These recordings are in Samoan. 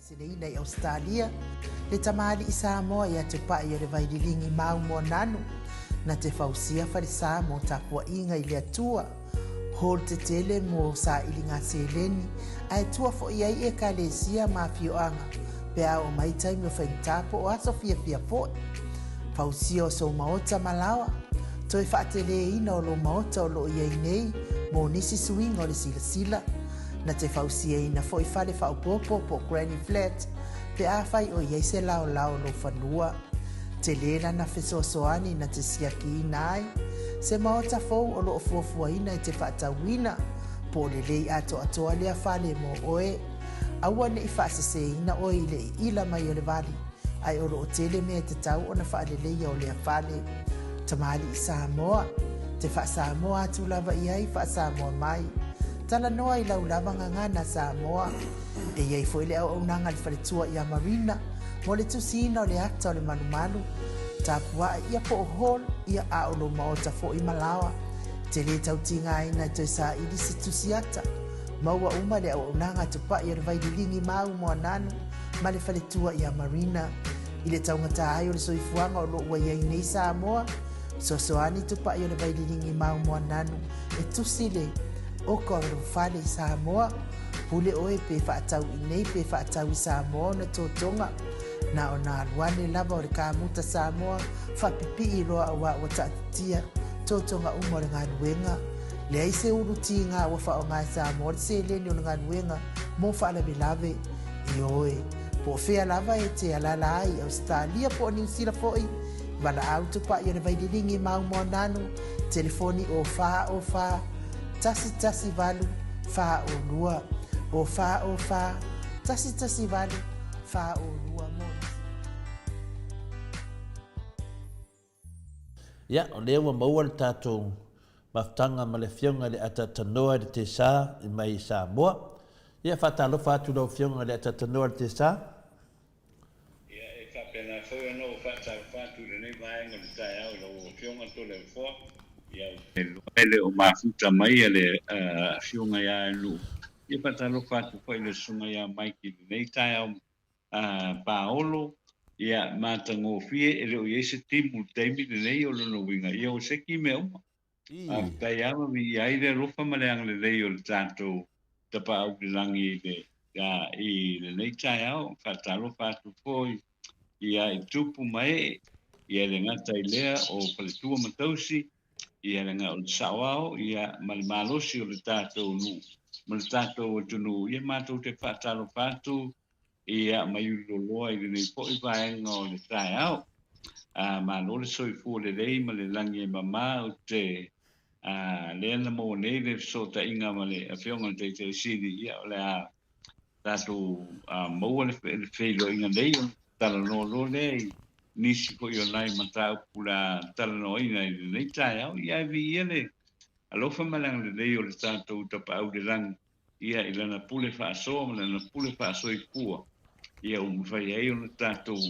Seleina i Ausetalia, le tamalii Samoa ia Tupai o le Vaililigi mau Moananu, na te fausia falesa mo tapuaiga i le Atua, hall tetele mo sailiga seleni, ae tua foi ai Ekalesia ma afioaga pe a oo mai taimi o faigata po o aso fiafia foi. Fausia o sou maota ma laoa, toe faateleina o lou maota o lo o i ai nei mo nisi suiga o le silasila. Na te fausiaina foi fale faaopoopo po o granny flat pe afai o i ai se laolao o lou fanua. Tele lana fesoasoani na te siakiina ai se maota fou o lo o fuafuaina e te faatauina, po o lelei atoatoa lea fale mo oe. Aua ne i faaseseina oe i le iila mai o le vali, ae o lo o tele mea e tatau ona faaleleia o lea fale. Tamalii Samoa, te faa-Samoa atu lava i ai, faa-Samoa mai. Talanoa i lau lava gagana Samoa. E i ai foi le auaunaga a le faletua ia Marina mo le tusiina o le ata o le malumalu, tapua'i ia po o hall ia a o lou maota foi ma laoa. Te lē tau tigaina e toe saili se tusi ata. Maua uma le auaunaga a Tupa'i o le Vaililigi ma au Moananu ma le faletua ia Marina. I le taugata ai o le soifuaga o lo o ua i ai nei Samoa, fesoasoani Tupa'i o le Vaililigi ma au Moananu e tusi le oka o lou fale i Samoa. Pule oe pe faatau i nei pe faatau i Samoa ona totoga. Na ona alu ane lava o le kamuta Samoa faapipii loa auā ua taatitia totoga uma o le galuega. Leai se ulu tiga ua faaaoga e Samoa le seleni o le galuega mo faalavelave. Ioe, po o fea lava e te alala ai i Ausetalia po o Niu Sila foi, valaau tupai o le Vaililigi ma Aumoananu, telefoni o 4 o 4 1 1 8 4 o 2, o 4 o 4 1 1 8 4 o 2 mo nisi. Ia, o lea ua maua le tatou mafutaga ma le Afioga i le Atatanoa i le Tesa i mai i Samoa. Ia, faatalofa atu i lau Afioga i le Atatanoa i le Tesa. Ia, e faapena foi ona ou faatalofa atu i lenei vaega o le taeao i lau Afioga Toleafoa. Ia, ou te iloa e le o mafuta mai le Afioga ia Nuu. Ia, faatalofa atu foi i le Susuga ia Mike i lenei taeao Paolo, ia, matagofie, e le o i ai se timu i le taimi lenei, o lona uiga, ia ua seki mea uma. Faafetai lava, viia ai le alofa ma le agalelei o le tatou Tapaau i le Lagi i le, i lenei taeao. Faatalofa atu foi ia i tupu ma ee, ia e le gata i lea o faletua ma tausi, ia le o le saoao, ia ma le malosi o le tatou nuu ma le tatou atunuu. Ia matou te faatalofa atu Ia, mai ululoloa i lenei foi vaega o le taeao. A, malo le soifua lelei ma le lagi e mama ou te a, lea na maua nei le fesootaiga ma le Afioga i le Taitai Sili, ia o le a tatou a, maua le, le feiloaiga nei ona talanoa loa lea i nisi foi o nai mataupu o le a talanoaina i lenei taeao. Ia, e viia le alofa ma le agalelei o le tatou Tapaau i le Lagi ia i lana pule faasoa ma lana pule faasoifua, ia ua mafai ai ona tatou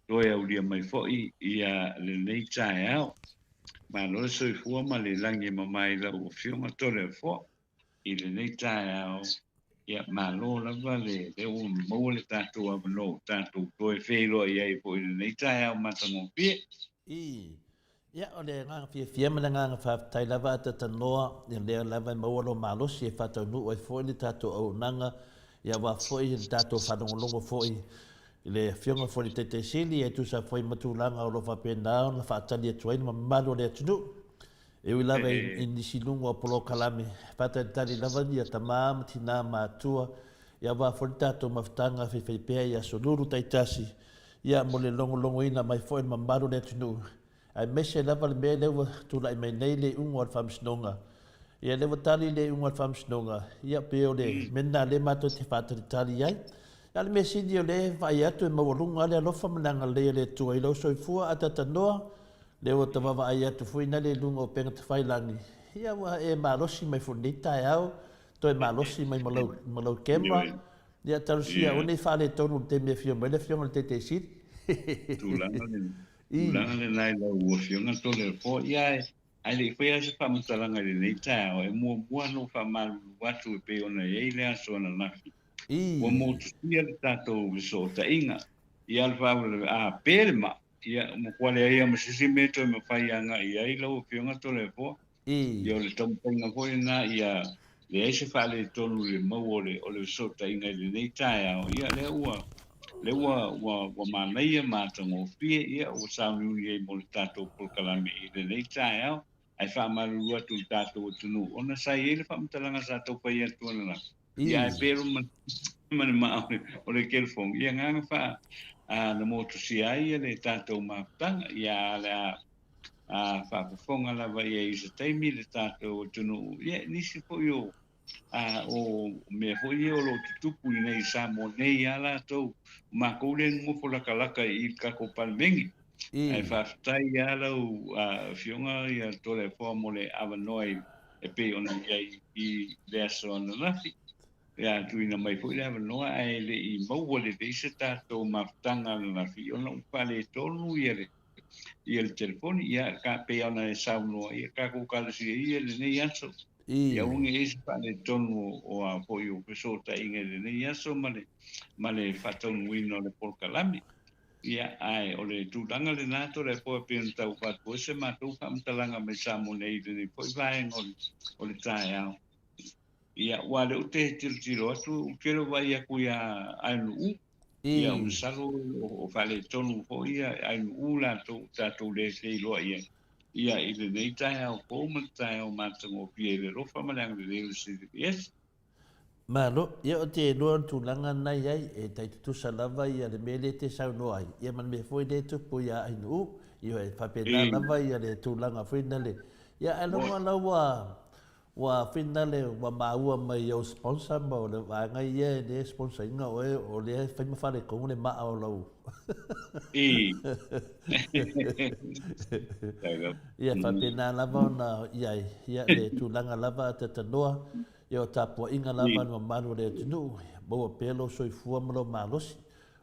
toe aulia mai foi ia lenei taeao. Malo le soifua ma le lagi e mama i lau Afioga Toleafoa i lenei taeao. Ia malo lava le lea ua maua le tatou avanoa ua tatou toe feiloai ai foi i lenei taeao matagofie. Ii. Ia, o le agaga fiafia ma le agaga faafetai lava a Tatanoa, ia lea lava e maua lou malosi e faataunuu ai foi le tatou auaunaga, ia aua foi le tatou faalogologo foi i le Afioga foi i le Taitai Sili e tusa foi ma tulaga o lo o faapena ona faatali atu ai le mamalu o le atunuu. E ui lava i nisi luga o polokalame, faatalitali lava ia tama ma tina ma atua, ia aua foi le tatou mafutaga faifaipea i aso lulu taitasi, Ia, mo le logologoina mai foi o le mamalu o le atunuu, aemaise lava le mea lea ua tulai mai nei le iuga o le Faamasinoga. Ia, lea ua tali le iuga o le Faamasinoga, ia, pei o le mea lena lea matou te faatalitali ai. A o le mea sili o lea e vaai atu e maualuga lava le alofa ma le agalelei o le Atua i lou soifua a tatanoa, lea ua ta vaavaai atu foi na le i luga o upega tafailagi, ia ua e malosi mai foi i lenei taeao, toe malosi mai ma lau, ma lau kema, Ia, talosia aua ne i faaletonu i le taimi e afio mai le Afioga i le Taitai Sili. Tulaga lena, tulaga lena i lau Afioga Toleafoa. Ia, ae, ae le i faia se faamatalaga i lenei taeao, e muamua ona ou faamalulu atu e pei ona i ai le aso ananafi. Ua motusia le tatou fesootaiga. Ia le faalavelave, a pe le maa, ia ua matua leai lava ma se isi mea e toe mafai agai i ai lau Afioga Toleafoa. Ia o le taumafaiga foi lena ia leai se faaletonu i le maua o le o le fesootaiga i lenei taeao, ia lea ua lea ua ua ua manaia ma matagofie, ia ua sauniuni ai mo le tatou polokalame i lenei taeao. Ae faamalulu atu i le tatou atunuu ona sa i ai le faamatalaga sa tau fai atu ananafi, ia ae pei ma ma le maa o le telefoni, ia agaga faa na motusia ai le tatou mafutaga, ia a o le a a faafofoga lava i ai i se taimi le tatou atunuu, ia nisi foi o a o mea foi ia o lo o tutupu i inei i Samoa nei a latou, o matou lea e nonofo latalata i le tatou Palemene. Ae faafetai lava lau Afioga ia Toleafoa mo le avanoa e pei ona i ai i le aso ananafi. Ia tuuina mai foi le avanoa ae le i maua lelei se tatou mafutaga ananafi ona ua faaletonu ia le ia le telefoni, ia ka pei ona e saunoa, ia tatou talosia ia lenei aso. Ia aua ne i i ai se faaletonu o a foi o fesootaiga i lenei aso ma le ma le faataunuuina o le polokalame. Ia, ae o le tulaga lena Toleafoa e pei ona tau avatu ai se matou faamatalaga mai Samoa nei i lenei foi vaega o le o le taeao. Ia, aua o lea ou te tilotilo atu, ou te le o vaai atu ia Ainuu, Ia, masalo o faaletonu foi ia Ainuu latou tatou le feiloai ai. Ia, i lenei taeao fou ma le taeao matagofie i le alofa ma le agalelei o le CVS. Malo, ia ou te iloa o le tulaga lena e i ai, e tai tutusa lava ia le mea lea e te saunoa ai, ia ma le mea foi lea e tupu ia Ainuu, ia e faapena lava ia le tulaga foi lea, ia ae logo la ua Ua finale ua maua mai i ou sponsor ma o le vaega ia e le sponsor ina oe o lea e fai ma faletonu le maa o lau I. Ia faapena lava ona i ai ia le tulaga lava a Tatanoa ia o tapuaiga lava a le mamalu o le atunuu maua pea lou soifua ma lou malosi.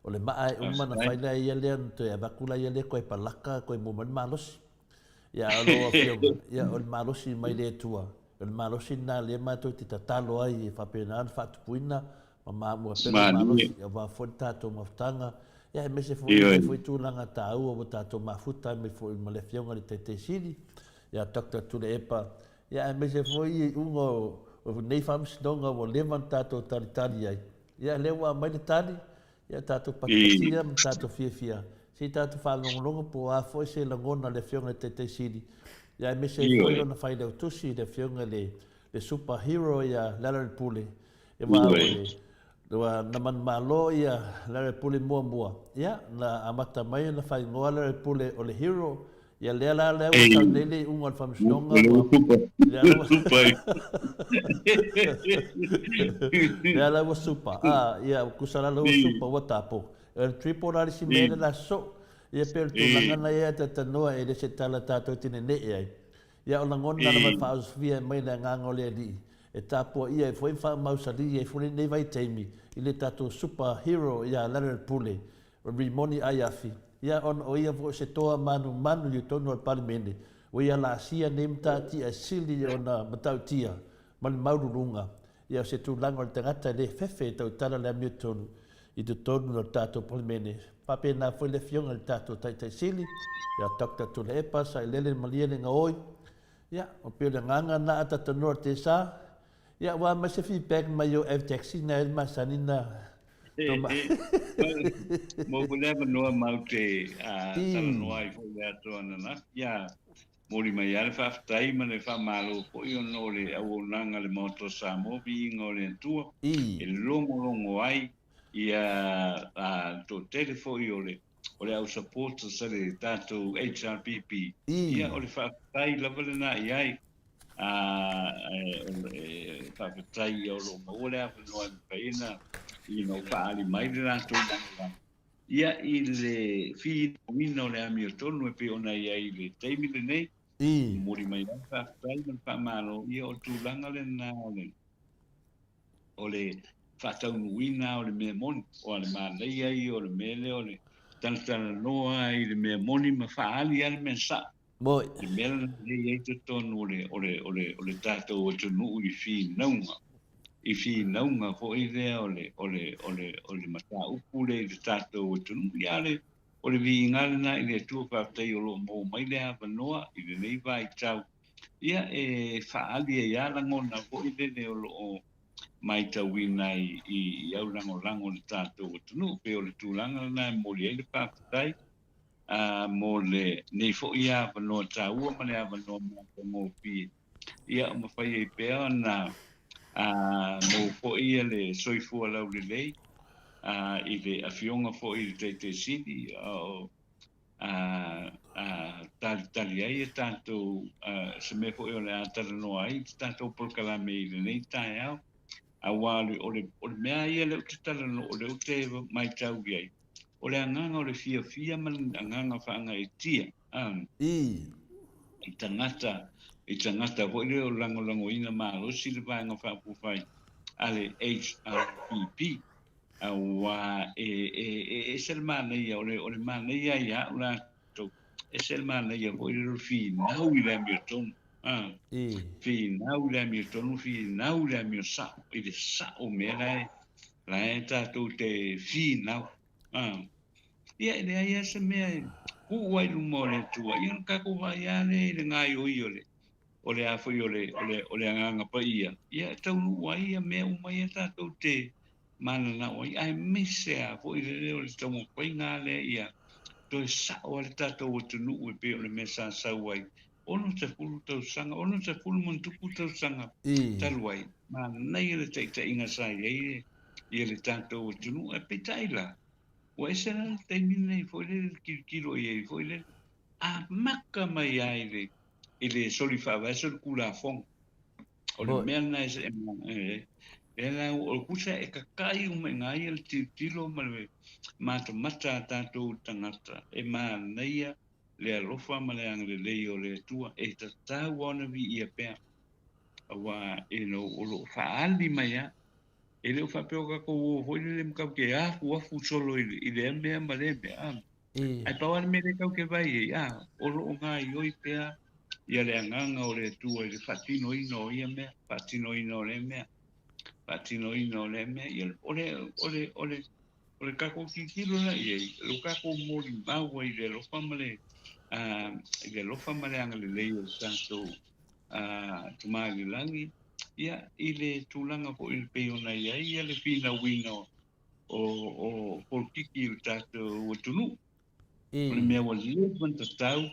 O le maa e uma ona fai lea ia lea ona toe avatu laia lea toe palaka toe maua mai le malosi. Ia, a o lau Afioga, ia, o le malosi mai le Atua, o le malosi lena lea matou te tatalo ai e faapena ona faatupuina ma maua pea le malosi aua foi le tatou mafutaga, ia, aemaise foi lenei foi tulaga taua ua tatou mafuta ai mai foi ma le Afioga i le Taitai Sili, ia Doctor Tuilaepa, ia, aemaise foi iuga o nei faamasinoga ua leva ona tatou talitali ai. Ia, lea ua aumai le tali, Ia tatou patipatia ma tatou fiafia, se i tatou faalogologo po o a foi se lagona a le Afioga i le Taitai Sili, ia aemaise ai foi lona failautusi, le Afioga i le Super Hero ia Lealailepule, aua ua le, ua na manumalo ia Lealailepule muamua, ia na amata mai ona faaigoa Lealailepule o le Hero, Ia lea la lea ua tau nei le iuga o le faamasinoga ua lea la ua lea la ua supa a ia ua tusa la ua supa ua tapo o le triple la le isi mea le la sosoo ia pei o le tulaga na ia e talanoa e le se tala tatou te nenee ai ia o lagona lava e faaosofia mai le agaga o le Alii e tapuaia ai foi ma faamausali ai foi lenei vaitaimi i le tatou super hero ia Lealailepule Rimoni Aiafi, ia ona o ia foi o se toa manumanu i totonu o le Palemene, ua ia laasia nei matatia e sili ona matautia ma le maululuga, ia o se tulaga o le tagata e le fefe e tautala le amiotonu i totonu o le tatou Palemene. Faapena foi le Afioga i le tatou Taitai Sili, ia Doctor Tuilaepa Sailele Malielegaoi, ia, o pei o le agaga lena a Tatanoa Tesa, ia ua aumai se feedback mai o F-Taxi na e masani na Mo le avanoa mau te talanoa ai foi le aso ananafi. Ia, momoli mai lava le faafetai ma le faamalo foi ona o le auaunaga a le Maota o Samoa, viiga o le Atua, e logologo ai ia le toatele foi o le o le au supporters a le tatou HRPP. Ia, o le faafetai lava lena i ai. E faafetai ia o lo o maua le avanoa e mafai ona you know, faaali mai le latou lagolago ia i le finauina o le amiotonu e pei ona i ai i le taimi lenei. Momoli mai ai le faafetai ma le faamalo, ia o le tulaga lena o le o le faataunuuina o le mea moni, o le manaia ia o le mea lea o le talatalanoa i le mea moni ma faaali lava le mea sao. Moi. Le mea lena lea e i ai totonu o le, o le, o le, o le tatou atunuu i finauga. i finauga foi lea o le o le o le o le mataupu lea i le tatou atunuu. Ia o le o le viiga lena i le Atua faafetai o lo o maua mai le avanoa i lenei vaitau ia e faaali ai lava lagona foi lele o lo o matauina i i i aulagolago o le tatou atunuu. Pei o le tulaga lena e momoli ai le faafetai mo lenei foi avanoa taua ma le avanoa matagofie ia mafai ai pea ona maua foi le soifua laulelei i le Afioga foi i le Taitai Sili o talitali ai a tatou se mea foi o le a talanoa ai le tatou polokalame i lenei taeao. Aua o le mea ia lea ou te talanoa, o lea ou te matau i ai, o le agaga o le fiafia ma le agaga faagaeetia i tagata, i tagata foi lea o lagolagoina malosi le Vaega Faaupufai a le HRPP. Aua e, e, e ese le manaia, o le, o le manaia ia au latou, ese le manaia foi lea o le finau i le amiotonu. Finau i le amiotonu, finau i le amio sao, i le sao mea la e, la e tatou te finau. Ia, e leai lava se mea e tuu ai i luma o le Atua, ia ona tatou vaai lava lea i le gaoioi o le, o le a foi o le, o le, o le Agaga Paia, ia e taunuu ai ia mea uma ia tatou te mananao ai, aemaise lava foi lele o le taumafaiga lea ia toe sao ai le tatou atunuu e pei o le mea sa sau ai 60 tausaga, 60 ma ono tupu tausaga talu ai, manaia le taitaiga sa i ai ia le tatou atunuu. Ae peitai la, ua ese la le taimi lenei foi lele le tilotilo i ai foi lele, amata mai lava i le i le soli faavae solitulafono. O le mea lena e lea la o le kusa e tata'i uma i ina ia le tilotilo ma le matamata a tatou tagata e manaia le alofa ma le agalelei o le Atua e tatau lava ona viia pea aua you know, o lo o faaali mai lava. E le o faapea o tatou o foi lele ma tatou te afuafu solo i lea mea ma lea mea. Ae pau lava le mea lea tatou te vaai ai, o lo o gaoioi pea ia le agaga o le Atua i le faatinoina o ia mea, faatinoina o lea mea, faatinoina o lea mea. Ia, o le, o le, o le, o le tatou tilotilo la i ai, o le tatou molimau ai i le alofa ma le, i le alofa ma le agalelei o le tatou Tama i le lagi, ia, i le tulaga foi e pei ona i ai ia le finauina o, o, o polokiki i le tatou atunuu. O le mea ua leva ona tatau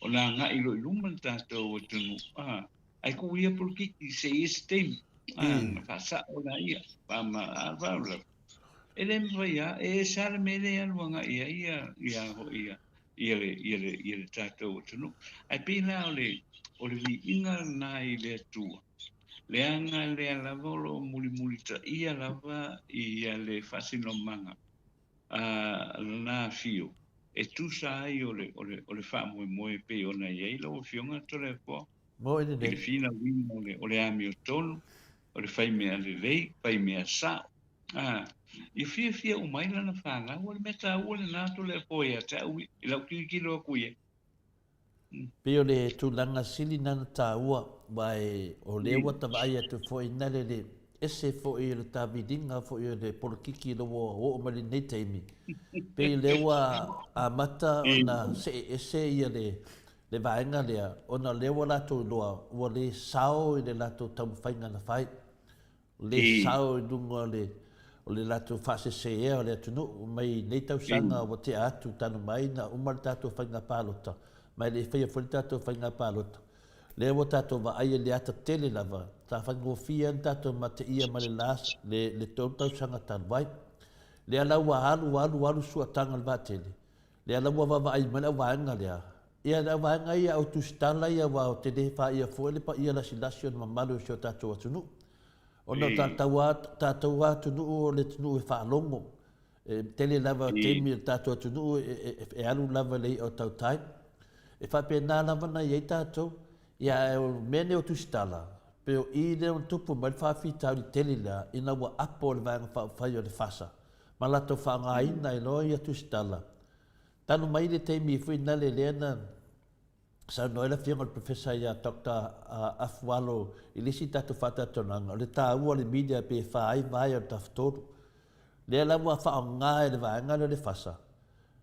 ona agai loa i luma le tatou atunuu. Ae tuu ia polokiki se i ai se taimi. Ona faasao laia. E le mafai lava, e ese lava le mea lea e alu agai i ai ia, ia, ia, ia le, ia le, ia le tatou atunuu. Ae pei la o le, o le viiga lena i le Atua, leaga lea lava o lo o mulimulitaia lava ia le faasinomaga a lana afio e tusa ai o le, o le, o le faamoemoe e pei ona i ai lau Afioga Toleafoa i le finauina o le, o le amiotonu, o le faimea lelei, faimea sao. Ia fiafia uma ai lana fanau, o le mea taua lena Toleafoa ia te au i lau tilotilo atu i ai. Pei o le tulaga sili na na taua, aua o lea ua ta vaai atu foi na le le ese foi o le taviliga foi o le polokiki ina ua oo mai lenei taimi, pei o lea ua amata ona see ese ia le le vaega lea, ona o lea ua latou iloa ua le sao i le latou taumafaiga na fai. Le sao i luga o le o le latou faasesea o le atunuu mai nei tausaga ua tea atu talu mai na uma le tatou faiga palota ma e le i faia foi le tatou faiga palota. Lea ua tatou vaaia le ata tele lava sa faigofie ai ona tatou mateia ma le last le le tolu tausaga talu ai. Lea la ua alu alu alu suataga o le vaatele lea la ua vaavaai mai le auvaega lea ia le auvaega ia au tusitala ia aua ou te le faia foi le paia lasilasi o le mamalu o si o tatou atunuu. Ona o tatou a, tatou a atunuu o le atunuu e faalogo. E tele lava taimi o le tatou atunuu e alu lava i le i'a o tautai. E faapena lava ona i ai tatou. Ia ae o mea nei o tusitala, pei o i lea na tupu mai le faafitauli tele lea ina ua apo le Vaega Faaupufai o le FASA ma latou faaaogaina ai loa ia tusitala. Talu mai le taimi foi nale lea na. Saunoa ai le Afioga i le Professor ia Doctor Afualo i le isi tatou faatatonaga, o le taua o le media pe fa ai vae o le Tafatolu. Lea la ua faaaoga e le vaega lea o le FASA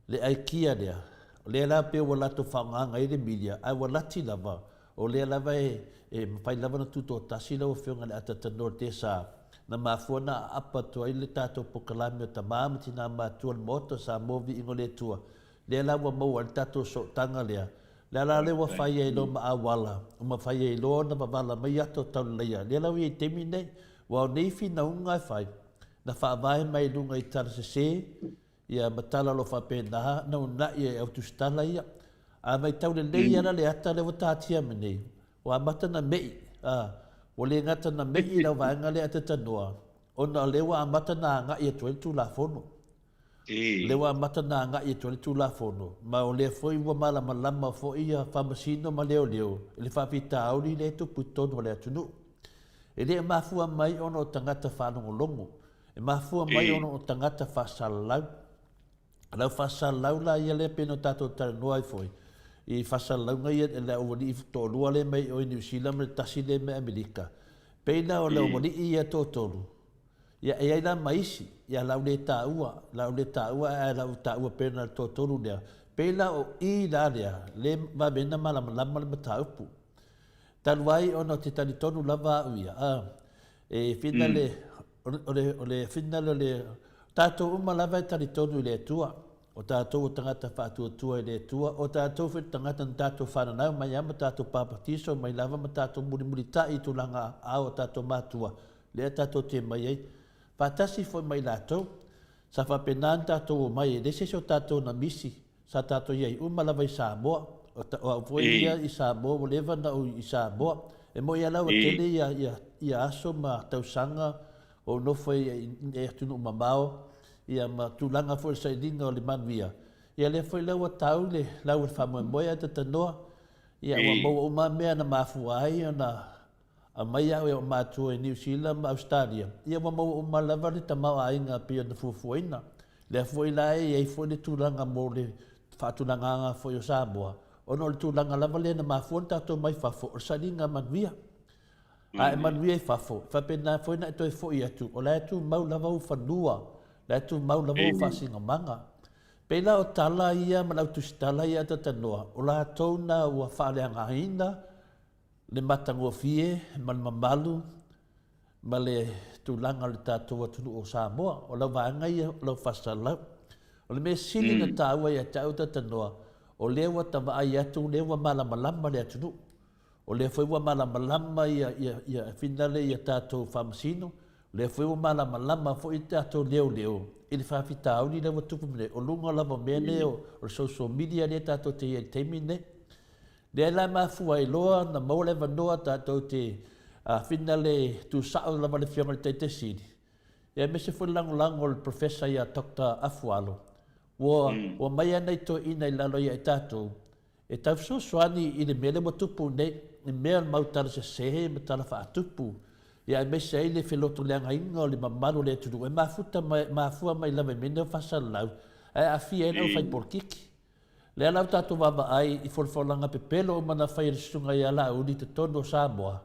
le aikia lea, o lea la pei ua latou faaaogaina ai le media, ae ua lati lava, o lea lava e mafai lava ona tutoatasi lau Afioga i le atatanoa i le TSA, na mafua ona aapa atu ai le tatou polokalame o Tama ma Tina Matutua o le Maota o Samoa Viiga o le Atua, Lea la ua maua ai le tatou sootaga lea. Lea la lea ua fai ai loa ma auala, ua mafai ai loa ona wavala mai ata o tauleleia. Lea la ua i ai i taimi nei, aua o nei finauga e fai, na faavae mai luga i tala sese, ia ma tala o lo o faapena, na uunai e au tusitala ia. A matau lelei lava la le ata lea ua tatia mai nei, ua amata ona me'i, a, ua le gata ona me'i i lau vaega lea a Tetanoa, ona o lea ua amata ona agai atu ai le Tulafono. Lea ua amata ona agai atu ai le Tulafono, ma o lea foi ua malamalama foi ia Faamasino ma Leoleo i le faafitauli lea e tupu i totonu o le atunuu. E le mafua mai ona o tagata faalogologo, e mafua mai ona o tagata faasalalau. O lau faasalalau la ia lea pei ona tatou talanoa ai foi i faasalalauga ia i le aualii toalua lea mai o i Niu Sila ma le tasi lea mai Amerika. Pei la o le aualii ia toatolu, Ia, e i ai la ma isi, ia la u le taua, la u le taua ae la u taua pea na le toatolu lea. Pei la o i la lea, le vave na malamalama le mataupu. Talu ai ona ou te talitonu lava au ia, a, e whina le, o le, o le whina le, o le, tatou uma lava e talitonu i le Atua. O tatou o tagata faatuatua i le Atua, o tatou foi o tagata na tatou fananau mai lava ma tatou papatiso mai lava ma tatou mulimulitai i tulaga ao o tatou matua, lea tatou te mai ai faatasi foi ma i latou. Sa faapena ona tatou omai, e leai se isi o tatou na misi, sa tatou i ai uma lava i Samoa. O au foi ia i Samoa, ua leva ona ou i Samoa. E moni lava la ua tele ia aso ma tausaga o ou nofo ai i atunuu mamao, ia ma tulaga foi o le sailiga o le manuia, ia lea foi la ua tau le lau o le faamoemoe ae tatanoa, ia ua maua uma lava mea na mafua ai ona Aumai au e ou matua i Niu Sila ma Ausetalia, ia ua maua uma lava le tamaoaiga pei ona fuafuaina. Lea foi la e i ai foi le tulaga mo le faatulagaga foi o Samoa, ona o le tulaga lava lea na mafua ona tatou mai fafo, o le sailiga manuia. A e manuia i fafo, e faapena foi ona e toe foi atu, o la e tumau lava ou fanua, o la e tumau lava ou faasinomaga. Pei la o tala ia ma le au tusitala ia a Tatanoa, o latou na ua faaleagaina le matagofie ma le mamalu ma le tulaga o le tatou atunuu o Samoa. O lau vaega ia, o lau faasalalau. O le mea sili na taua ia te au Tatanoa, o lea ua ta vaai atu, o lea ua malamalama le atunuu. O lea foi ua malamalama ia, ia, ia finale ia tatou faamasino, o lea foi ua malamalama foi tatou leoleo i le faafitauli lea ua tupu mai nei. O luga lava o mea nei o le social media lea tatou te i ai i le taimi lenei. Lea la e mafua ai loa ona maua le avanoa tatou te finale tuusao lava le Afioga i le Taitai Sili, aemaise foi le lagolago o le Professor ia Doctor Afualo, ua omai lava nai toeaiina i lalo ia i tatou e tau fesoasoani i le mea lea ua tupu nei, i mea o le mau tala sese ma tala faatupu, aemaise ai le felotoleagaina o le mamalu o le atunuu e mafuta mai, mafua mai lava i mea nei o faasalalau, ae aafia ai le aufai polokiki. Lea la ua tatou vaavaai i folafolaga pepelo uma na fai e le Susuga ia Laauli i totonu o Samoa,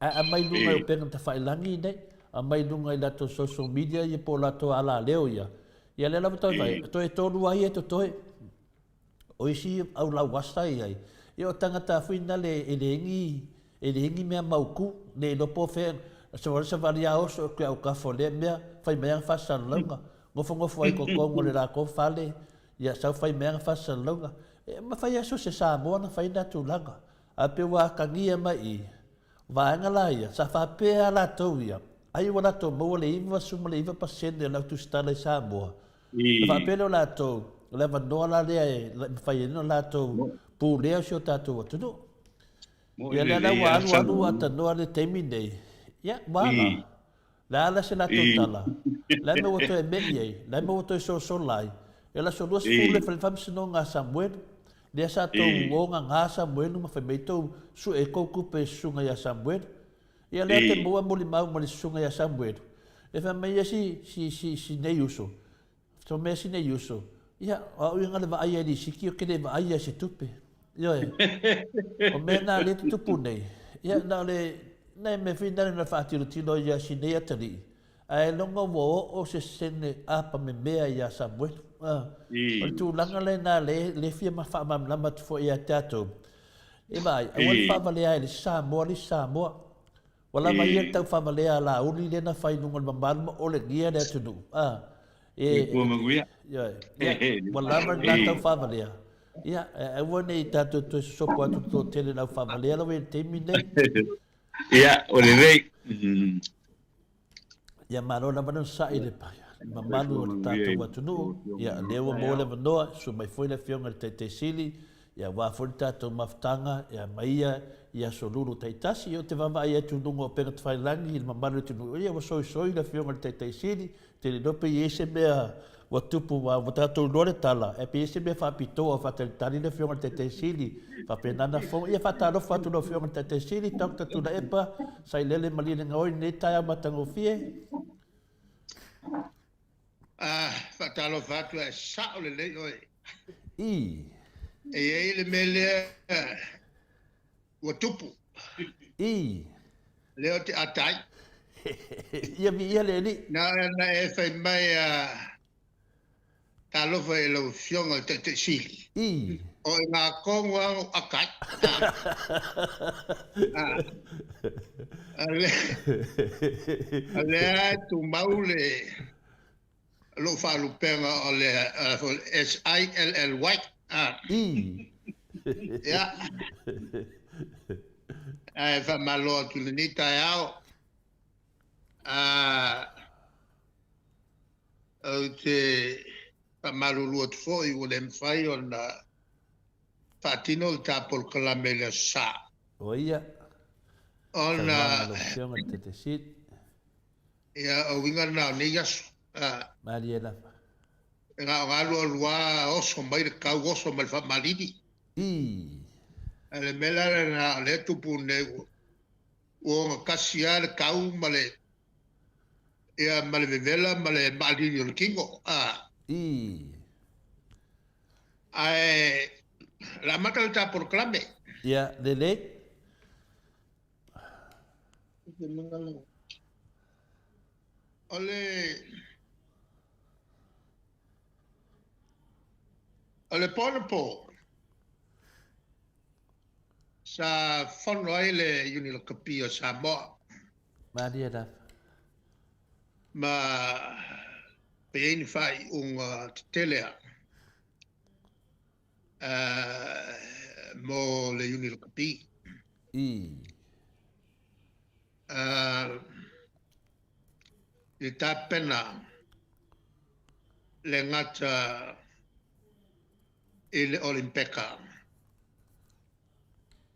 ae aumai i luga i upega tafailagi nei, aumai i luga i latou social media ia po o latou alaleo ia, ia lea la ua tau vaai, toe tolu ai e totoe. O isi au lauasa e i ai, ia o tagata foi na le e leai ni e leai ni mea mautu, le iloa po o fea, savali savali a oso atu i autafa o lea mea, fai mai ana faasalalauga, nofonofo ai i totonu o le latou fale, Ia sau fai mai ana faasalalauga. E mafai lava so o se Samoa ona fai lena tulaga. Ae pei ua atagia mai i i, vaega la ia, sa faapea lava latou ia, ai ua latou maua le 99% o le au tusitala i Samoa. Ona faapea lea o latou, o le avanoa la lea e mafai ai ona latou pulea si o tatou atunuu. Ia lea la ua alu alu ua atanoa le taimi lenei, ia ua ala. Le a la se latou tala? Le a mea ua toe me'i ai? Le a mea ua toe sosola ai? E le aso 20 le fai le faamasinoga a Samuelu. Lea sa tou o gagā Samuelu ma fai mai tou sue ai kou tupe i susuga ia Samuelu. Ia lea te maua molimau ma le susuga ia Samuelu. E fai mai ia si, si, si, si nei uso. Fai mai ia si nei uso, ia, o au ia na le vaaia i lisiti, ou te le vaaia i se tupe. Ioe. O mea na lea e tutupu nei, ia na o le, nai mea foi na na faatilotilo ia si nei atalii, ae loga ua oo se sene apa memea iā Samuelu. A, o le tulaga lena lea, lea fia faamalamalama atu foi ia te atou, e vaai, aua le faavalea ai le isi Samoa le isi Samoa. Ua lava ia le taufaavalea a Laauli lea na fai i luga o le mamalu ma olegia le atunuu. A, e, ioe, ia, ua lava lena taufaavalea. Ia, ae aua ne i tatou toe sosopo atu i le toatele i le aufaavalea lava i le taimi lenei. Ia, o lelei. Ia malo lava le onosai i le mamalu o le tatou atunuu. Ia, o lea ua maua le avanoa, susu mai foi le Afioga i le Taitai Sili, ia aua foi le tatou mafutaga, ia ma ia i aso lulu taitasi. Ia ou te vaavaai atu i luga o upega tafailagi i le mamalu o le atunuu, ia ua soisoi le Afioga i le Taitai Sili, Te le iloa pe i ai se mea ua tupu aua ua tatou iloa le tala, ae pe i ai se mea faapitoa o faatalitali le Afioga i le Taitai Sili, faapena ona fofoga. Ia faatalofa atu lau Afioga i le Taitai Sili, Doctor Tuilaepa Sailele Malielegaoi i lenei taeao matagofie. Ah, faatalofa atu ae sao lelei oe. I. E i ai le mea lea ua tupu. I. Lea ou te ata ai. Ia viia le Alii. Na ona e fai mai a talofa i lau Afioga i le Taitai Sili. I. O i ngā kongu a o aka ai. A le, a lea e tumau le lou faalupega o le S-I-L-L-Y. I. Ia. Ae faamalo atu i lenei taeao. Ou te faamalulu atu foi ua le mafai ona faatino le ta polokalame i le Aso Sa. O ia. Ona. Saunoaga a lau Afioga i le Taitai Sili. Ia, o uiga lena o nei aso. Malie lava. E na o alualu lava oso mai le kau, oso mai le faamalili. I. A le mea la lena o lea e tupu nei, ua ogatasi lava le kau ma le, ia, ma le vevela ma le maalili o le tino. I. Ae o le a amata le ta polokalame. Ia, lelei. O le O le po anapo, sa fono ai le Iuni Lakapi o Samoa. Malie lava. Ma fai ai ni faaiuga tetele a mo le Iuni Lakapi. I. I tapena le gata i le Olimpeka,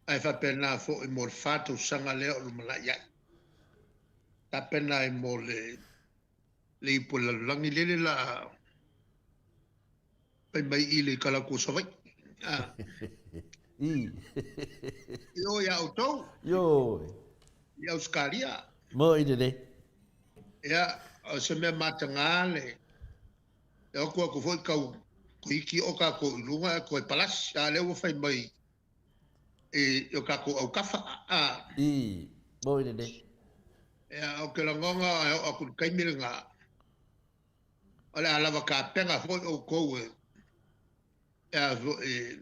ae faapena foi mo le fa tausaga lea o lumanai ai. Tapena ai mo le le ipu o le lalolagi lele la fai mai i le Kalaku o Savaii. Ah. I. Io ia outou. Ioe. I Ausekalia. Mo i lelei. Ia, o se mea mataga le e o atu atu foi tau toeiti oo tatou i luga ae toe palasi, a o lea ua fai mai i o tatou autafa. A. I, mo i lelei. Ia, ou te lagona e oo atu i le taimi lena, O le a lava tapena foi outou e a foi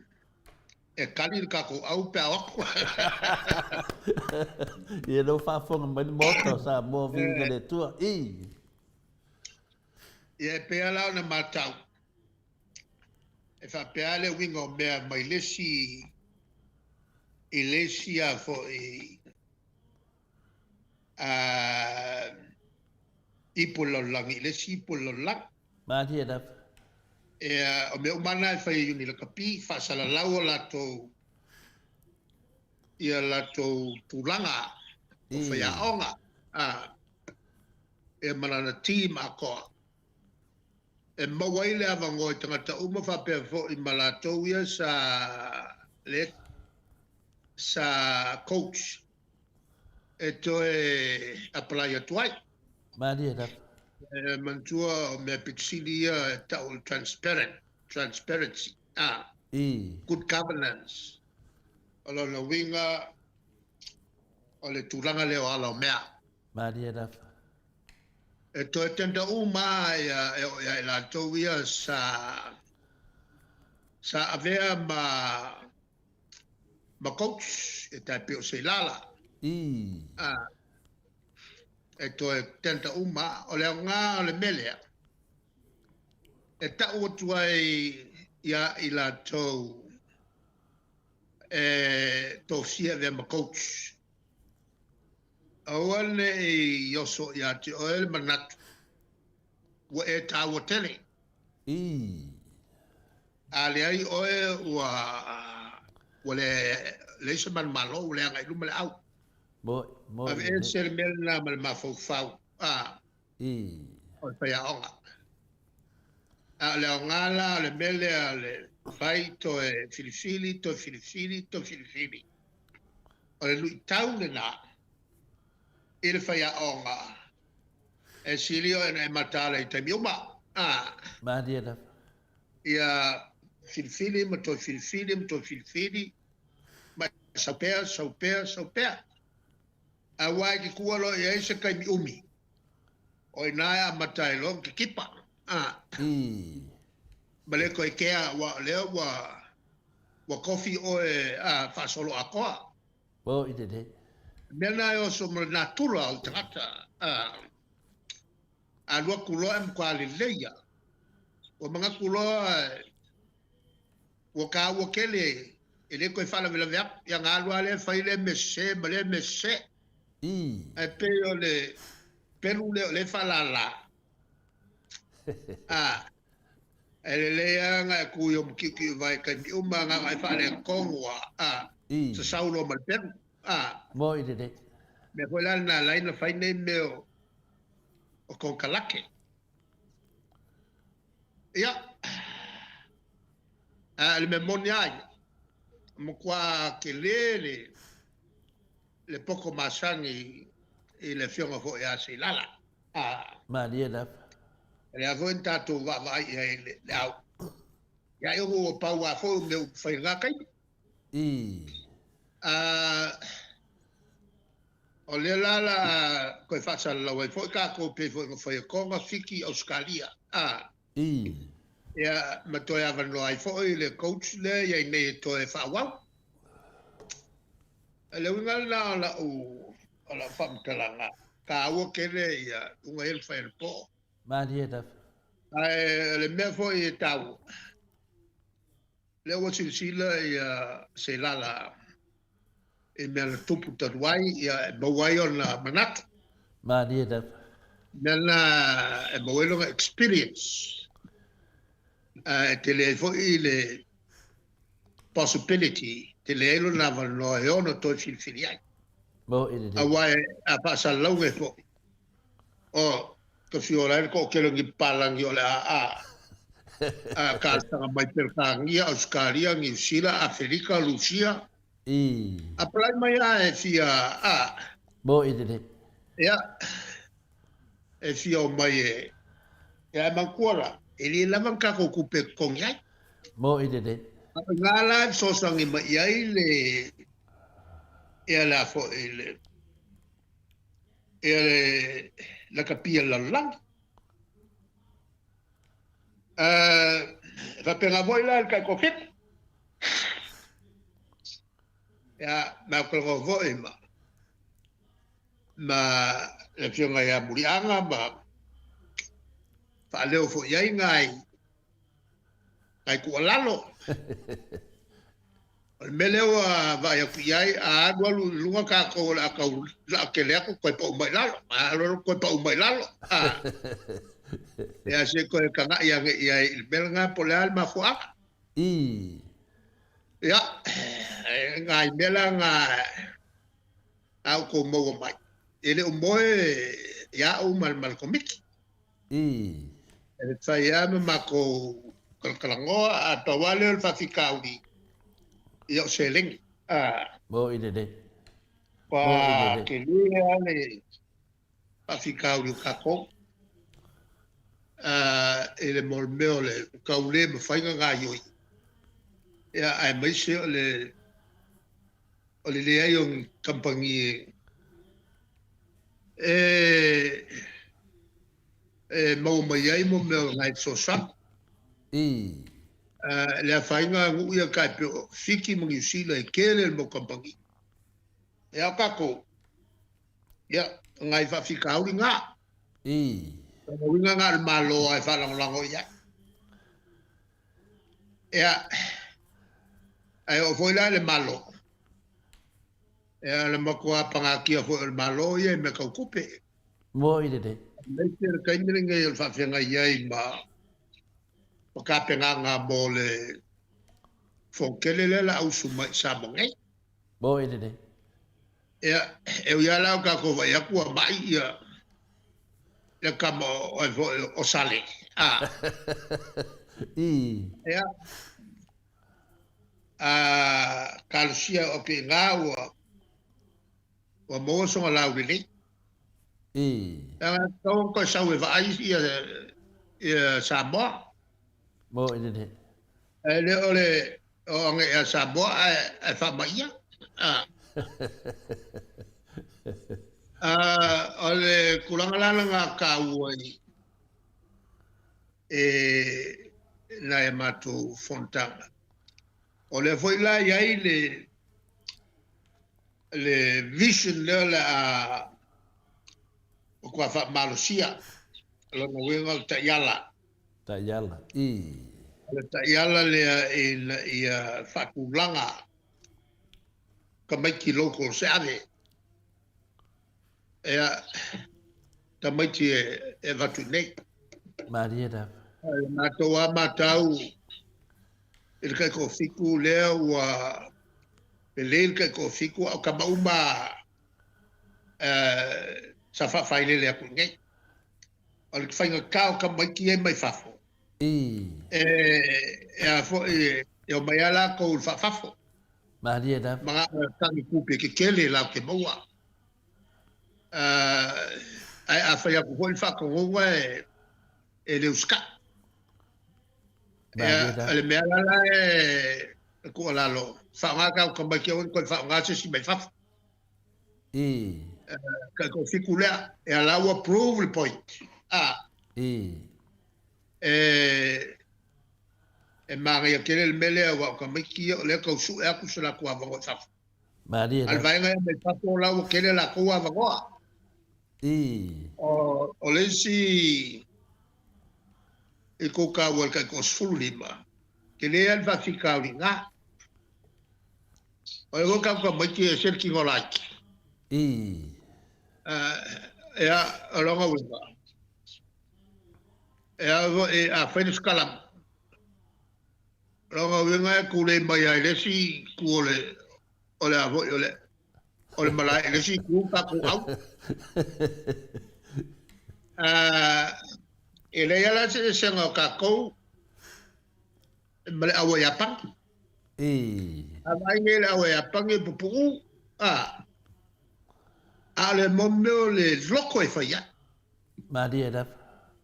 e tali le tatou au pe a o atu. Ia lea ua faafofoga mai le Maota o Samoa viiga i le Atua. I. Ia e pei lava la ona matau, e faapea lava le uiga o mea mai le isi i le isi a foi ipu o le lalolagi i le isi ipu o le lalolagi. Malie lava. Ia, o mea uma na e fai e Iuni Lakapi, faasalalau o latou ia latou tulaga o faiaoga, a, ia ma lana team atoa. E maua ai le avanoa i tagata uma faapea foi ma latou ia sa le sa coach e toe apply atu ai. Malie lava. E manatua o mea pito sili ia e tau o le transparent, transparency, I. good governance. O lona uiga, o le tulaga lea o ala o mea. Malie lava. E toe tender uma lava ia e oo ia i latou ia sa sa avea ma ma coach e tai pei o Seilala. Ii. A, e toe tender uma lava. O le aoga o le mea lea, e tau atu ai ia i latou e tofia e avea ma coach. Aua ne i oso ia te oe le manatu ua e taua tele. Ii. A leai oe ua ua le leai se manumalo ua leaga i luma le au. Moi, moi. Aveese le mea lena ma le mafaufau a Ii. o le faiaoga. A o le aoga la o le mea lea o le fai toe filifili, toe filifili, toe filifili. O le luitau lena i le faiaoga e sili oe ona e mataala i taimi uma. A. Malie lava. Ia filifili ma toe filifili ma toe filifili ma e sau pea, sau pea, sau pea. Aua e te tua loa i ai se taimi umi, o i ina e amata ai loa ona kitipa, a. Ii. Ma le toe kea, aua o lea ua, ua tofi oe, a, faasoloatoa. O i lelei. Mea na e oso ma le natura o le tagata, a. Alu atu loa e matua lelei lava. Ua manatu loa ua taua tele e le toe faalavelave atu. Ia ona alu lava lea fai lea mea sese ma lea mea sese. Ae pei o le pelu lea o lea e faalala. A, e lelei lava ona e tu i ou matiutiuvae i taimi uma, na ona e faaletonu lava, a, sasau loa ma le pelu. A. Moi lelei. Mea foi la lena e ala ai ona fai nei mea o konekarate. Ia, a o le mea moni lava ia, e matua tele le, le poto masani i le afioga foi ia Seilala. A. Malie lava. O lea foi na tatou vaavaai i ai i le, le au. Ia, e ono ua pau lava foi o mea ua fai i lena taimi. Ii. A, o lea la la a toe faasalalau ai foi tatou pei foi ona fai e Tonga, Fiti, Ausetalia. A. Ii. Ia, ma toe avanoa ai foi le coach lea i ai nei e toe faaauau. O le uiga lena o lau, o lau faamatalaga, taua tele ia uga ia le fai o le poo. Malie lava. Ae o le mea foi e taua, Lea ua silasila ia Seilala i mea na tupu talu ai, ia e maua ai ona manatu. Malie lava. Mea na e maua ai lona experience. E tele ai foi le possibility, tele ai lona avanoa e ono toe filifili ai. Mo i lelei. Aua a faasalalauga foi, O, ka whio ai le toatele o ni papalagi o le AA, a talosaga mai Peretania, Ausetalia, Niu Sila, Aferika, Rusia. I. Apply mai a e fia, a. Mo i lelei. Ia, e fia o mai e, ia e manatua la, e le lava ni tatou tupe e totogi ai. Mo i lelei. A o ina la e fesoasoani mai i ai le, ia le a foi le, Ia le lakapi a le lalolagi. E faapena foi la i le taitoafitu. Ia, ma ou talanoa foi ma, ma le afioga ia Muliaga ma faaleo foi i ai nai nai tuualalo. O le mea lea ua vaai atu i ai, a alualu i luga tatou o le a tau laatele atu toe pau mai i lalo, a alualu toe pau mai i lalo. A, ia se i toe tagai ane i ai i le mea lena po o le a le mafuaaga. Ii. Ia, nai mea la na a outou maua mai, e le o moe ia au ma le Komiti. Ii. E fai lava ma matou talatalanoa, a pau lava lea o le faafitauli, ia o seleni. A. Mo i lelei. Mo i lelei. Ua tele lava le faafitauli o tatou i le mea o le tau le mafai ona gaoioi, ia aemaise o le. o le leai o ni kamupani e e maua mai ai mo mea o nai fesoasoani. Le afaina nuu ia tai pei o Fiti ma Niu Sila e tele le mau kamupani. Ia o tatou, ia, o nai faafitauli na. O lona uiga na o le Malo lava e faalagolago i ai. Ia, ae oo foi la i le Malo, ia o le matua pagatia foi o le Malo ia i mea tau tupe. Moi lelei. Aemaise le taimi lenei o le faafeagai ai ma ma tapenaga mo le fonotele lea o le a usu mai i Samoa nei. Moi lelei. Ia, e ui lava la o tatou vaai atu ua mai ia le tama o ai foi o Sale. A. Ia. A talosia o atu i ina ua ua maua sona laulelei. Leaga e tatau ona toe sau e vaai ia, ia Samoa. Mo i lelei. Ae le o le o ane ia Samoa ae, ae faamaia. Ah. O le tulaga la lena taua i e nai a matou fonotaga. O lea foi la i ai le le vision lea o le a matua faamalosia, lona uiga o le taiala. Taiala, i. O le taiala lea ina ia faatulaga tamaiti locals e ave. Ea, tamaiti e avatu i inei. Malie lava. O le matou lava matau i le taitoafitu lea ua lelei le taitoafitu a o tama uma sa faafailele atu i inei. O le faigata o tamaiti ia mai fafo. E a foi e omai lava latou i le faafafo. Malie lava. Manao e tagi tupe tetele latou te maua. Ae a fai atu foi le faatonuga e le usitai. Ia, o le mea la la e tuualalo, faaaoga tau tamaiti aua ne i toe faaaoga se isi mai fafo. Taitoafitu lea, ia la ua prove le point. E manaia tele le mea lea aua o tamaiti ia o lea e tau sue atu so latou avanoa i fafo. Malie A o le vaega ia mai fafo la ua tele latou avanoa. O le isi i kou taua i le taitoasefululima, tele lava le faafitauli i ina. O le foi tau tamaiti e ese le tino laiti. Ia, o lona uiga, e a foi, a fai le sikalamu, o lona uiga e tulei mai lava i le isi itu o le, o le a foi, o le, o le malae i le isi itu tatou au. E leai lava la se eseesega o tatou ma le au a Iapani. A vaai nei le au a Iapani e pupuu, a, a o le mea o le loko e fai ai. Malie lava.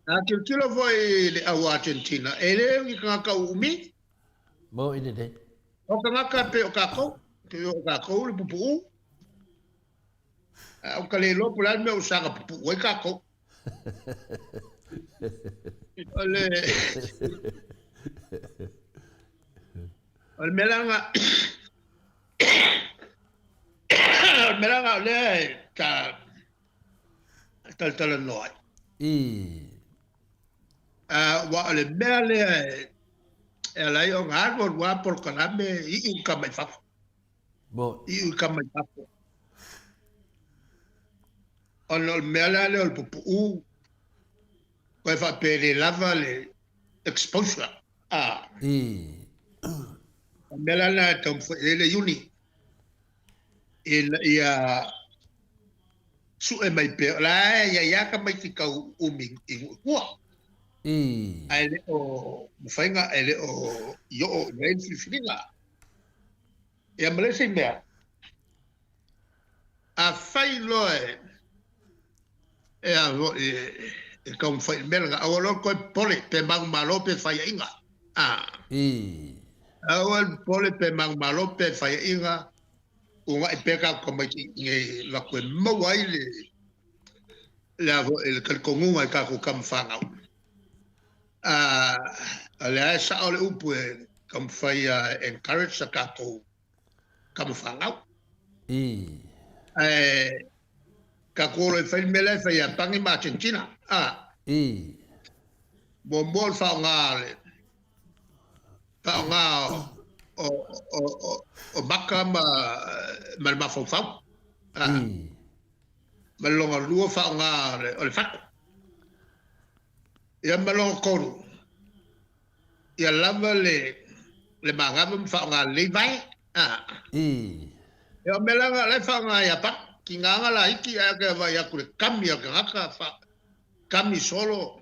A tilotilo foi i le au a Argentina, e le o ni tagata uumi. Moʻi lelei. O tagata pei o tatou, pei o tatou le pupuu. Ae ou te le iloa po o le a le mea ua saga pupuu ai tatou. O le O le mea la lena o le mea la lena o lea e ta talatalanoa ai. Aua o le mea lea e ala ai ona alu alu lava polokalame iu i tama i fafo. Iu i tama i fafo. Ona o le mea la lea o le pupuu, toe faapea e le lava le exposure. O le mea la lena e taumafai i ai le Iuni, ina ia sue mai pea, o la e i ai lava tamaiti tau umi i nuu i tua, ae le o mafai ona, e le o i oo i ai le filifiliga. Ia ma le isi mea, afai loa e e a foi e taumafai i le mea lena, aua loa le toe popole pe manumalo pe faiaina. Aua le popole pe manumalo pe faiaina. Ugaʻi pea tatou tamaiti nei avatu e maua ai le le a foi le talitonuga i tatou tama fanau. A lea e sao le upu e taumafai a encourage a tatou tama fanau. Ae tatou o loa e fai le mea la e fai e Iapani ma Atenetina. Muamua o le faaaoga le faaaoga o, o, o, o maka ma, ma le mafaufau. Ma le lona lua faaaoga o le fatu. Ia ma lona tolu, ia lava le, le manava ma faaaoga lelei vae. Ia o mea la na, la e faaaoga e Iapani. Tiga laiti ae te vaai atu i le kami a le tagata, fa, kami solo,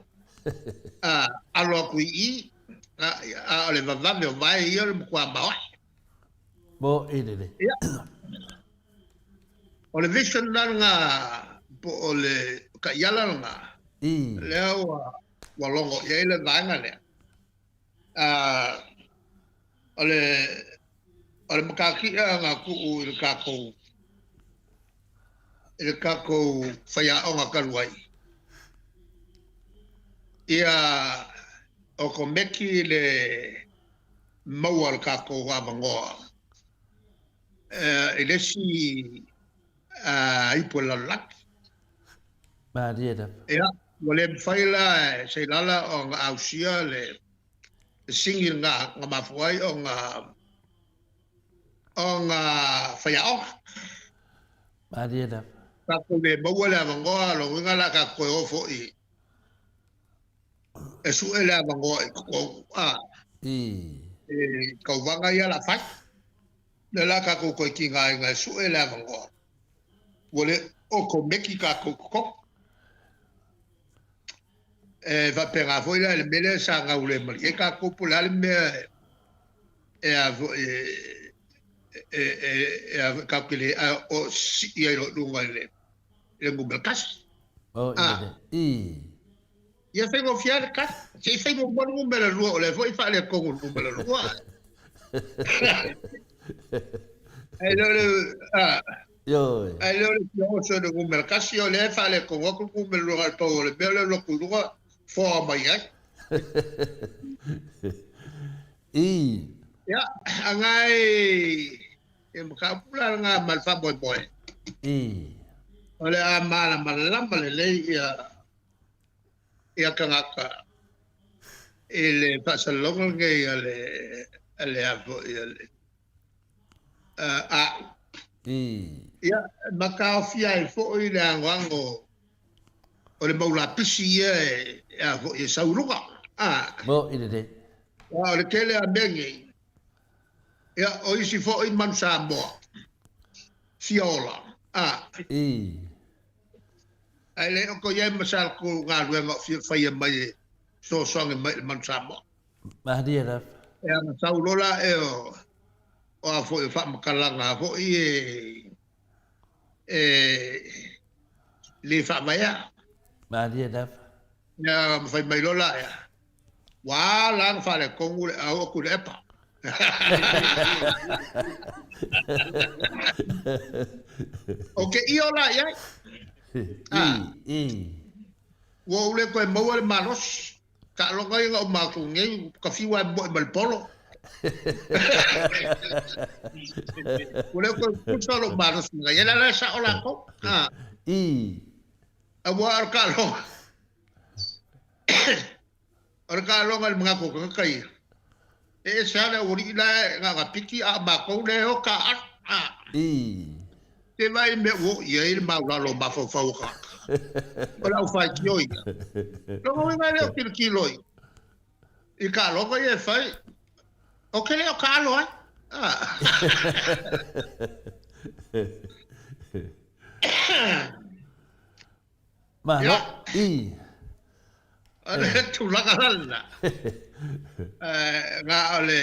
a, alo atu i i, a, a o le vavave o vae ia o le matua maoae. Mo i lele. Ia. O le vision la lena, po o le taiala lena, lea ua, ua logo i ai le vaega lea. O le, o le matatia na tuu i le tatou, i le tatou faiaoga talu ai, ia okomeki le maua o le tatou avanoa i le isi ipu o le lalolagi. Malie lava. Ia, ua le mafai la e Seilala ona ausia le sigi lena na mafua ai ona ona faiaoga. Malie lava. Tatou le maua le avanoa, lona uiga la tatou toe o foi e sue le avanoa i totonu a i tauvaga ia la fai. Lea la tatou toe tigaina e sue le avanoa. Ua le okomeki tatou i totonu. E faapena foi la i le mea lea sa gaulemalie ai tatou po o le a le mea e a foi e e a foi tatou te le o sii ai loa i luga i le le numera tasi. Oh, ah. I. Ia faigofie lava le tali. Se i fai muamua le numera lua, o lea foi e faaletonu le numera lua. Ae le o le, ah, Ioe. Ae le o le fia oso i le numera tasi, o lea e faaletonu atu le numera lua, na o le pau o le mea lea o le lotu i luga, foa mai ai. I. Ia, agai e mataupu la lena ma le faamoemoe. I. O le a malamalama lelei ia ia tagata i le faasalalauga lenei a le a le a foi a le a Ia ma taofia ai foi le anoano o le mau lapisi ia e a foi e sau i luga. A. Mo i lelei. O le tele a mea nei. Ia o isi foi manu Samoa fia ola. A. Ae le o toe i ai ma sa latou galuega o fia faia mai e fesoasoani mai i le manu Samoa. Malie lava. E ana sau loa la e o, o a foi o faamatalaga foi e, e le faavaea. Malie lava. Ia ma fai mai loa la ea, ua ala ona faaletonu le au a Tuilaepa. O ke io la i ai. Ua ou le toe maua le malosi. Taaloga ia na ou matou nei, ka fiu lava e moe ma le polo. Ua le toe pusa lou malosi na i ai, la la e sao latou. Aua o le taaloga. O le taaloga i le manatu o tagata ia, e ese lava le aualii la e na ona piki a o matou lea e o taaalo. Te vaai i le mea ua oo i ai le maulalo o mafaufau o tagata. O le aufaitio ia. Lona uiga e le o tilotilo i, i taaloga ia e fai. Ou te le o taalo ai. Malo. I. O le tulaga la lena. Na o le,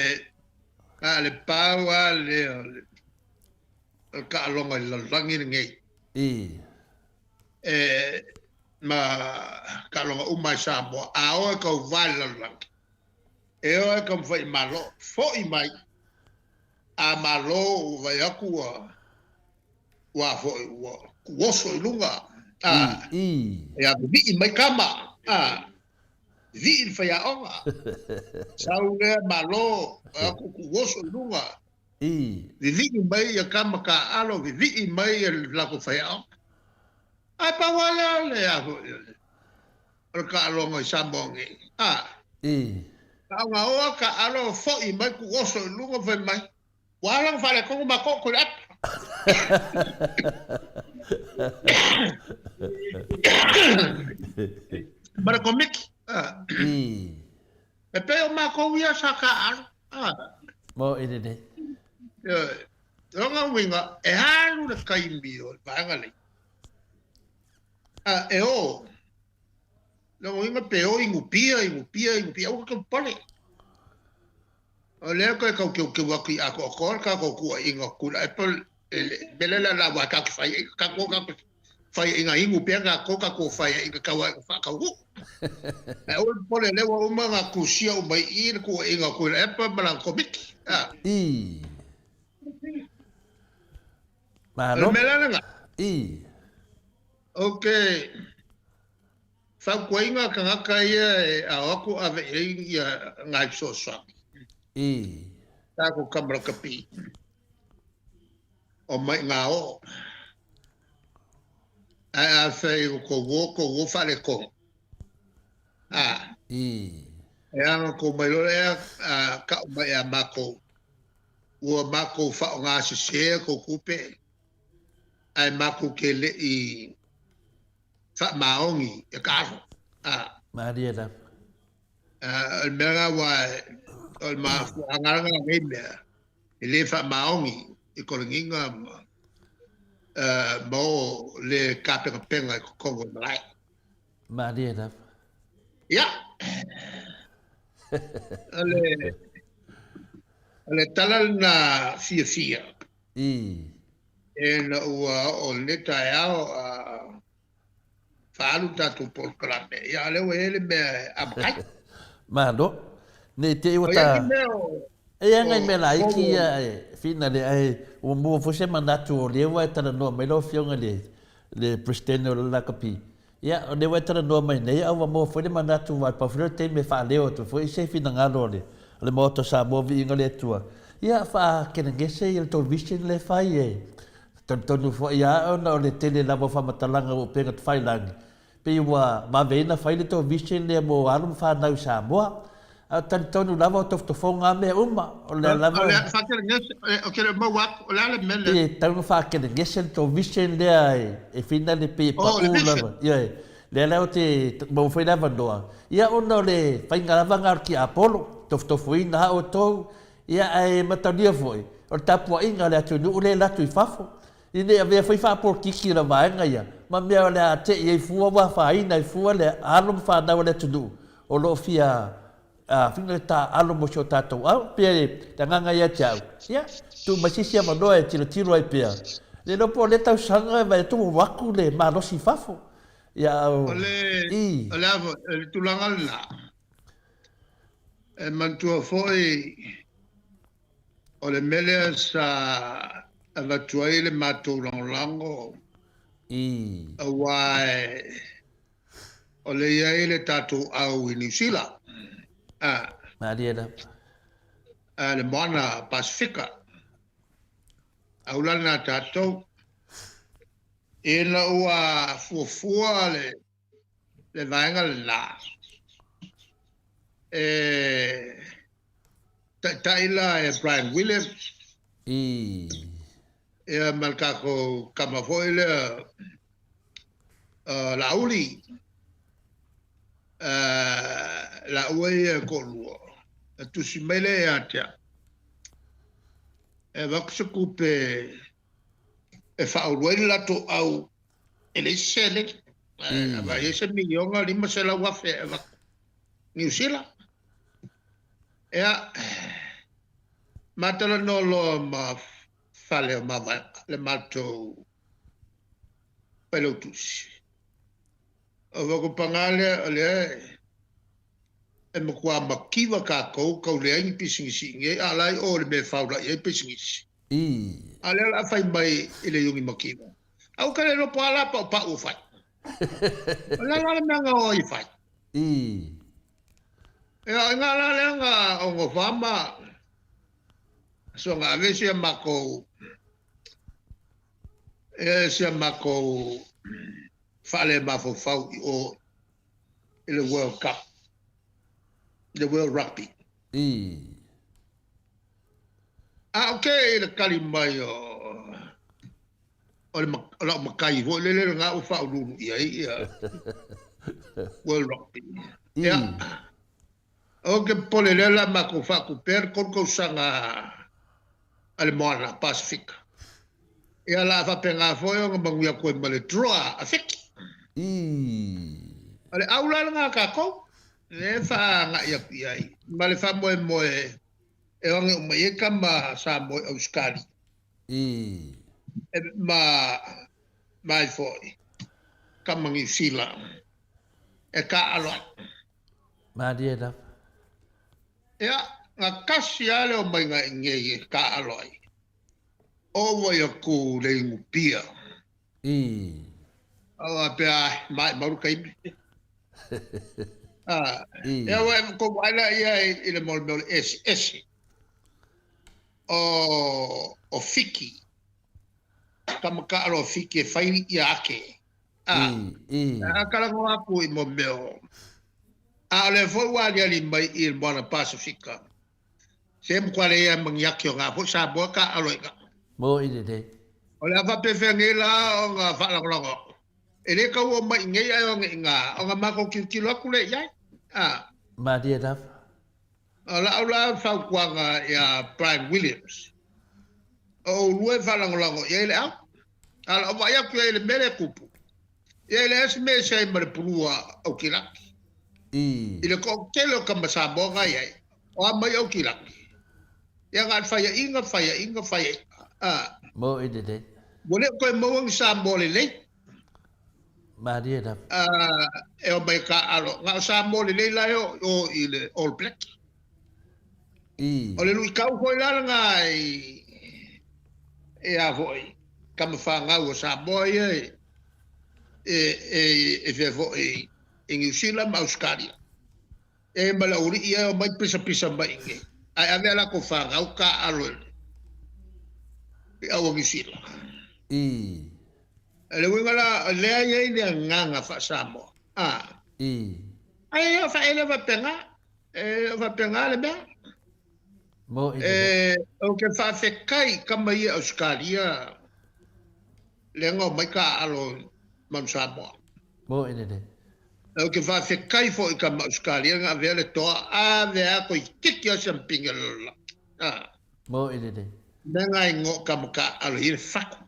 na o le pau lava lea o le, o le taaloga i le lalolagi lenei. I. E, ma taaloga uma i Samoa, a o e tauva i le lalolagi, e o e taumafai i malo, foi mai, a malo ua vaai atu ua. Ua foi ua kuoso i luga, a ia vivii mai kama, a vivii le faiaoga. Sau lea malo, aku kuoso i luga, vivii mai ia kama taaalo, vivii mai ia le latou faiaoga. Ae pau lava lea o le a foi o le o le taaloga i Samoa nei, a. Taogaoa taaalo foi mai kuoso i luga fai mai, Ua ala ona faaletonu matou ko le ata. Ma le komiti. E pei o matou ia sa taaalo. Mo i lelei. O lona uiga, e alu le taimi o le vaega nei. E o. Lona uiga pe o i Nupia, i Nupia, i Nupia, aua te popole. O lea toe tau teuteu atu i atoatoa le tatou tuuaiga o Tuilaepa i le mea lea la aua tatou te fai ai tatou tatou te fai ai ina inu pea tatou tatou fai ai ina tau ai faataunuu. Ae aua le popole o lea ua uma ona tusia uma i i le tuuaiga o Tuilaepa ma lana Komiti. A. I. O le Malo. mea la lena, I. ou te Fautuaina tagata ia e ao atu ave i ai ia nai fesoasoani. I. Tatou tama lakapi o mai ngā oo. Ae afai o tou uo, tou uo faaletonu. A. I. E aga tou mai loa lea a kau mai ia matou, ua matou faaaoga sese tou tupe, ae matou te le i faamaoni e ka alo. A. Malie lava. O le mea lena aua o le mafuaaga lena o nei mea, e le faamaoni i kologiga ma, ma o le tapenapena i totonu o le malae. Malie lava. Ia. O le, o le tala lena fiafia. I. Ina ua oo i lenei taeao a faaalu le tatou polokalame, ia a o lea ua i ai le mea e amata ai. Malo. Ne i te i ua O ia ta... ki mea o, E ia o, ngai mea laiti o, ia e finale ae ua maua foi se manatu o lea ua e talanoa mai lau Afioga i le, le Peresetene o le Lakapi. Ia, o lea ua e talanoa mai nei, a ua maua foi le manatu aua e pau foi lea o le taimi e faaleo atu ai foi se finagalo o le, o le Maota o Samoa Viiga le Atua. Ia, faakelegese ia le tou vision lea e fai e talitonu foi ia ona o le tele lava o faamatalaga ua upega tafailagi, pei ua vave ai ona fai le tou vision lea mo alo ma fanau i Samoa. A o talitonu lava o tofotofoga a mea uma, o lea o lava le a faakelegese, ou te le o maua atu, o le a le mea lea? Pei e tatau ona faakelegese le tou vision lea e finale pei e Oh, le pau vision. lava. Ioe. Lea la ou te maua foi le avanoa. Ia ona o le faiga lava lena o le tiapolo, tofotofoina lava outou, ia ae mataulia foi, o le tapuaiga a le atunuu lea e alu atu i fafo. Ina ne i avea foi faapolokiki o le vaega ia ma mea o le a tei ai fua ua afaina ai fua le alo ma fanau a le atunuu o lo o fia fina le taaalo mo si o tatou au. Pei le agaga ia te au, ia, tuu mai se isi avanoa e tilotilo ai pea. Le iloa po o lea tausaga e vaai atu ua atu le malosi i fafo. Ia, O le, i. o le a foi, o le tulaga lena, e manatua foi o le mea lea sa avatu ai le matou lagolago, I. aua e, o lea e i ai le tatou au i Niu Sila, a, Malie lava. a le moana Pasefika, aulana a tatou. Ina ua fuafua le, le vaega lena, e taitai la e Brian Williams, I. ia ma le tatou tama foi lea, Laauli, laua ia e toalua, e tusi mai lea ia te au, e avatu se tupe e faaulu ai le latou au e leai se seleni, ae vaai ai se miliona 500,000 e avatu Niu Sila. Ia, ma talanoa loa ma fale o Mavaega, le matou failautusi. O Vakupaga lea, o lea e matua mativa tatou, tau leai ni pisinisi i inei, a o la e i o i le mea e faulai ai pisinisi. Ii. A o lea o le a fai mai i le Iugi Makiva. Aua ke le iloa po o a la paupau o fai. O le a la le mea na o ai e fai? Ii. Ia, o iga la lea na ogofa ma soga ave si a makou e si a makou faalemafaufau i o i le World Cup, i le World Rugby. Ii. A o ke i le kali mai o o le o lau makai foi lele lena ua faauluulu i ai ia World Rugby. Ia, o ke popole lea la makou faatupea le 3 tausaga a le Moana Pasifika. Ia la faapena foi ona manuia atu ai ma le draw a Fiti. O le au la lena a tatou, lea e faagai atu i ai ma le faamoemoe e oge uma i ai tama Samoa i Ausetalia. E ma ma ai foi tama Niu Sila e taaalo ai. Malie lava. Ia, na tasi lava le omaiga i inei e taaalo ai. O wai aku le inu pia. Ii. O a pea ai, mai maru kaimi. Ah, Ii. Ia wai ko wai la ia i le mole mea o le ese ese. O o Fiki. Tama taaalo a Fiki e whai ia ake. Ah, Ii, ii. A kalango aku i mo mea o. A o lea foi ua aliali mai i le Moana Pasifika. Se matua le ia mangi ake o ngā foi Samoa ka alo i ngā. Mo i lelei. O le a faapefea nei la ona faalagolago aku. E le tau o mai nei ae ona i ngā, ona matou tilotilo atu lea i ai. A. Malie lava. O lau la fautuaga ia Brian Williams, o oulua e faalagolago i ai le au. A o lau vaai atu i ai i le mea lea e tupu, Ia e leai se mea e ese ai ma le pulua Aukilaki. Ii. I le toatele o tama Samoa na i ai, o a mai Aukilaki. Ia na o le faiaina, faiaina, faiaina. A. Mo i lelei. Ua le o toe maua ni Samoa lelei. Malie lava. A, e o mai taaalo. Na o Samoa lelei la e o o i le All Black. Ii. O le luitau foi la lena i, e a foi, tama fanau o Samoa ia e, e, e, e fea foi i Niu Sila ma Ausetalia. E ma le aualii ia e omai pisapisa mai i inei, ae ave a latou fanau taaalo i i au o Niu Sila. Ii. O le uiga la, o lea e i ai le agaga faa-Samoa, a. Ii. Ae o faaele faapena, e o faapena le mea. Mo i le. E, ou te faafetai i tama ia Ausetalia lea na omai taaalo i Manu Samoa. Mo i lelei. Ou te faafetai foi i tama Ausetalia na avea le toa, ave a toeitiiti lava siampini a le lalolagi. A. Mo i lelei. Mea na i ngo tama taaalo i le fatu.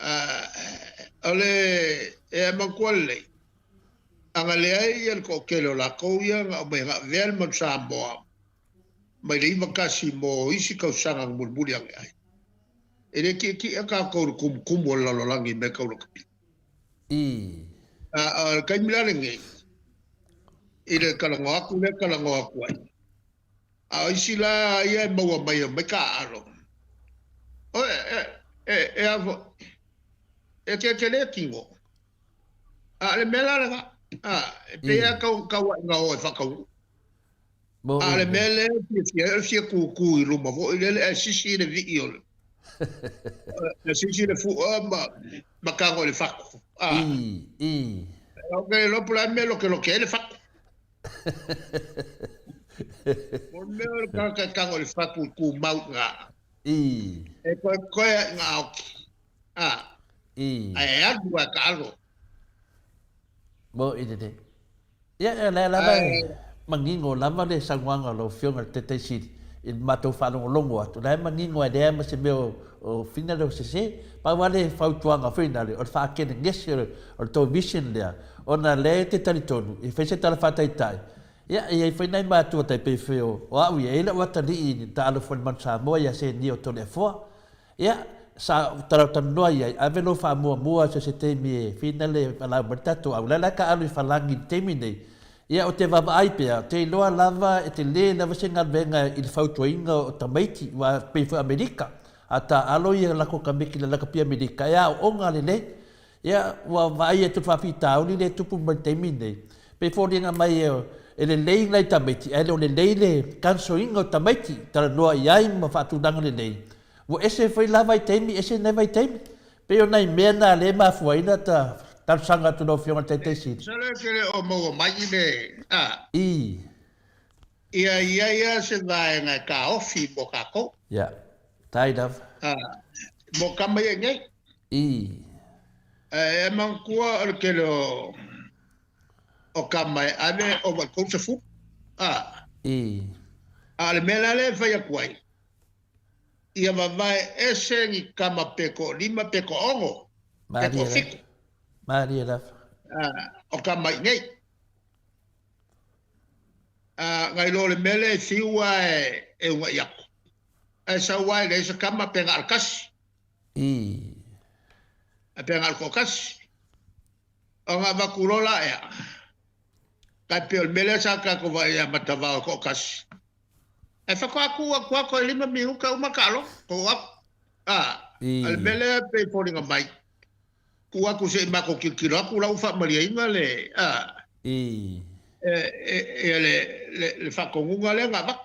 A, o le, e manatua lelei, a na leai ia le toatele o latou ia na aumai na avea le Manu Samoa mai le 91 mo isi tausaga na mulimuli ane ai. E le tietie tatou i le tumutumu o le lalolagi i mea tau lakapi. Ii. A o le taimi la lenei, i le talanoa atu lea talanoa atu ai, a o isi la ia e maua mai e omai taaalo, o e, e, e, e a foi, e tetele tino. A o le mea la lena, a, e pei lava tau, tauaiga o e faataunuu. Mo A o le mea lea e fiafia ai o le fia kūkū i luma foi lele ae sisi le vii o le ae sisi le fua ma ma tago i le fatu. A. Ii, ii. Ou te le iloa po o le a le mea e lokeloke ai le fatu. O le mea o le tagata e tago i le fatu i tumau i ina. Ii. E koekoe ai i ngā oki. A. Ii. Ae alu lava e taalo. Mo i lelei. Ia, o lea lava e manino lava le saunoaga a lau Afioga i le Taitai Sili i le matou faalogologo atu, o la e manino e leai ma se mea o fina lea o sese. Pau lava le fautuaga foi lale, o le faakelegese o le tou vision lea, ona o lea e te talitonu, e fai se tala faataitai, ia, e i ai foi nai matua tai pei foi o au ia, e i ai lou atalii i le taalo foi i le Manu Samoa ia Senia o Toleafoa. Ia, sa ou talatalanoa i ai, ave lou faamuamua so se taimi e finale e valaau mai le tatou au. O la e la ka alu i Falagi i le taimi nei. Ia, ou te vaavaai pea, ou te iloa lava e telē lava se galuega i le fautuaina o tamaiti, aua pei foi o Amerika, a taaalo ia latou tamaiti i le lakapi Amerika, e aooga lelei. Ia, ua vaai atu i le faafitauli lea e tupu mai i le taimi lenei, pei e foliga mai e lelei nai tamaiti, ae le o lelei le counselling o tamaiti, talanoa i ai ma faatulaga lelei. Ua ese foi la vaitaimi, ese nei vaitaimi. Pei o nai mea na lea e mafua ai na ta talosaga atu i lau Afioga i le Taitai Sili. Masalo e te le o maua mai le, a. I. Ia i ai lava se vaega e taofi mo tatou. Ia. Tai lava. A. Mo tama ia i nei. I. Ae manatua o le tele o, o tama e ave ova i le 30. A. I. A o le mea la lea e fai atu ai, ia vavae ese ni tama pe toalima pe toaono pe toafitu. Malie lava. O tama i nei. Nai lo le mea lea e fiu lava e unaʻi atu. Ae sau lava e leai se tama pe na o le tasi. Pe na o le toatasi. Ona avatu loa la ea, tai pei o le mea lea sa tatou vaai ia Matavao e toatasi. Ae faatoa tu atu lava toe lima minuta uma taaloga, tou atu. A, o le mea lea e pei e foliga mai, tuu atu se i matou tilotilo atu la ua faamalieina le, a, e, le, le, le faatonuga lea na avatu.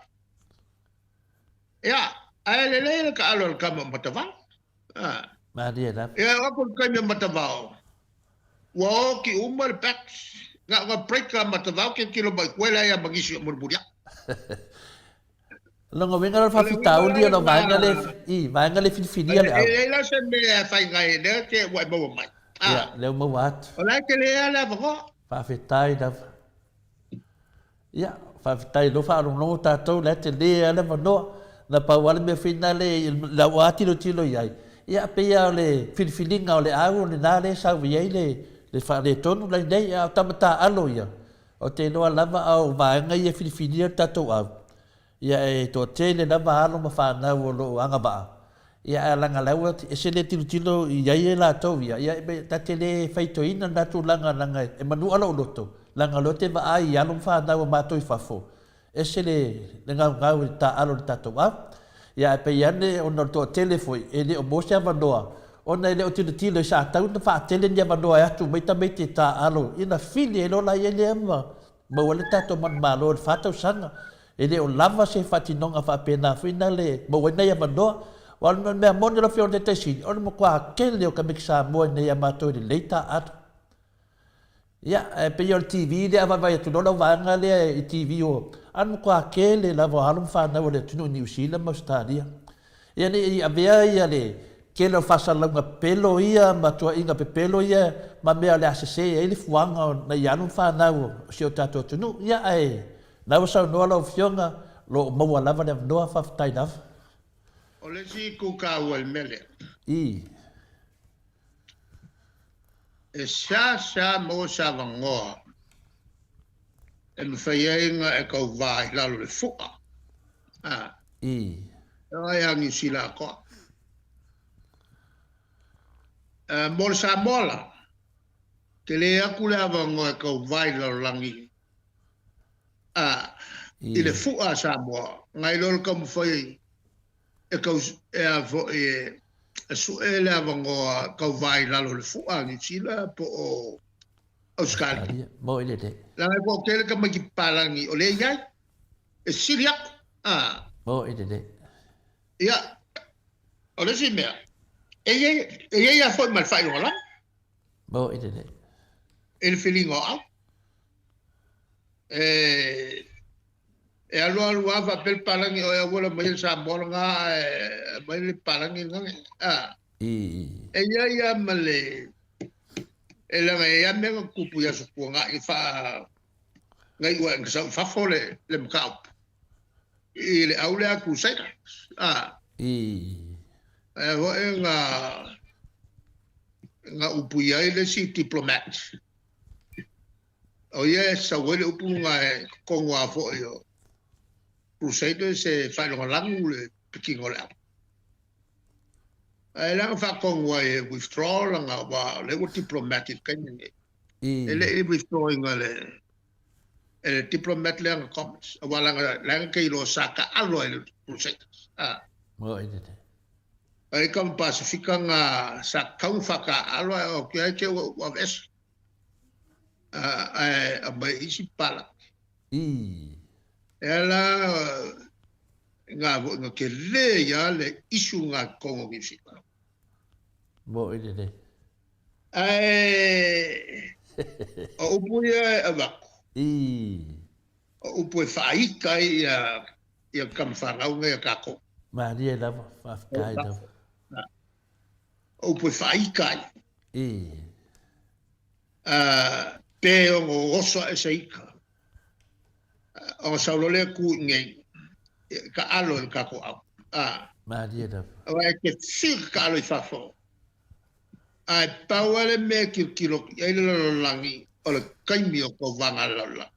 Ia, ae lelei le taalo a le tama o Matavao. A. Malie lava. Ia, e oo atu i le taimi o Matavao, Ua oti uma le backs. Na ona break a Matavao tilotilo mai koe la ia ma nisi o mulimuli atu. Lona uiga la o le faafitauli o le vaega lea i vaega lea e filifilia le au. E leai la se mea e fai nai lea te ua e maua mai. Ia, lea ua maua atu. O la e tele lava le avanoa. Faafetai lava. Ia, faafetai o lea ua faalogologo tatou, o la e tele lava le avanoa. Na pau lava le mea foi lena i lau lava tilotilo i ai, ia pei lava o le filifiliga o le au o lena lea e sau i ai le faaletonu lainei, a o tama taaalo ia, ou te iloa lava a o vaega ia e filifilia le tatou au, Ia e toatele lava alo ma fanau o lo o agavaa, ia ae leaga la ua ese le tilotilo i ai e latou ia, ia ta te le faitoina lena tulaga leaga e manua lou loto, leaga o lea ou te vaai i alo ma fanau a matou i fafo, ese le le gaugau i le taaalo i le tatou au. Ia ae pei ane ona o le toatele foi e le o maua se avanoa ona e le o tilotilo i sa tau ona faatele ni avanoa e atu mai tamaiti e taaalo ina fili ai loa la ia lea ma maua ai le tatou manumalo i le fa tausaga. E le o lava se faatinoga faapena foi na le maua ai nai avanoa. Aua o le mea moni lau Afioga i le Taitai Sili, o le matua tele o tamaiti Samoa i inei ia matou e lelei taaalo. Ia, ae pei o le TV lea a vaavaai atu loa lau vaega lea i TV o, a o le matua tele lava o alo ma fanau a le atunuu i Niu Sila ma Ausetalia. Ia ne i avea ia le tele o faasalalauga pepelo ia ma tuuaiga pepelo ia ma mea o le a sese ai le fuaga o nai alo ma fanau o si o tatou atunuu. Ia ae Na ua saunoa lau Afioga, o lo o maua lava le avanoa, faafetai lava. O le isi itu taua i le mea lea. I. E seasea maua se avanoa e mafai ai ona e tauva i lalo o le fua. A. I. E oe ia Niu Sila atoa. Mo le Samoa la, tele atu le avanoa e tauva i le lalolagi i le fua a Samoa, nai lo le taumafai e kau, e a foi e, e sue le avanoa tauva i lalo o le fua a Niu Sila po o Ausetalia. Mo i lelei. Leaga e toatele tamaiti papalagi o lea e i ai, e sili atu. A. Mo i lelei. Ia, o le isi mea, e i ai, e i ai lava foi ma le faailogalanu. Mo i lelei. I le filiga o au. E e alu alu lava faapea le palagi o e auala mai le Samoa lena ae aumai le palagi lena a e i ai lava ma le e leaga e i ai lava mea na tutupu i Aso Tuanai i faa na iu ai na sau i fafo le le mataupu i le au lea Crusaders a ae foi na na upuia ai le isi diplomat O ia e sau ai le upu na e totonu lava foi o Crusaders e faailogalanu le pikiga o le au. Ae leaga faatonu ai e withdraw lana aua o lea ua diplomatic i le taimi lenei. E le i withdraw ina le. e le diplomat lea na Thomas, aua leaga leaga ke iloa sa taalo ai le Crusaders. A. Mo i lele. Ai ka Pasifika nga sa kau whakaalo ai o ke ai ke ua ua aveese. A, ae aumai isi pala. I. E ala nga voi nga ke le ia le isu nga kongo Niu Sila. Mo i lele. Ae o upu ia e avatu. I. O upu e whaaita ai ia ia tama whanau nei a tātou. Marie lava, whawhetai lava. O upu e whaaita ai. I. Pe ono oso ae se ika. Ona sau loa lea ku i nei, ka alo e le tatou au. Malie lava. Aua e te fiu ka alo i fafo. Ae pau lava le mea e tilotilo i ai le lalolagi o le taimi o tauvaga a le lalolagi.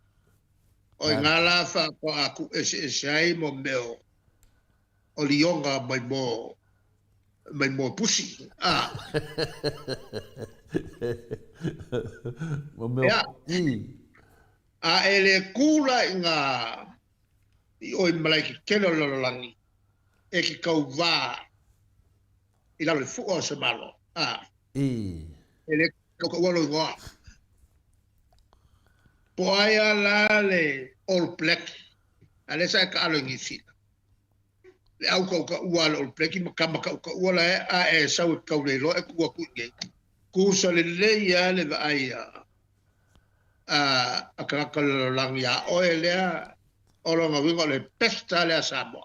O i ngā la faatoa tuueseese ai mo mea o lioga mai mo mai mo pusi. A. Mo mea i. A e le kū la i ngā i oi malae tetele o le lalolagi e ke tauvā i lalo i fua o se Malo. A. I. E le kaukaua lou igoa. Po o ai a la le All Black, a lea sa e taalo i Niu Sila. Le au kaukaua a le All Black ma tama kaukaua la e a e sau e kau le iloa e tuu atu i inei. Kusa lelei a le vaai a a a tagata o le lalolagi iā oe lea o lona uiga o le best a lea a Samoa.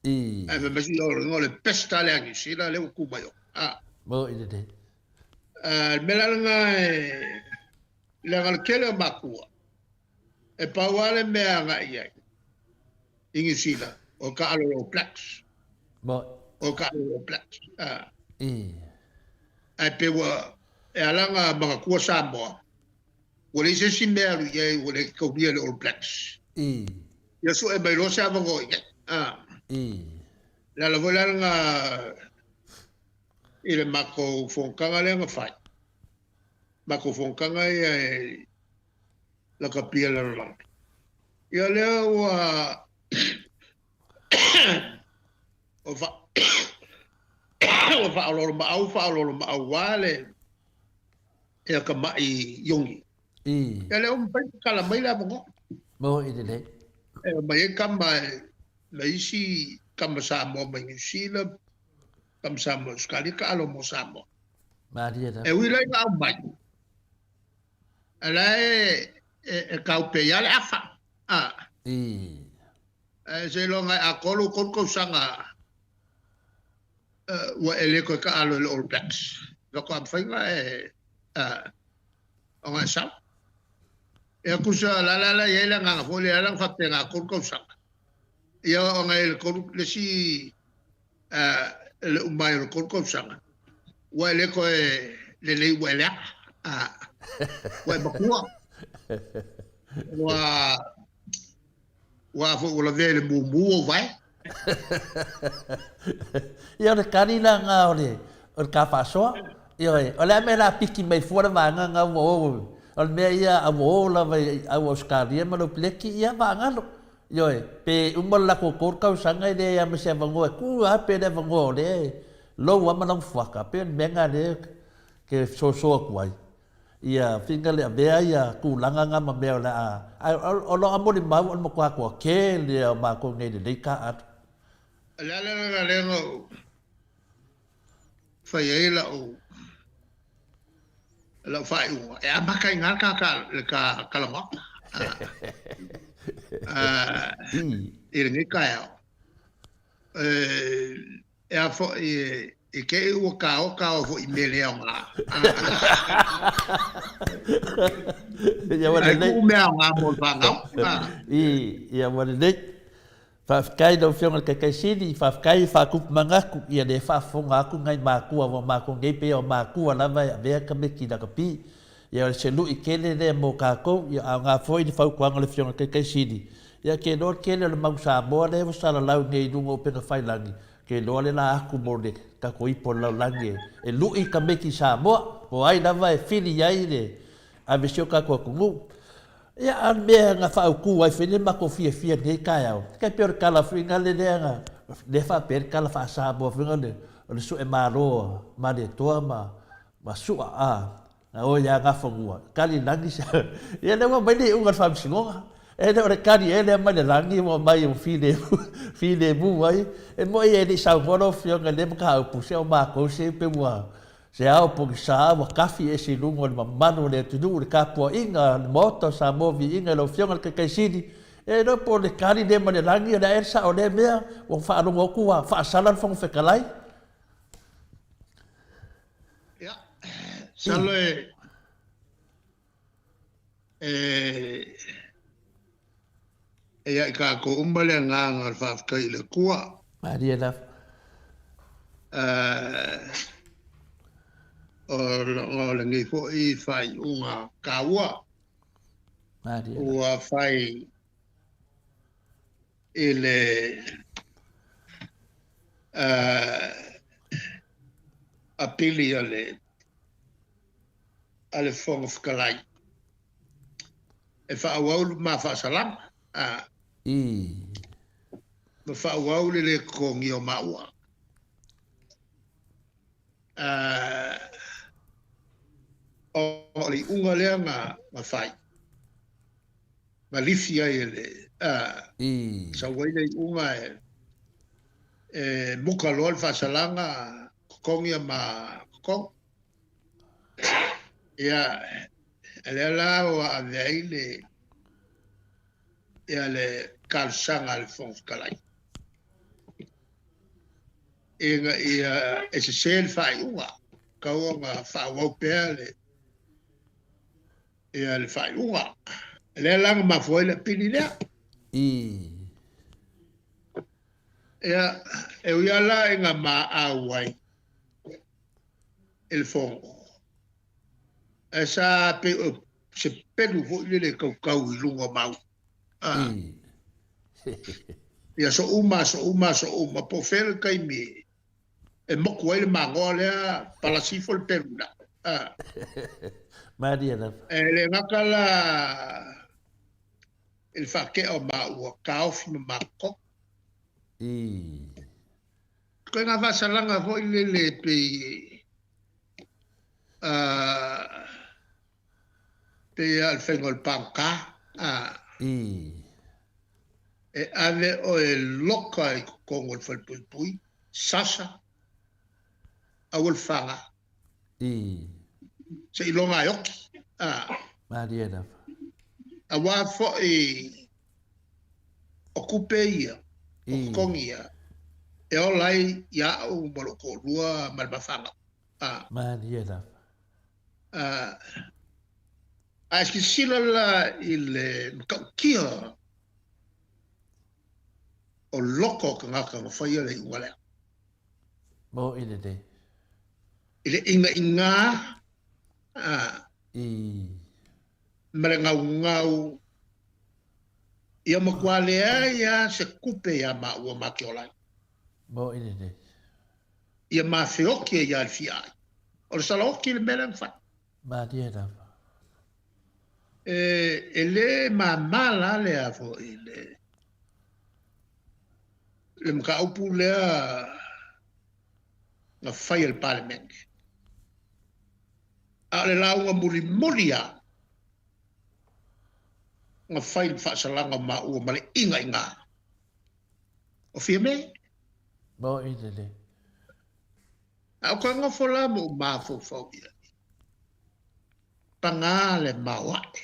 I. Ae fai mai si o lona uiga o le best a lea a Niu Sila lea ua tu mai oe. A. Mo i lelei. A le mea la lena e leaga o le tele o makua e pau lava le mea e agai i ai i Niu Sila o le taalo o Blacks. Mo. O le taalo o Blacks. A. I. Ae pei ua e ala ona manatua Samoa, ua leai se isi mea e alu i ai ua le taulia le All Blacks. I. Ia sue mai loa se avanoa i ai. A. I. Le ala foi la lena i le matou fonotaga lea na fai. Matou fonotaga ia e lakapi e lalolagi. Ia lea ua ua faaoloolomaau faaoloolomaau lava le ia ka maʻi iogi. Ia lea ua mafai ona tatala mai le avanoa. Maua i lelei. E omai ai tama ma isi tama Samoa mai Niu Sila, tama Samoa i Ausetalia, taalo mo Samoa. Malie lava. E ui la ina aumai, a la e kaupe ai lava le afa. Ae seiloga e atoa lou 3 tausaga ua e le toe taalo i le All Blacks. Faatoa mafai ona e ona e sau. Ia tusa la la la i ai le agaga foi lea ala ona faapena 3 tausaga. Ia ona e le 3 le isi le uma ai o le 3 tausaga ua e le toe lelei ua e leaga. Ua e matua. Ua Ua foi ua lavea i le mumu o vae. Ia o le kali la nga o le o le ka faasoa. Ioe, o le a mea la piki mai fua le vaega nga ua o o le mea ia a ua o lava i au Ausetalia ma lou peleki ia vaagalo. Ioe, pe uma le latou 3 tausaga e leai lava ma se avanoa e tu lava pea le avanoa o lea e lou lava ma lana fuata pei o le mea lena lea ke fesoasoa atu ai. Ia finga le avea ia tulaga nga ma mea o le a, ae o lo a molimau o le matua toatele a o matou nei lelei taaalo. O le ala lena lea na ou fai ai lau lau faaiuga, e amata i ina le ta talanoaga i lenei taeao. E a foi e te i ua taotao foi i mea le aoga. Ia ua Ai lelei. kuu mea aoga mo le whanau. I, ia ua lelei. Faafetai i lau Afioga i le Taitaisili, faafetai i faatupu manatu, ia le faafofoga atu nai matua ua matou nei pei o matua lava e avea tamaiti i lakapi. Ia o le selui tele lea mo tatou, ia aoga foi le fautuaga a le Afioga i le Taitaisili, Ia ke iloa le tele o le mau Samoa lea ua salalau nei i luga o upega failagi, ke iloa le la atu mo le tatou ipo o le lalolagi e lu'i i tamaiti Samoa, po o ai lava e fili ai le ave si o tatou atunuu. Ia, a o le mea na faautu ai foi le matou fiafia i lenei taeao, tai pei o le tala foi lea lea na, lea faapea ai le tala faa-Samoa foi lea, o le suemalo a Malietoa ma, ma Su'a, a, na o ia Nafanua, tali lagi se, ia lea ua aumai le iuga a le Faamasinoga. E le o le tali ea lea mai le lagi ua aumai ua filemu, filemu ai. E moni e le i saunoa lau Afioga i lea mataupu, se o matou se pei ua, Se ao pogisa ua tafi ese i luga o le mamalu o le atunuu le tapuaiga a le Maota o Samoa Viiga i lau Afioga i le Taitai Sili. E iloa po o le tali lea mai le lagi o le a ea le sao o lea mea ua faalogo atu ua faasala le Fofoga Fetalai. Ia, masalo e E ia i tatou uma le agaga o le faafetai i le Atua. Malie lava. O lenei foi faaiuga taua. Malie lava. Ua fai i le apili a le a le Fofoga Fetalai e faaauau le ma faasalaga, a. Ii. Ma faaauau le lē totogia o maua. A, ona o le iuga lea na, na fai, na lifi ai e le, a. Ii. Sau ai le iuga e, e muka loa le faasalaga, totogi a ma totogi. Ia, lea la ua ave ai le, ia le talosaga a le Fofoga Fetalai ina ia e sese le faaiuga, tau ona faaauau pea le, ia le faaiuga. Lea la na mafua ai le apili lea. Ii. Ia, e ui lava la ina maau ai i le fono. Ae sa pei o se pelu foi lele e tautau i luga o mau. Ah. I aso uma, aso uma, aso uma, po o fea le taimi e moku ai le magoa lea, palasi ifo le pelu la. Ah. Malie lava. E le gata la i le faatea o maua, taofi ma makokogo. Ii. Koe ngā faasalaga foi lele pei pei a o le faiga o le pagota a. Ii. E ave oe loka i totonu o le falepuipui, sasa, aua le faga. Ii. Seiloga e oki. A. Malie lava. Aua foi o kupe ia, o totogi ia, e ola ai ia au ma lou toalua ma le ma fanau. A. Malie lava. A, a e silasila la i le matautia o loko o tagata na faia le iuga lea. Mo i lelei. I le igaigā, a. Ii. Ma le gaugau, ia matua leai lava se tupe iā maua ma te ola ai. Mo i lenei. Ia ma feoki ai ia le fia ai. O le sala oki le mea lea na fai. Malie lava. E, e le māmā la lea foi le, le mataupu lea na fai e le Palemene. A o le lauga mulimuli lava na fai le faasalaga o maua ma le igaiga o Fiame. Maui lelei. A o ka nofo la ma ou mafaufau i ai, paga le maoae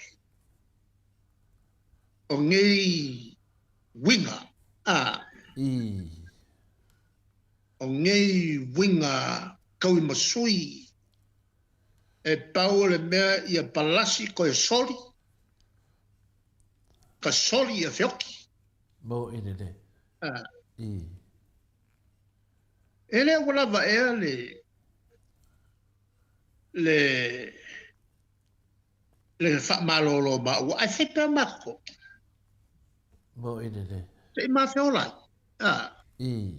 o nei uiga, a. Ii. O nei uiga tauimasui E pau o le mea ia palasi koe soli, ka soli ia feoki. Mo i lelei. A. Ii. E le ua lava ea le, le, le faamalolo maua, ae fai pea matou. Mo i lelei. Se i ma feola ai. A. Ii.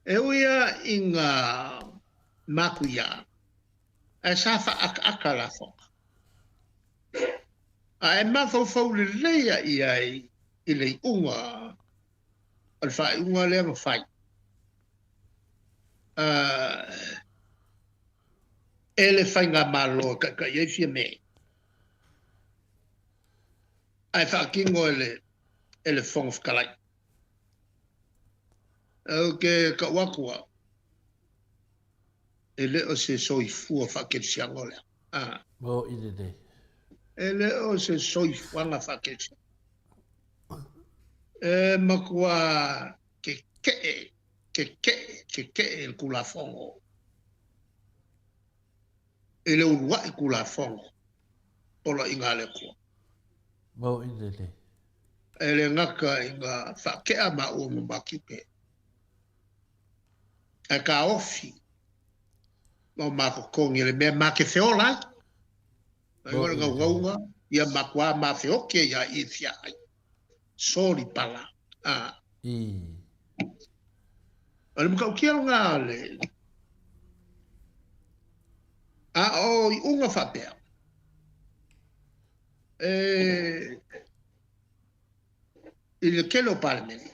E ui lava ina matuia, ae sa faaakaaka lafoga. Ae mafaufau lelei lava i ai i le iuga o le faaiuga lea na fai e le faigamalo e taitai ai Fiame, ae faatino e le Fofoga Fetalai. Ou te tau atu au, e le o se soifua faakerisiano lea. A. Mo i lelei. E le o se soifuaga faakerisiano. E matua keke'e, keke'e, keke'e i le Tulafono, i le ulua'i Tulafono, poloaiga a le Atua. Mo i lelei. E le gata ina faake'a maua ma matiute, ae taofi ma o matotogi le mea ma te feola ai. Ai o le gaugauga, ia matua mafeoki ai ia i fia ai. Soli pala. A. O le matautia lena le a o iuga faapea. E i le tele o Palemene.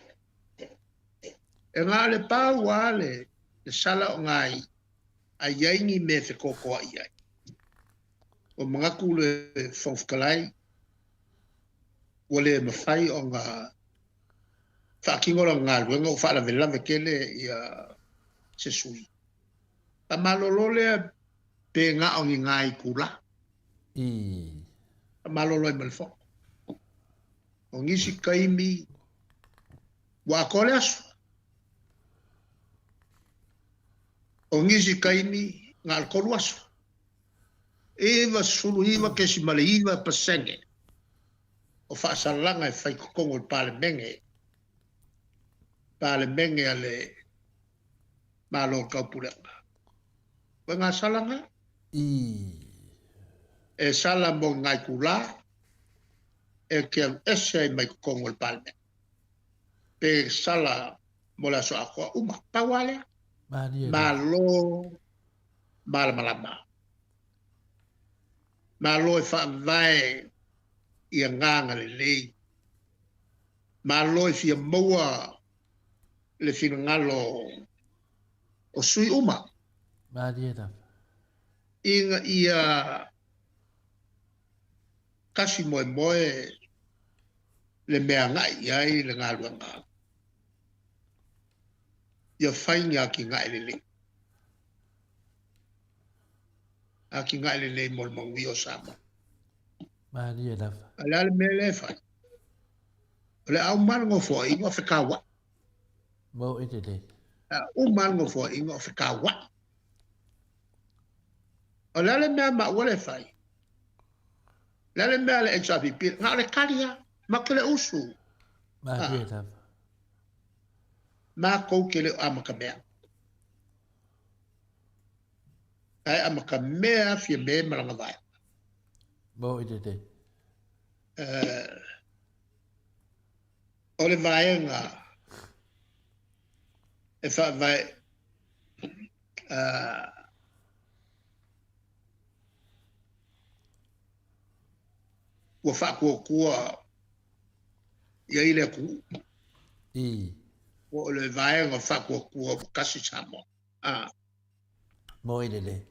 E na o le pau lava le sala o nai a i ai ni mea e fetotoai ai. Ua manatu le Fofoga Fetalai ua le mafai ona faatino lana galuega ua faalavelave tele ia se sui. Faamalolo lea pe na o ni nai itula. Faamalolo ai ma le Fono. O nisi taimi ua atoa le aso. O nisi taimi na o le 3 aso. 99.9% o faasalaga e fai i totonu o le Palemene, Palemene a le Malo o le Taupulega. Ua gasala na. E sala mo ni nai itula e te alu ese ai mai totonu o le Palemene. Pe sala mo le aso atoa uma. Pau lava lea. Malo malamalama. Malo e faavae i agaga lelei. Malo e fia maua le finagalo o sui uma. Malie lava. Ina ia tasi moemoe le mea agai i ai le galuega. Ia fai ni atinae lelei. Atinae lelei mo le manuia o Samoa. Malie lava. A o le a le mea lea e fai? O le a uma lava le nofoaiga o fekauai. Mo i lelei. O le a uma lava le nofoaiga o fekauai. O le a le mea maua lea e fai? O le a le mea a le HRPP? Na o le kali lava. Matou te le usu. Malie lava. Matou te le o amatamea. Ae amatamea Fiame ma lana vaega. Mo i lelei. O le vaega e faavae ua faatuatua i ai le atunuu. O le vaega faatuatua ua tasi Samoa. Mo i lelei.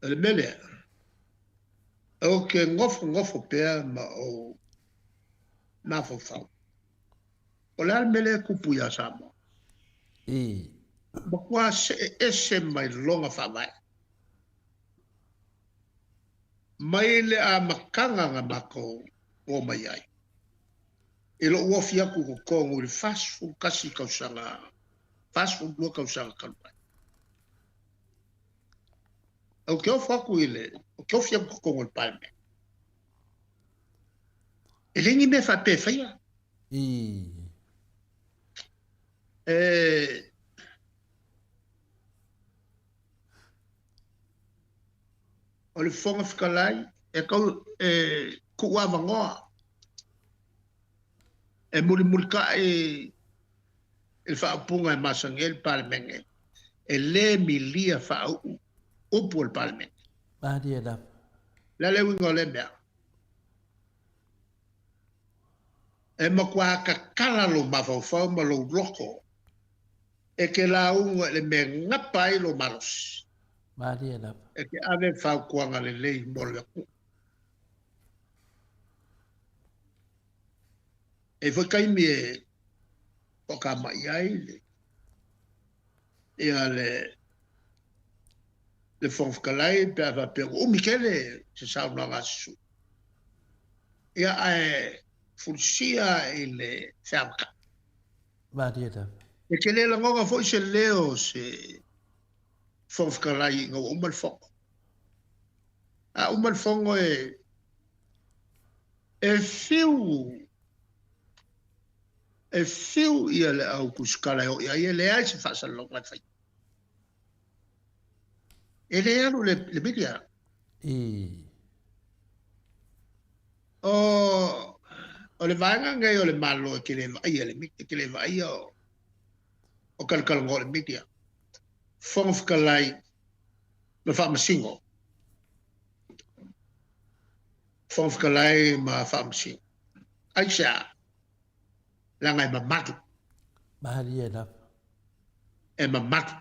O le mea lea, ou te nofonofo pea ma ou mafaufau. O le a le mea lea e tupu ia Samoa? Matua see ese mai lona faavae. Mai le amataga na matou o mai ai. I lou ofi atu i totonu i le 41 tausaga, 42 tausaga talu ai. Ou te ofo atu i le, ou te ofi atu i totonu o le Palemene. E leai ni mea faapea e faia. E o le Fofoga Fetalai e tau e tuu avanoa e mulimulitai i le faaupuga e masani ai le Palemene. E lē milia faauu upu o le Palemene. Malie lava. O le a le uiga o lea mea? E matua tatala lou mafaufau ma lou loto e te lauga i le mea e gapa ai lou malosi. Malie lava. E te ave fautuaga lelei mo le atunuu. E i ai foi taimi e toatamai ai le ia le le Fofoga Fetalai pe a faapea ua umi tele se saunoaga a se sui. Ia ae fulisia i le feavatai. Malie lava. E te le lagona foi se leo o se Fofoga Fetalai ina ua uma le fono. A uma le fono e e fiu E fiu ia le au tusitala e oo i ai, e leai se faasalalauga e faia. E le alu le, le media. I. O, o le vaega nei o le Malo e te le vaaia le e te le vaaia o, o talatalanoa o le media. Fofoga Fetalai ma Faamasino. Fofoga Fetalai ma Faamasino. Aisea? Leaga e mamalu. Malie lava. E mamalu.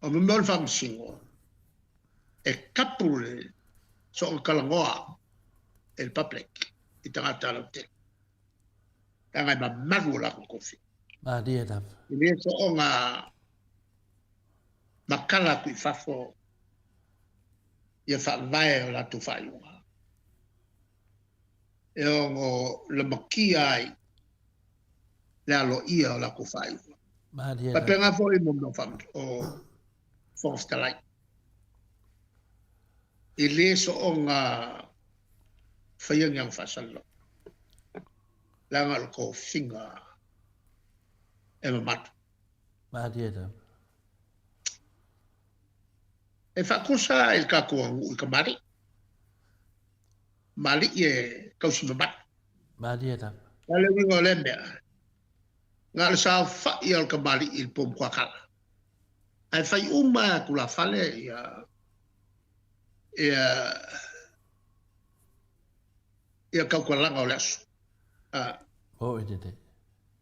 O me mea o le faamasino, e kapu le soona talanoa e le public i tagata lautele. Leaga e mamalu o latou tofi. Malie lava. E le soona matala atu i fafo ia faavae o latou faaiuga. E ono lamatia ai le aloaia o latou faaiuga. Faapena foi mo mea o Fofoga Fetalai. E le soona faia ni ana faasalalau, leaga o le tofiga e mamalu. E faatusa i le tatou aganuu i kamali'i. Malii e tausi mamalu. Malie lava. O le uiga o lea mea, na o le saofai lava o le tamalii i le po mutuakala, ae fai uma lava e tulafale ia, ia, ia tautalaga o le aso. A. Oi lelei.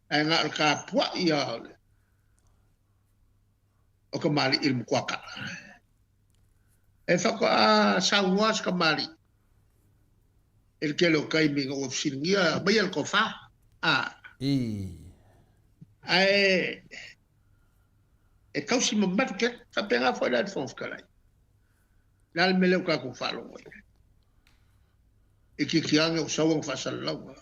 Ae na o le tapuai lava o le, o tamalii i le mutuakala. E faatoa saunoa se tamalii i le tele o taimi ina ua fesiligia, aumaia le tofa. A. Ae e tausi mamalu tele. Faapena foi la i le Fofoga Fetalai. O le a le mea lea ua tatou faalogo ai? Itiiti ane o sau ana faasalalauga.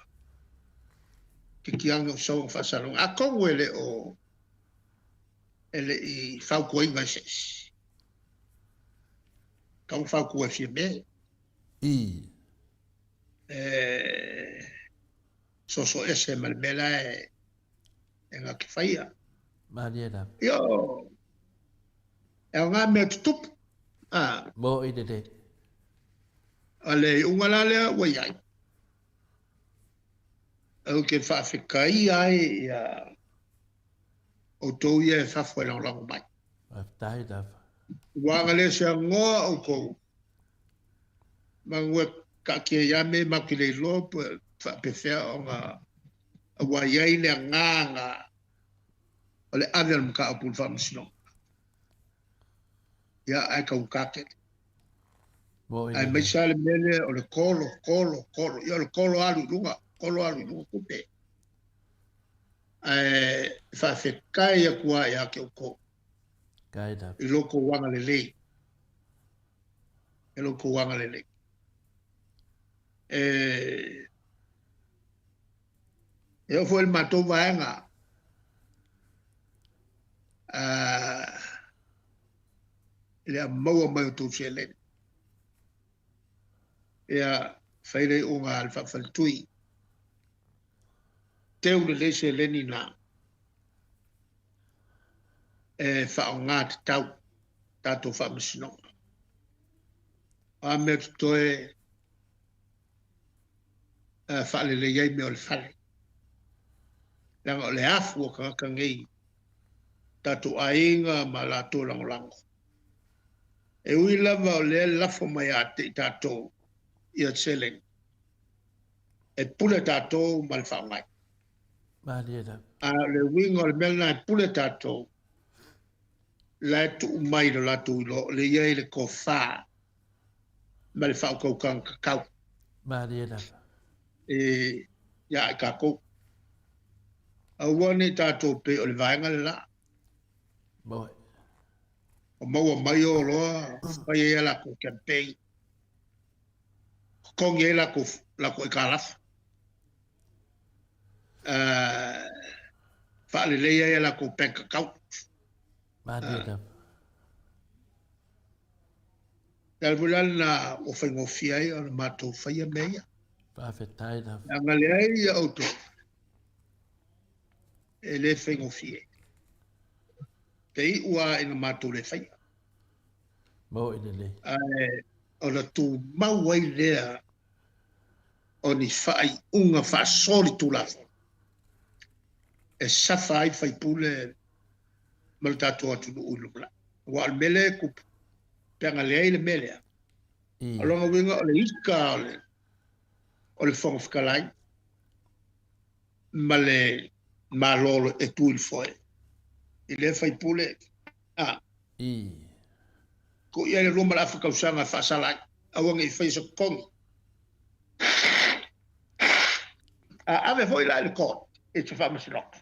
Itiiti ane o sau ana faasalalauga. Atonu e le o e le i fautuaina e se isi. Tau na fautua e Fiame. I. E soso ese ma le mea la e e na te faia. Malie lava. Ia o e aoga mea tutupu. A. Mo i lelei. O le iuga la lea ua i ai. Ou te faafetaia ai ia outou ia e fafo e lagolago mai. Faafetai lava. Ua aga le se agoa outou. Manu e taatia ia me matou te le iloa pe faapefea ona ua i ai le agaga o le ave o le mataupu i le Faamasinoga. Ia, ae taugata tele. Aemaise lava le mea lea o le kolo, kolo, kolo. Ia o le kolo alu i luga, kolo alu i luga tupe. Ae faafetai atu lava ia te outou i lo outou agalelei, i lo outou agalelei. E, e oo foi i le matou vaega, i le maua mai o tou seleni. Ia, fai le iuga a le faafaletui. Teu lelei seleni na e faaaoga tatau tatou faamasinoga. O a mea totoe faalelei ai mea o le fale. Leaga o le afu o tagata nei tatou aiga ma latou lagolago. E ui lava o lea e lafo mai ia te i tatou ia seleni, e pule tatou ma le faaaogaina. Malie lava. A o le uiga o le mea lena e pule tatou, la e tuu mai i lo latou iloa o lea e i ai le tofa ma le faautautaga tatau. Malie lava. E ia i tatou. Aua ne i tatou pei o le vaega le la. Moe. O maua mai o loa, fai ai a latou campaign. Totogi ai latou, latou aitalafu. Uh, faalelei ai a latou bank account. Malie lava. Le ala foi la lena ua faigofie ai ona matou faia mea ia. Faafetai lava. Leaga leai ia outou, e le faigofie. Te iu lava ina matou le faia. Maua i lelei. Ae ona tumau ai lea o ni faaiuga faasolitulafono e safa ai faipule ma le tatou atunuu i lumanai. Aua o le mea lea e tupu, pe ana leai le mea lea, o lona uiga o le ika o le, o le Fofoga Fetalai ma le Malo e tu i le foe i lea faipule, a tuu i ai le 2.5 tausaga e faasala ai, aua ne i faia se totogi. A ave foi la i le court i se faamasinoga.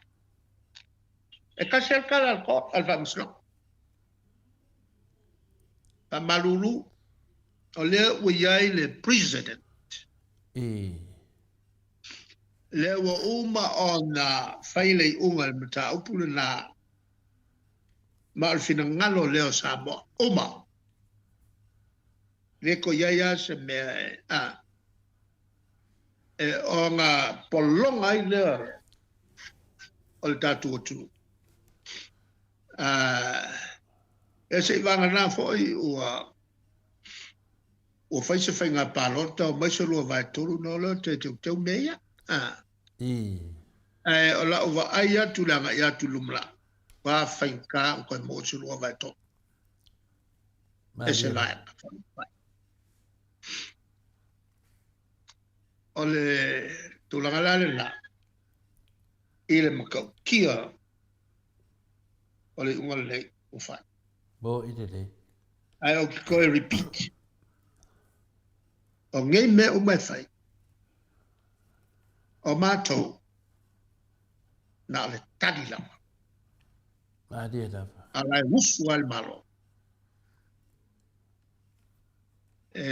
E tasi lava le tala a le court, a le faamasinoga. Faamalulu, o lea ua i ai le precedent. Lea ua uma ona fai le iuga i le mataupu lena, ma o le finagalo lea o Samoa uma. E le toe i ai lava se mea e, a, e ona pologa ai lea o le tatou atunuu. E seivagana foi ua ua fai se faiga palota omai se 2/3 ona o lea o toe teuteu mea ia. Ae o lau vaai atu i le agai atu i lumanai, ua faigata ona toe maua se 2/3 e se Vaega Faaupufai. O le tulaga la lena i le matautia o le iuga lenei ua fai. Mo i lelei. Ae ou te toe repeat, o nei mea uma e fai, o matou, na o le tali lava. Malie lava. A la e usu lava le Malo. E,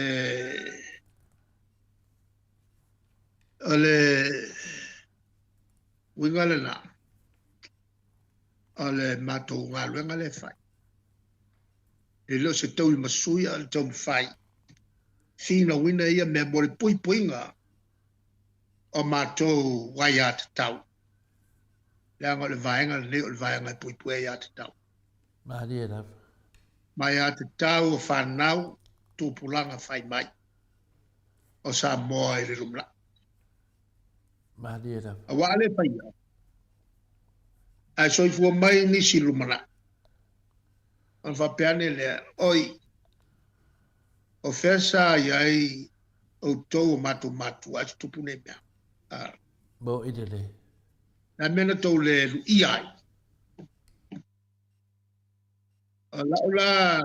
o le uiga lena o le matou galuega lea e fai. E le o se tauimasui a o le taumafai finauina ia mea mo le puipuiga o matou aiatatau, leaga o le vaega lenei o le vaega e puipui aiatatau. Malie lava. Ma aiatatau o fanau tupulaga fai mai o Samoa i le lumanai. Malie lava. Aua a le faia, ae soifua mai nisi lumanai, ona faapea ane lea, Oi, o fea sa i ai outou o matou matua ai tutupu nei mea? A. Mo i lelei. Le a mea na tou le luia ai? O lau la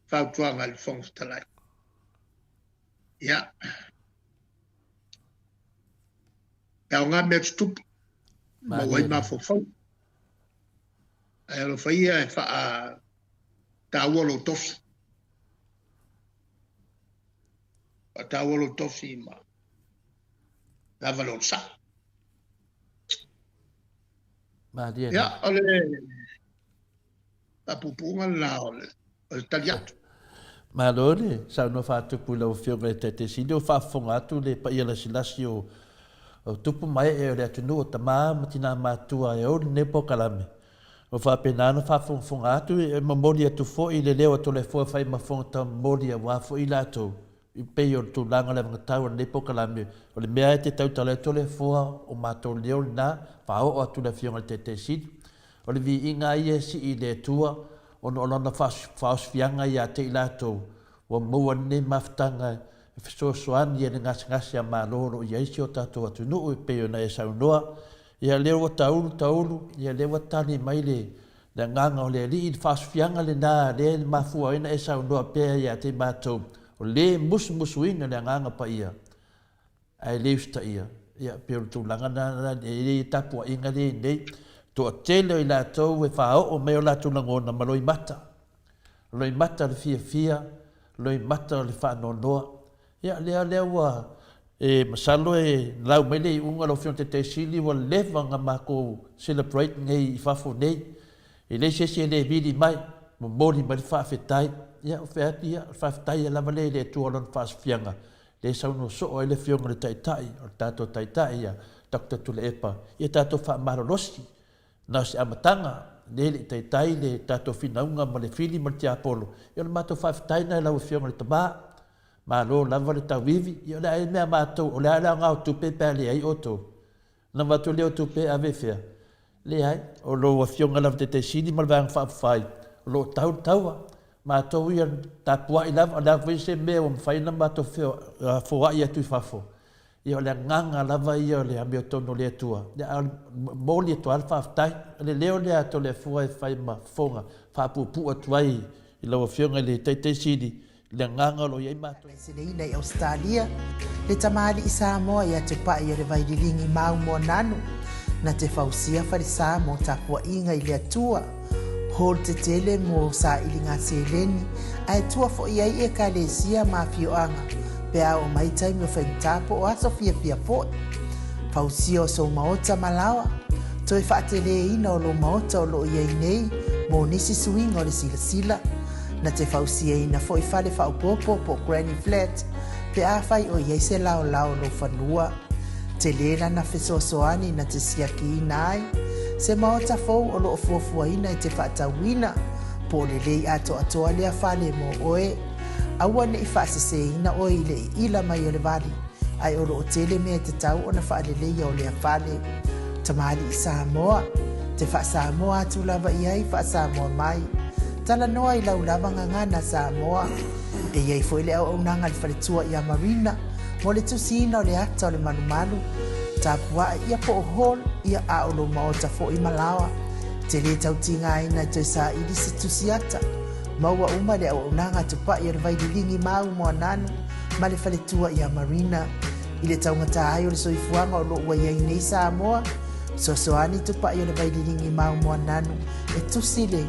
fautuaga i le Fofoga Fetalai, ia, e aoga mea tutupu, maua ai mafaufauga. Ae alofa ia e faataua lou tofi. Faataua lou tofi ma lava le onosai. Malie. Ia, o le faapuupuuga lena o le, o le tali atu. Malo le saunoa faatupu i lau Afioga i le Taitaisili. Ua faafofoga atu le paia lasilasi o o tupu ma ee o le atunuu o tama ma tinā matua e ou lenei polokalame. Ua faapena ona faafogafoga atu e momoli atu foi le leo a Toleafoa e fai ma fofoga taumomoli aua foi i latou i pei o le tulaga o le anavatau o lenei polokalame. O le mea e te tautala ai Toleafoa o matou leo lena, faaoo atu i le Afioga i le Taitaisili. O le viiga ia e sii i le Atua ona o Lana faaosifiaga ia te i latou ua maua lenei mafutaga e fesoasoani ai i le gasegase a Malo o lo o i ai si o tatou atunuu e pei ona e saunoa. Ia lea ua taulu taulu, ia lea ua tali mai le le agaga o le Alii i le faaosifiaga lena lea e mafua ai ona e saunoa pea ia te i matou, o le musumusuina le Agaga Paia. Ae le usitaia, ia, pei o le tulaga lena, e i ai tapuaiga lea i inei, toatele o i latou e faaoo mai o latou lagona ma loimata, loimata o le fiafia, loimata o le faanoanoa. Ia, lea, lea ua, e masalo e lau mai le iuga lau Afioga i le Taitai Sili ua leva ona matou celebrate nei i fafo nei, e leai se isi e le vili mai, momoli mai le faafetai. Ia, ou fai atu, ia, o le faafetai lava lea i le Atua o Lona faasofiaga, lea e saunoa soo ai le Afioga i le Taitai, o le tatou Taitai ia Doctor Tuilaepa, ia tatou faamalolosi. Na o se amataga, lea e le i taitai le tatou finauga ma le fili ma le tiapolo, ia o le matou faafetai lena i lau Afioga i le Tama. Malo lava le tauivi, ia o le a ea mea a matou, o le a le aoga o tupe pe a leai outou? Na avatu lea o tupe e ave i fea? Leai, o lou Afioga lava Taitai Sili ma le Vaega Faaupufai o lo o tau le taua. Matou ia tapuai lava, o le a foi se mea ua mafai ona matou foai atu i fafo, ia o le agaga lava ia o le amiotonu o le Atua, a momoli atu lava le faafetai. O le leo lea a Toleafoa e fai ma fofoga faapuupuu atu ai i lau Afioga i le Taitai Sili le agaga o lo o i ai matou. Seleina i Ausetalia, le tamalii Samoa ia te pa'i o le vaililigi mau moananu, na te fausia falesa mo tapua'iga i le Atua, hall tetele mo sailiga seleni, ae tua fo'i ai Ekalesia ma afioaga pe a oo mai taimi o faigata po o aso fiafia fo'i. Fausia o sou maota ma laoa, toe fa'ateleina o lou maota o lo'o i ai nei mo nisi suiga o le silasila, Na te fausiaina foi fale faaopoopo po o granny flat pe afai o i ai se laolao o lou fanua. Tele lana fesoasoani na te siakiina ai se maota fou o lo o fuafuaina e te faatauina po o lelei atoatoa lea fale mo oe. Aua ne i faaseseina oe i le iila mai o le vali, ae o lo o tele mea e tatau ona faaleleia o lea fale. Tamalii Samoa, te faa-Samoa atu lava i ai, faa-Samoa mai. Talanoa i lau lava gagana Samoa. E i ai foi le auaunaga a le faletua ia Marina mo le tusiina o le ata o le malumalu, tapua'i ia po o hall ia a o lou maota foi ma laoa. Te lē tau tigaina e toe saili se tusi ata. Maua uma le auaunaga a Tupa'i o le Vaililigi Mau Moananu ma le faletua ia Marina. I le taugata ai o le soifuaga o lo o ua i ai nei Samoa, fesoasoani Tupa'i o le Vaililigi Mau Moananu E tusi le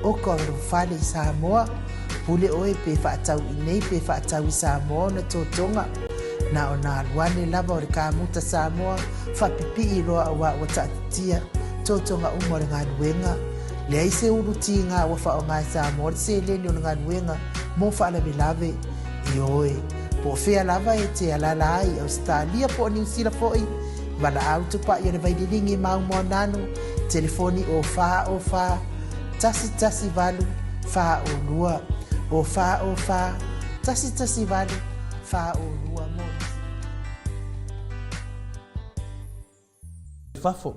oka o lou fale i Samoa, pule oe pe faatau i nei pe faatau i Samoa ona totoga. Na ona alu ane lava o le kamuta Samoa faapipii loa auā ua taatitia totoga uma o le galuega. Leai se ulu tiga ua faaaoga e Samoa le seleni o le galuega mo faalavelave. Ioe, po o fea lava e te alaala ai i Ausetalia po o Niusila foi, Valaau tupa'i o le Vaililigi Mau Moananu, telefoni o 4 o 4 1 1 8 4 o 2, o 4 o 4 1 1 8 4 o 2 mo nisi. Fafo.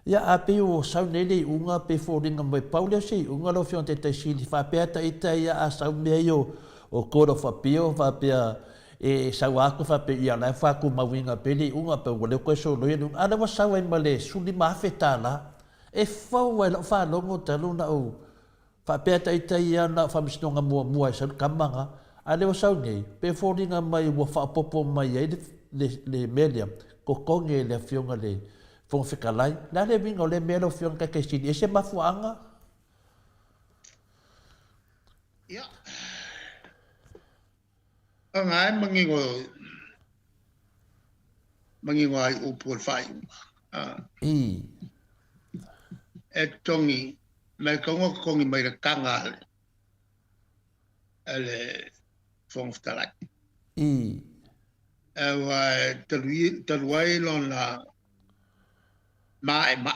Ia, a pei ua sau nei le iuga, pei foliga mai pau lea o se iuga lau Afioga i le Taitai Sili, faapea ta ita ia a sau mea ia o Court of Appeal faapea e sau atu faapea ia la e faatumauina pea le iuga pe ua le toe soloia le iuga, a o lea ua sau ai ma le $15,000. E fou ai lau faalogo talu ona ou faapea ta ita ia na o faamasinoga muamua e sau le kama na, a o lea ua sau nei, pei e foliga mai ua faaopoopo mai ai le, le, le mea lea, totogi e le Afioga i le Fofoga Fetalai. O le a le uiga o lea mea lau Afioga i le Taitaisili? E se mafuaaga? Ia. Aga e manino manino ai upu o le faaiuga. I. E totogi, mai kaunga totogi mai le taga a le, a le Fofoga Fetalai. I. Aua e talu, talu ai lona maemae.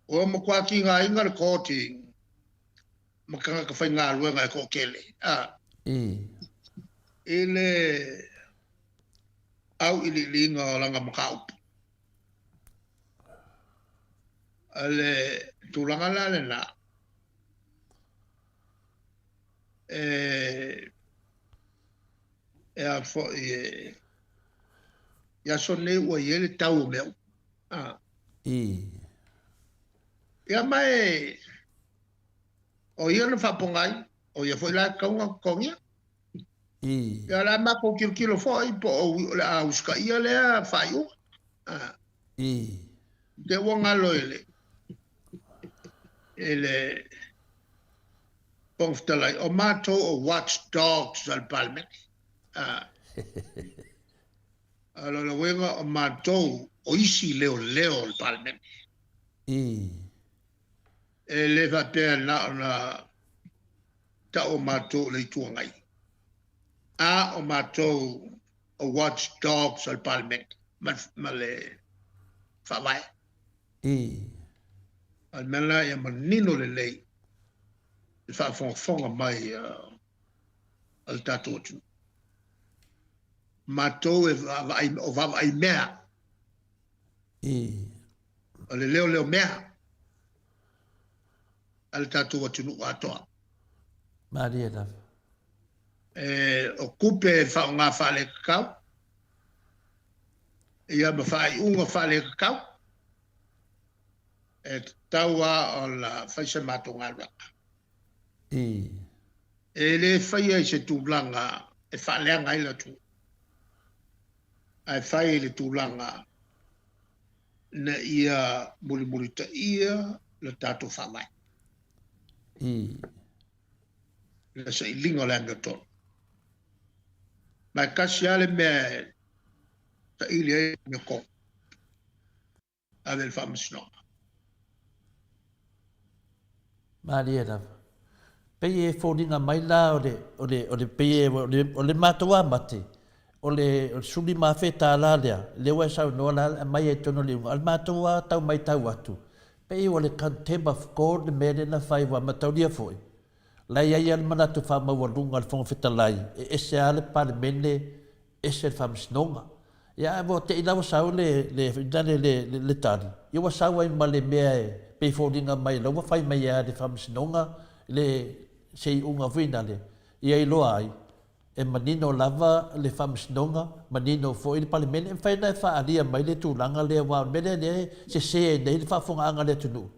Ua matua tigaina le koti ma tagata faigaluega e toatele, a. I. I le auiliiliga o lana mataupu. O le tulaga la lena, e, e a foi e, i aso nei ua i ai le tau o mea uma. Ah. Ia ma e, o ia na faapogai, o ia foi la e tatau ona totogia. Ia o le a matou tilotilo foi po o le a usitaia lea faaiuga. Ah. Te ua galo i le i le Fofoga Fetalai, o matou o watch dogs a le Palemene. Ah. O lona uiga o matou o isi leoleo o le Palemene. E le faapea na ona tau o matou o le Itu Agai, a o matou o watch dogs a le Palemene ma le Faavae. O le mea lena ia manino lelei le faafogafoga mai a le tatou atunuu. Matou e vaavaai, o vaavaai mea. O le leoleo mea a le tatou atunuu atoa. Malie lava. E, o tupe e faaaoga faaletatau, ia ma faaiuga faaletatau, e tatau lava ona fai se matou galuega. E le faia i se tulaga e faaleaga ai le atunuu, ae fai i le tulaga ina ia mulimulitaia le tatou Faavae. Le sailiga o le amiotonu. Ma e tasi lava le mea e saili ai le amiotonu, ave i le Faamasinoga. Malie lava. Pei e foliga mai la o le, o le, o le, pei e, o le, o le matou amate, o le, o le $15,000 lea, lea ua e saunoa la e aumai ai i totonu o le iuga, o le matou lava tau maitau atu, pei ua le contempt of court le mea lea na fai ua mataulia foi, la e i ai lava le manatu faamaualuga a le Fofoga Fetalai, e ese lava le Palemene ese le Faamasinoga. Ia ae ua te i la ua sau le, le, le, le, le tali, ia ua sau ai ma le mea e pei foliga mai la ua fai mai ai le Faamasinoga le se iuga foi nale, ia iloa ai, e manino lava le Faamasinoga, manino foi le Palemene, e mafai ona e faaalia mai le tulaga lea, aua o le mea lea lea e sese ai nei le faafofogaaga a le atunuu,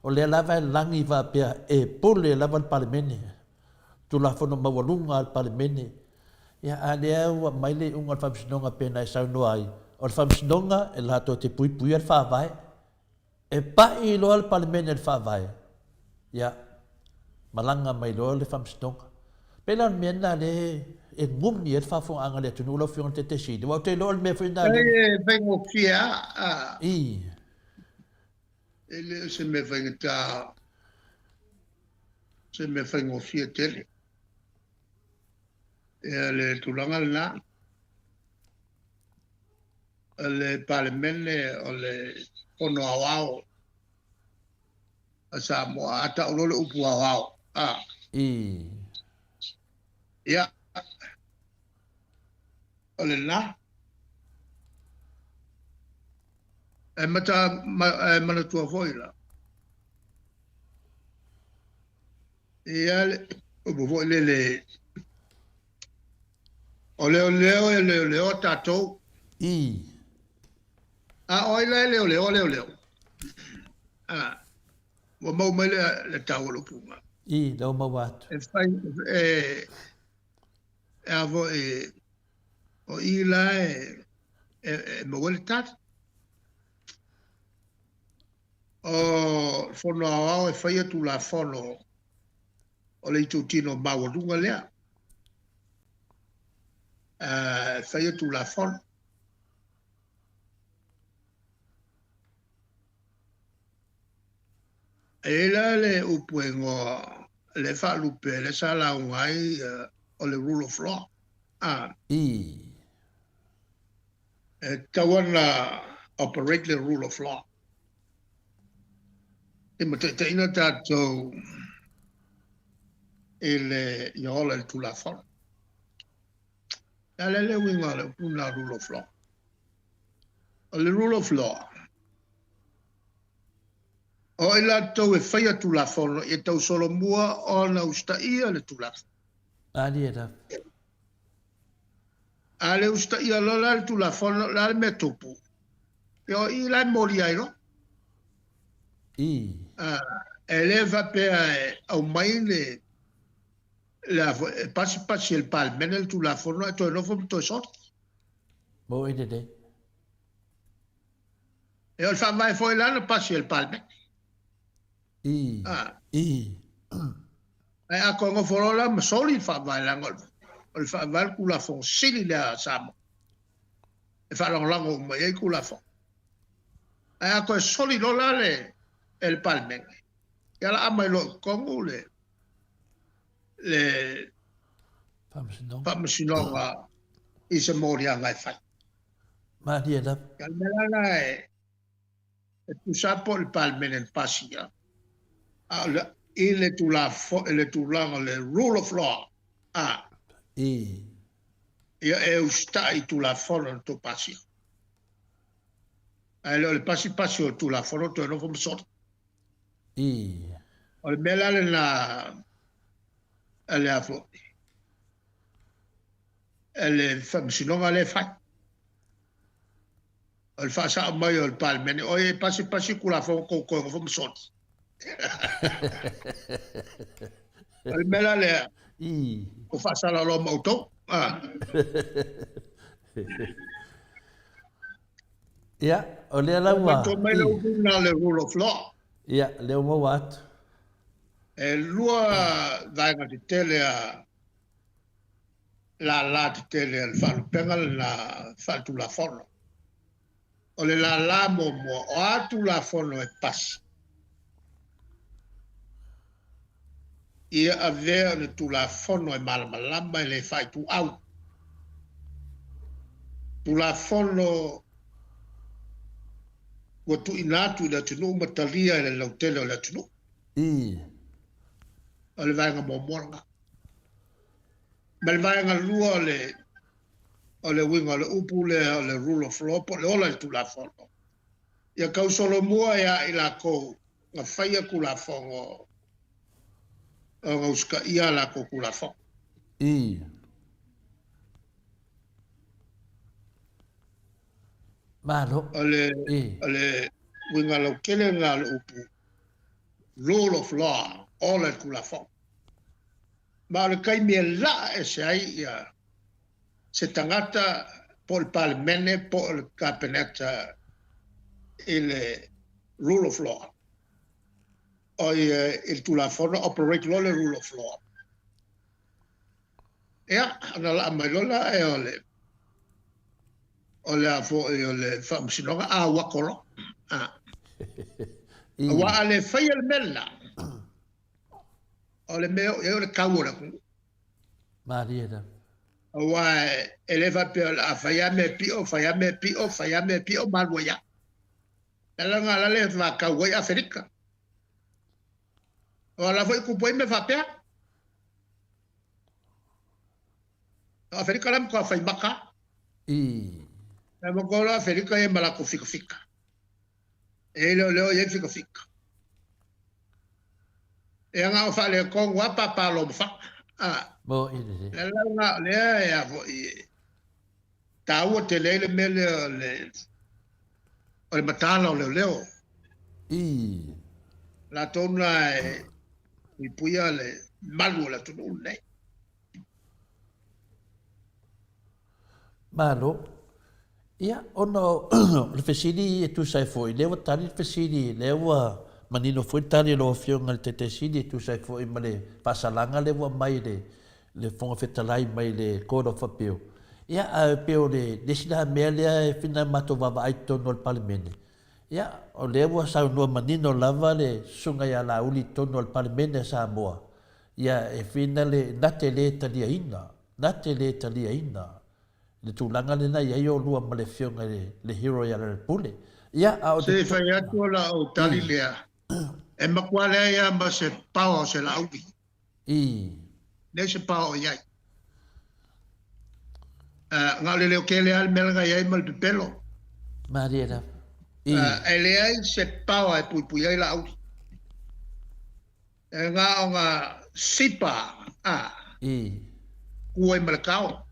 o lea lava e lagi faapea e pule lava le Palemene. Tulafono maualuga a le Palemene. Ia, a lea ua aumai le iuga o le Faamasinoga pei ona e saunoa ai, o le Faamasinoga e latou te puipuia le Faavae. E pai loa le Palemene i le Faavae, ia, malaga mai loa le Faamasinoga. Pei la o le mea lena lea e gumi ai le faafofogaaga a le atunuu lau Afioga i le Taitaiseili, aua ou te iloa o le mea foi lena lea. E faigofie lava. I. E le o se mea faigata. Se mea faigofie tele. Ia le tulaga lena. O le Palemene o le Fono Aoao a Samoa, a tau loa le upu aoao, a. Ia, o lena. E mata, e manatua foi la. Ia le upu foi lele, o leoleo e leoleo tatou. A o ai la e leoleo leoleo? A, ua maua mai le, le tau o le upu. I, lea ua maua atu. E fai, e, e a foi, o i la e, e, e maua le tali. O le Fono Aoao e faia Tulafono o le itutino maualuga lea. E faia Tulafono. E i ai la le upu e igoa le faalupe lea sa lauga ai o le rule of law. E tatau ona operate le rule of law. E mataitaina tatou i le ia ola i le Tulafono. E le le uiga o le upu lena rule of law. O le rule of law, O ai latou e faia Tulafono, ia tausolomua ona usitaia le Tulafono. Malie lava. A le usitaia loa la le Tulafono, o le a le mea tupu? Ia o i la e molia ai loa. I. E le faapea e aumai le, le a foi, e pasipasi e le Palemene le Tulafono ae toe nofo ma toe soli. Mo i lelei. E o le faavae foi la na pasi e le Palemene. I. Ah. I. Ae a toe nofo loa la ma soli le faavae leaga o le faavae le Tulafono sili lea a Samoa e faalagolago uma i ai Tulafono. Ae a toe soli loa la le e le Palemene, ia la aumai loa i totonu le le Faamasinoga. Faamasinoga i se moliaga e fai. Malie lava. Ia o le mea la lena e tusa lava po o le Palemene na pasia, a o le, i le Tulafono, i le tulaga o le rule of law, a. I. Ia e usitai i Tulafono na tou pasia. Ae le o le pasipasi o le Tulafono toe nofo ma soli. I. O le mea la lena a le a foi, e le Faamasinoga lea e fai. O le faasao mai o le Palemene, oi e pasipasi Tulafono tou toe nofo ma soli. O le mea la lea, I. ua faasala loa ma outou. Ah. Ia, o lea la ua... Matua mai le upu lena o le rule of law. Ia, lea ua maua atu. E lua vaega tetele a lālā tetele a le faalupega lena faaletulafono. O le lālā muamua, o a Tulafono e pasi, ia avea o le Tulafono e malamalama e le faaituau. Tulafono ua tuuina atu i le atunuu ma talia e le lautele o le atunuu. Ii. O le vaega muamua lena. Ma le vaega lua o le o le uiga o le upu lea o le rule of law po o le ola i le Tulafono, ia tausolomua ia i latou na faia Tulafono ona usitaia a latou Tulafono. Ii. Malo. O le, Ii. o le uiga lautele lena o le upu rule of law, ola i le Tulafono. Ma o le taimi e laa ese ai ia se tagata po o le Palemene po o le Kapeneta i le rule of law, o ia i le Tulafono, operate loa le rule of law. Ia, ona laa mai loa lea o le o le a foi o le Faamasinoga a ua kolo. Ah. Aua a le faia le mea lena, O le mea o i ai o le kau o le atunuu. Malie lava. Aua e le faapea o le a fai lava mea pio, fai lava mea pio, fai lava mea pio, malu ai lava. O le ala lena lea e faatau ai Aferika. O la foi e tupu ai mea faapea. O Aferika la matua fai maka. I. E matua la Aferika e ma latou fikafika. E le o leo i ai fikafika. E anga o faaletonu a papa lo ma fa. A. Mo i le. Le la nga lea e a foi e taua tele ai le mea lea o le o le mataala o leoleo. I. Latou na e puipuia le malu o le atunuu lenei. Malo. Ia, ona o le fesili e tusa ai foi, lea ua tali le fesili, lea ua manino foi le tali a lau Afioga i le Taitai Sili e tusa ai foi ma le faasalaga lea ua aumai e le le Fofoga Fetalai mai le Court of Appeal. Ia, ae pei o le isi la mea lea e fina matou vaavaai i totonu o le Palemene, ia, o lea ua saunoa manino lava le Susuga ia Laauli i totonu o le Palemene a Samoa, ia, e fina le, na te le taliaina, na te le taliaina le tulaga lena i ai oulua ma le Afioga i le Hero ia Lealepule. Ia, a o Se i fai atu o la ou tali lea, e matua leai lava ma se power o se Laauli. I. Leai se power o i ai. Na o le leo tele lava le mea lena i ai ma le pepelo. Malie lava. I. E leai se power e puipui ai Laauli. E na o nga sipa a. I. Ku ai ma le kao.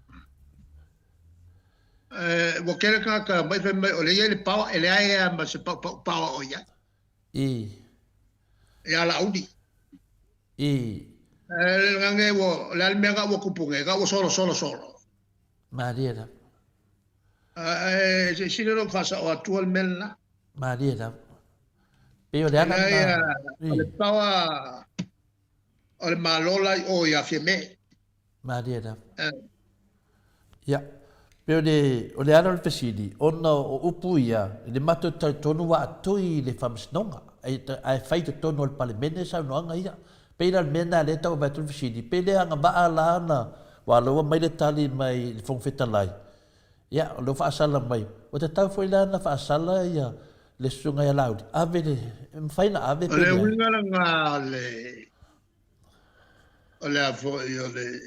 E, ua kele tagata mai fai mai o le ia le paoa, e leai a ma se paupau paoa o ia. I. E ala uli. I. E le ngange ua, le ale mea nga ua kupu nge, nga ua solo solo solo. Malie lava. E, se sile lo fasa o atua le mea lena. Malie lava. Pei o le ala lena. O le paoa o le Malo la i o ia Fiame. Malie lava. Ia, pei o le, o le ala o le fesili, ona o upu ia, i le matou talitonu ua atoi i le Faamasinoga, ae fai i totonu o le Palemene saunoaga ia. Pei la o le mea lena lea e tau avatu le fesili, pe le agavaa la ona, aua o lea ua aumai le tali mai le Fofoga Fetalai, ia, o lea ua faasala mai, ua tatau foi la ona faasala ia le Susuga ia Laauli, ave le, e mafai ona ave pe leai? O le uiga lena o le, o le a foi o le,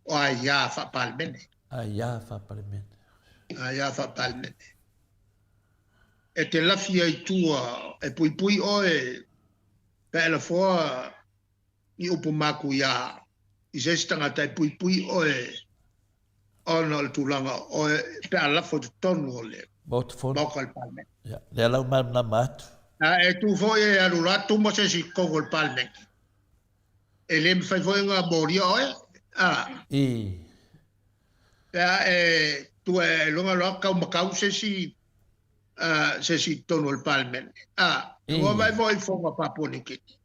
o aia faa-Palemene. Aia faa-Palemene. Aia faa-Palemene. E te lafi ai tua, e puipui oe pe e lafoa ni upu makuia i se isi tagata e puipui oe ona o le tulaga o oe pe a lafo i totonu o le Maota o le Palemene. Ia, lea la ua malamalama atu. A e tu foi e alu loa tuma se isi i totonu o le Palemene. E le mafai foi ona molia oe, a. I. Pe a e tu e luga loa kau makau se isi, a, se isi i totonu o le Palemene, a. I. Ua vaai foi i fono a Papua New Guinea.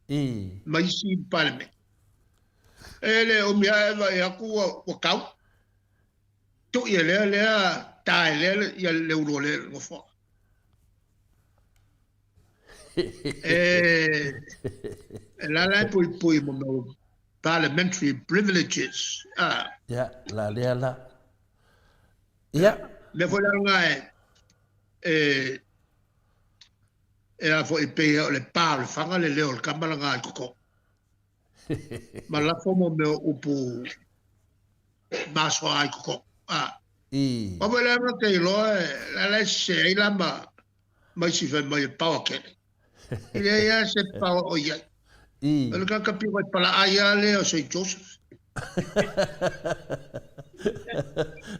I. Ma isi Palemene. E le umi ae vaai atu ua, ua kau. Tui e lea lea, ta e lea ia le ulu o le nofoa. E, e la la e puipui mo mea parliamentary privileges. Ah. Ia, la lea la. Ia. Mea foi la nga e, e, e a foi pei o le pa o le whanga le leo o le kamala ngā i koko. Ma lafo mo mea upu masoa ai koko. Ah. I. Wa foi la nga te iloa e, la la e se ai la ma, ma isi fai mai e paoa kele. I leai a se paoa o iai. I. O le kakapi wai pala ai a lea o St. Joseph.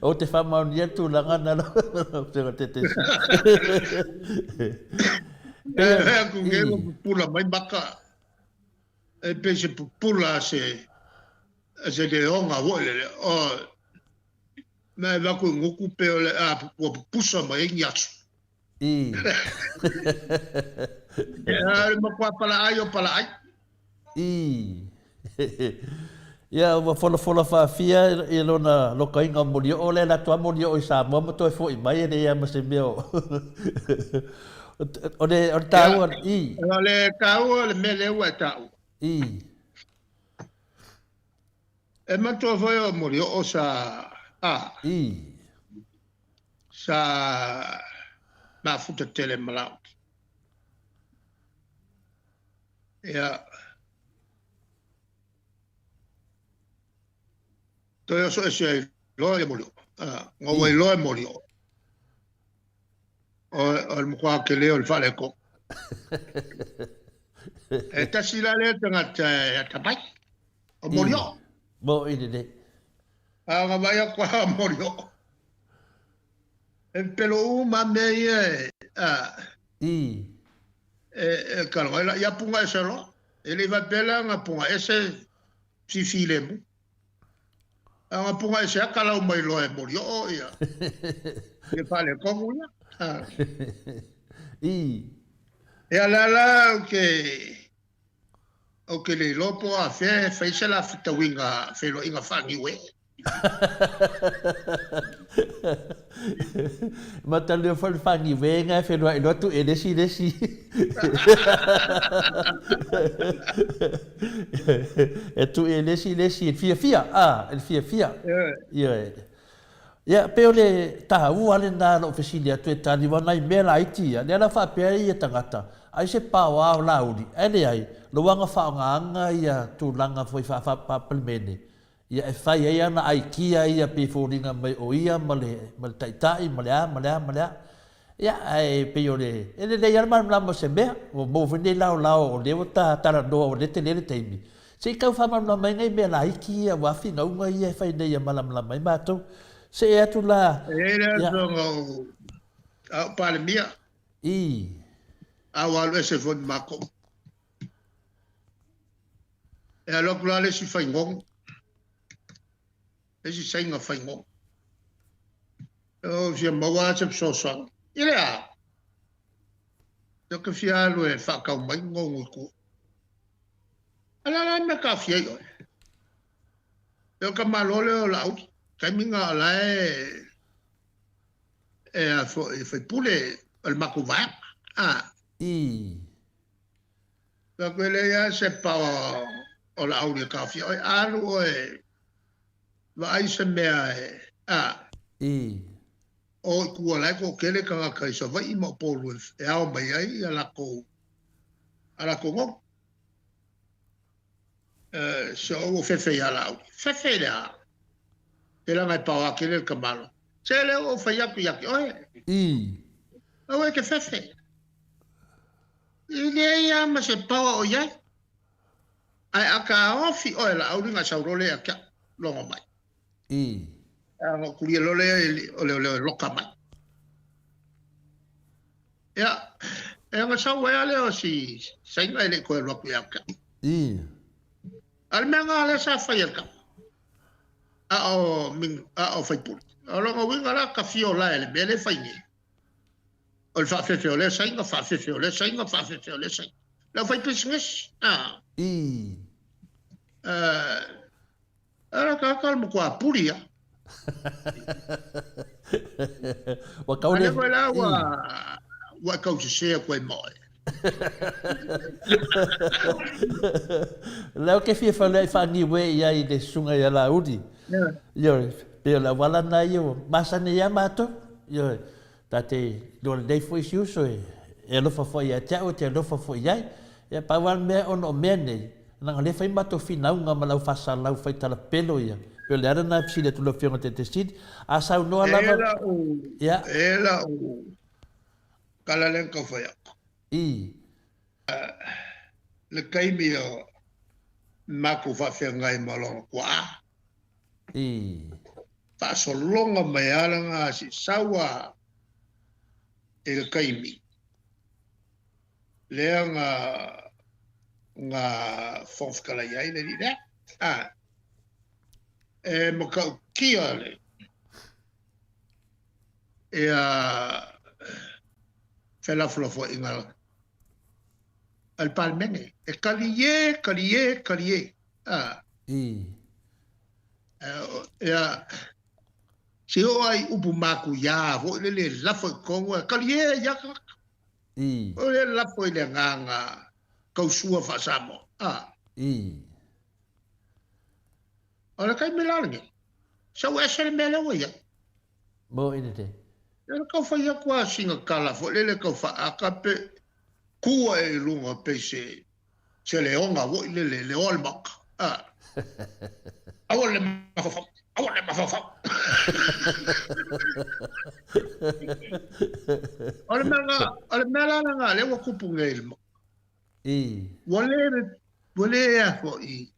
O te whamaonia tūlanga na lau te te te. E hea ku nge ua pupula mai maka. E pei se pupula se se leoga foi lele. O mea e vaku i nguku pe o le a ua pupusa mai ai ni aso. I. E a le makuā palaai o palaai. I. Ia, ua folafola faafia i lona lokaina o Molioo, lea e alu atu lava Molioo i Samoa ma toe foi mai e leai lava ma se mea o... O le, o le taua, i. O le taua le mea lea ua e taua. I. E manatua foi o Molioo sa, a. I. Sa mafuta tele ma Lauli. Ia. Toe oso ese ai loa ia Molioo. A, nga ua iloa e Molioo. O, o le makuā kele o le faaleko. E tasi la lea tagata e atamai. O Molioo. Mo i lelei. A nga vaai atu a Molioo. E pelo uma mea ia e, a, I. E, e kalaga ai la ia punga ese loa. E le i faapea la nga punga ese fifilemu. A nga punga ese a kalau mai loa e Molioo ia. Ia faaletonu ia. A. I. Ia la la ou te ou te le iloa po o afea e fai se la fetauiga feiloaiga faaniue. Matalio foi le faaniuega e feiloai loa tu e le isi le isi. E tu e le isi le isi e fiafia, a, e le fiafia. Ioe. Ia, pei o le taua lena o lou fesili atu e tali, aua o nai mea laiti ia, lea la faapea ai ia tagata, ai se paoa o Laauli, ae leai, lou aga faaaogaga ia tulaga foi faa-Palemene, ia e fai ai ana aikia ia pei e foliga mai o ia ma le, ma le taitai ma le a ma le a ma le a. Ia, ae pei o le, e lelei lava le malamalama o se mea, ua maua foi lenei laolao o lea ua ta talanoa ua lea tele le taimi, se i tau faamalamalama ai nai mea laiti ia aua finauga ia e fai nei ia malamalama ai matou. See atu la, E i ai le ia. aso na ou, a o Palemia. I. A ua alu ese foi ma matou. E alu atu la le isi faigogo. Le isi saina faigogo. E fia maua se fesoasoani. I le a? Ou te fia alu e faatau mai gogo i tua. A o le a la le mea e taofia ai oe? E o ka Malo lea o Laauli. Taimi na o la e e a foi faipule o le matou vaega. A. I. Fai atu e leai lava se paoa o Laauli e taofia oe. Alu oe vaai se mea e a. I. O i tua la e toatele tagata i Savaii ma Upolu e ao mai ai a latou a latou gogo. Se o ua fefe ia Laauli. Fefe i le a? Te leaga e paoa tele le tamalo. Se lea ua ou fai atu ia te oe. I. Aua e te fefe. E leai lava ma se paoa o i ai. Ae a taofi oe Laauli na sau loa lea ia te au, logo mai. I. A na kulia loa lea o leoleo e loka mai. Ia, e ona sau ai lava lea o si Saina e le i toe alu atu ia te au. I. A o le mea lena lea sa fai e le tama, a o, a o faipule. O lona uiga la, tafio la e le mea lea e fai nei. O le faafefe o lea Saina, faafefe o lea Saina, faafefe o lea Saina. Le aufaipisinisi, a. I. A tagata o le matua puli a. Ua tau le... A lea foi la ua, ua e tausese atu ai ma oe. O lea ou te fia fauleai faaniue i ai i le susuga ia Laauli. Ioe, pei o le auala lena ia ua masani ai lava matou. Ioe, ta te iloa lelei foi si uso e alofa foi ia te au, e te alofa foi i ai. Ia pau lava le mea ona o mea nei, leaga o lea e fai matou finauga ma le au faasalau fai talapelo ia. Pei o le ala lena e fesili atu i lau Afioga i le Taitaifono. A saunoa lava... E la'u, Ia. e la'u tala lea na tau fai atu. I. Le taimi o matou faafeagai ma lona tuaa. I. Faasologa mai lava lana asiisau a i le taimi lea na na Fofoga Fetalai ai le alii lea. A, e matautia le ia felafolafoaiga a le Palemene. E talie, talie, talie. A. I. Ia, se oo lava i upu matuia foi lele e lafo i totonu, e talie ia tagata. I. O lea e lafo i le agaga tausua faa-Samoa. A. I. O le taimi la lenei, sau ese le mea lea ua i ai. Mo i lelei. Ia na tau fai atu lava sina tala foi lele tau faaata pe ku ae i luga pei se se leoga foi lele leoa le maota. A. Aua le mafaufau, aua le mafaufau. O le mea la, o le mea la lena lea ua tupu nei i le maota. I. Ua le, ua le ea foi,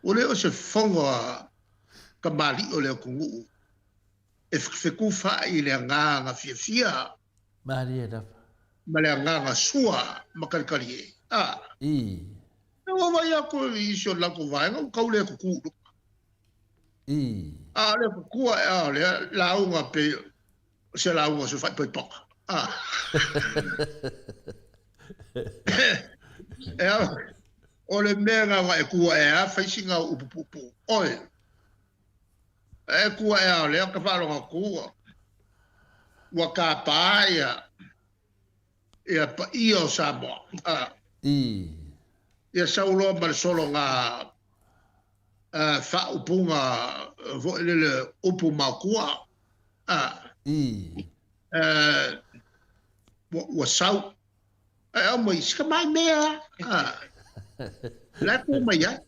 ua le o se fono a kamali'i o le atunuu e fetufaai i le agaga fiafia. Malie lava. Ma le agaga sua ma kalikalie. A. I. Ua vaai atu i isi o le latou vaega ua tau le kuku i luga. I. A o le kuku ae a o lea lauga pei o se lauga o se faaipoipoga. A. E a, o le mea na ua e ku ae a fai sina upu puupuu. Oi. E ku ae a o lea ka faalogo atu ua ua tapa ia ia paia o Samoa. A. I. Ia sau loa ma le sologa faaupuga foi lele upu maotua. A. I. Ua sau. Ae aumai, si tamai mea a. La e tu mai ai.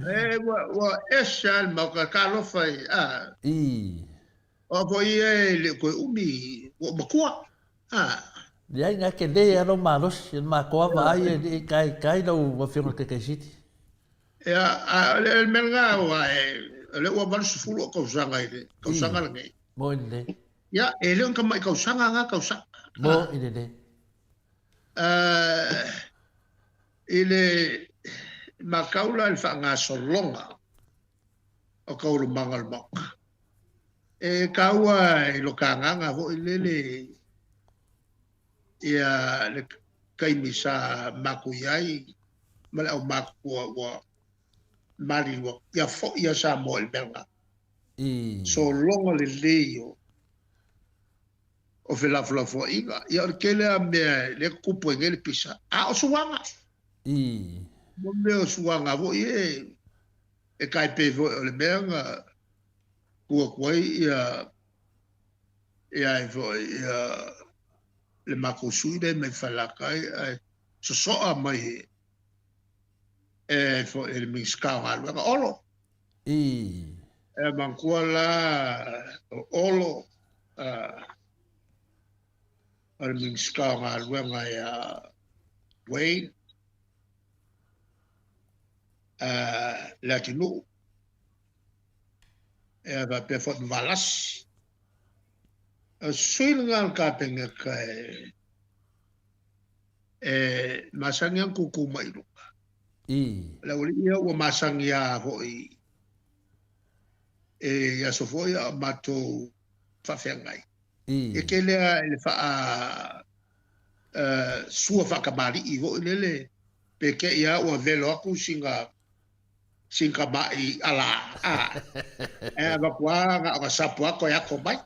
E, ua, ua ese lava le maoka, talofa i, a. Ii. O au foi ia e le o toe umi, ua ou matua, a. Leai, na tele lava lou malosi, o le matou lava vaai e le i taitai lau Afioga i le Taitaisili. Ia, a o le mea lena, aua o lea ua 80 ou tausaga i le tausaga lenei. Moni lelei. Ia, e le o ni tamai tausaga na tausaga. Moni lelei. I le matau la i le faagasologa o taualumaga o le Maota, e taua i lo ta agaga foi lele ia le taimi sa matou i ai ma le aumatutua ua maliliu atu, ia foi ia Samoa i le mea lena. Sologa lelei o o felafolafoaiga. Ia o le tele lava o mea lea e tutupu ai nei le pisa, a o suaga. Mo mea o suaga foi e e tai pei foi o le mea na tu atu ai ia ia ai foi ia le matou sui lea mai Falelatai ae sosoa mai e foi e le Minisita o Galuega Olo. E manatua la o Olo o le Minisita o Galuega ia Wayne Leatinuu ia faapea foi ma Valasi. O sui lena o le Kapeneta e masani ona tutu mai i luga. O le aualii ia ua masani lava foi i aso foi a o matou faafeagai. E tele lava i le faa sua faatamalii foi lele, pe te i lava ua velo atu sina sina tamai ala, a, ae avatu lava na ona sapo lava toe ato mai.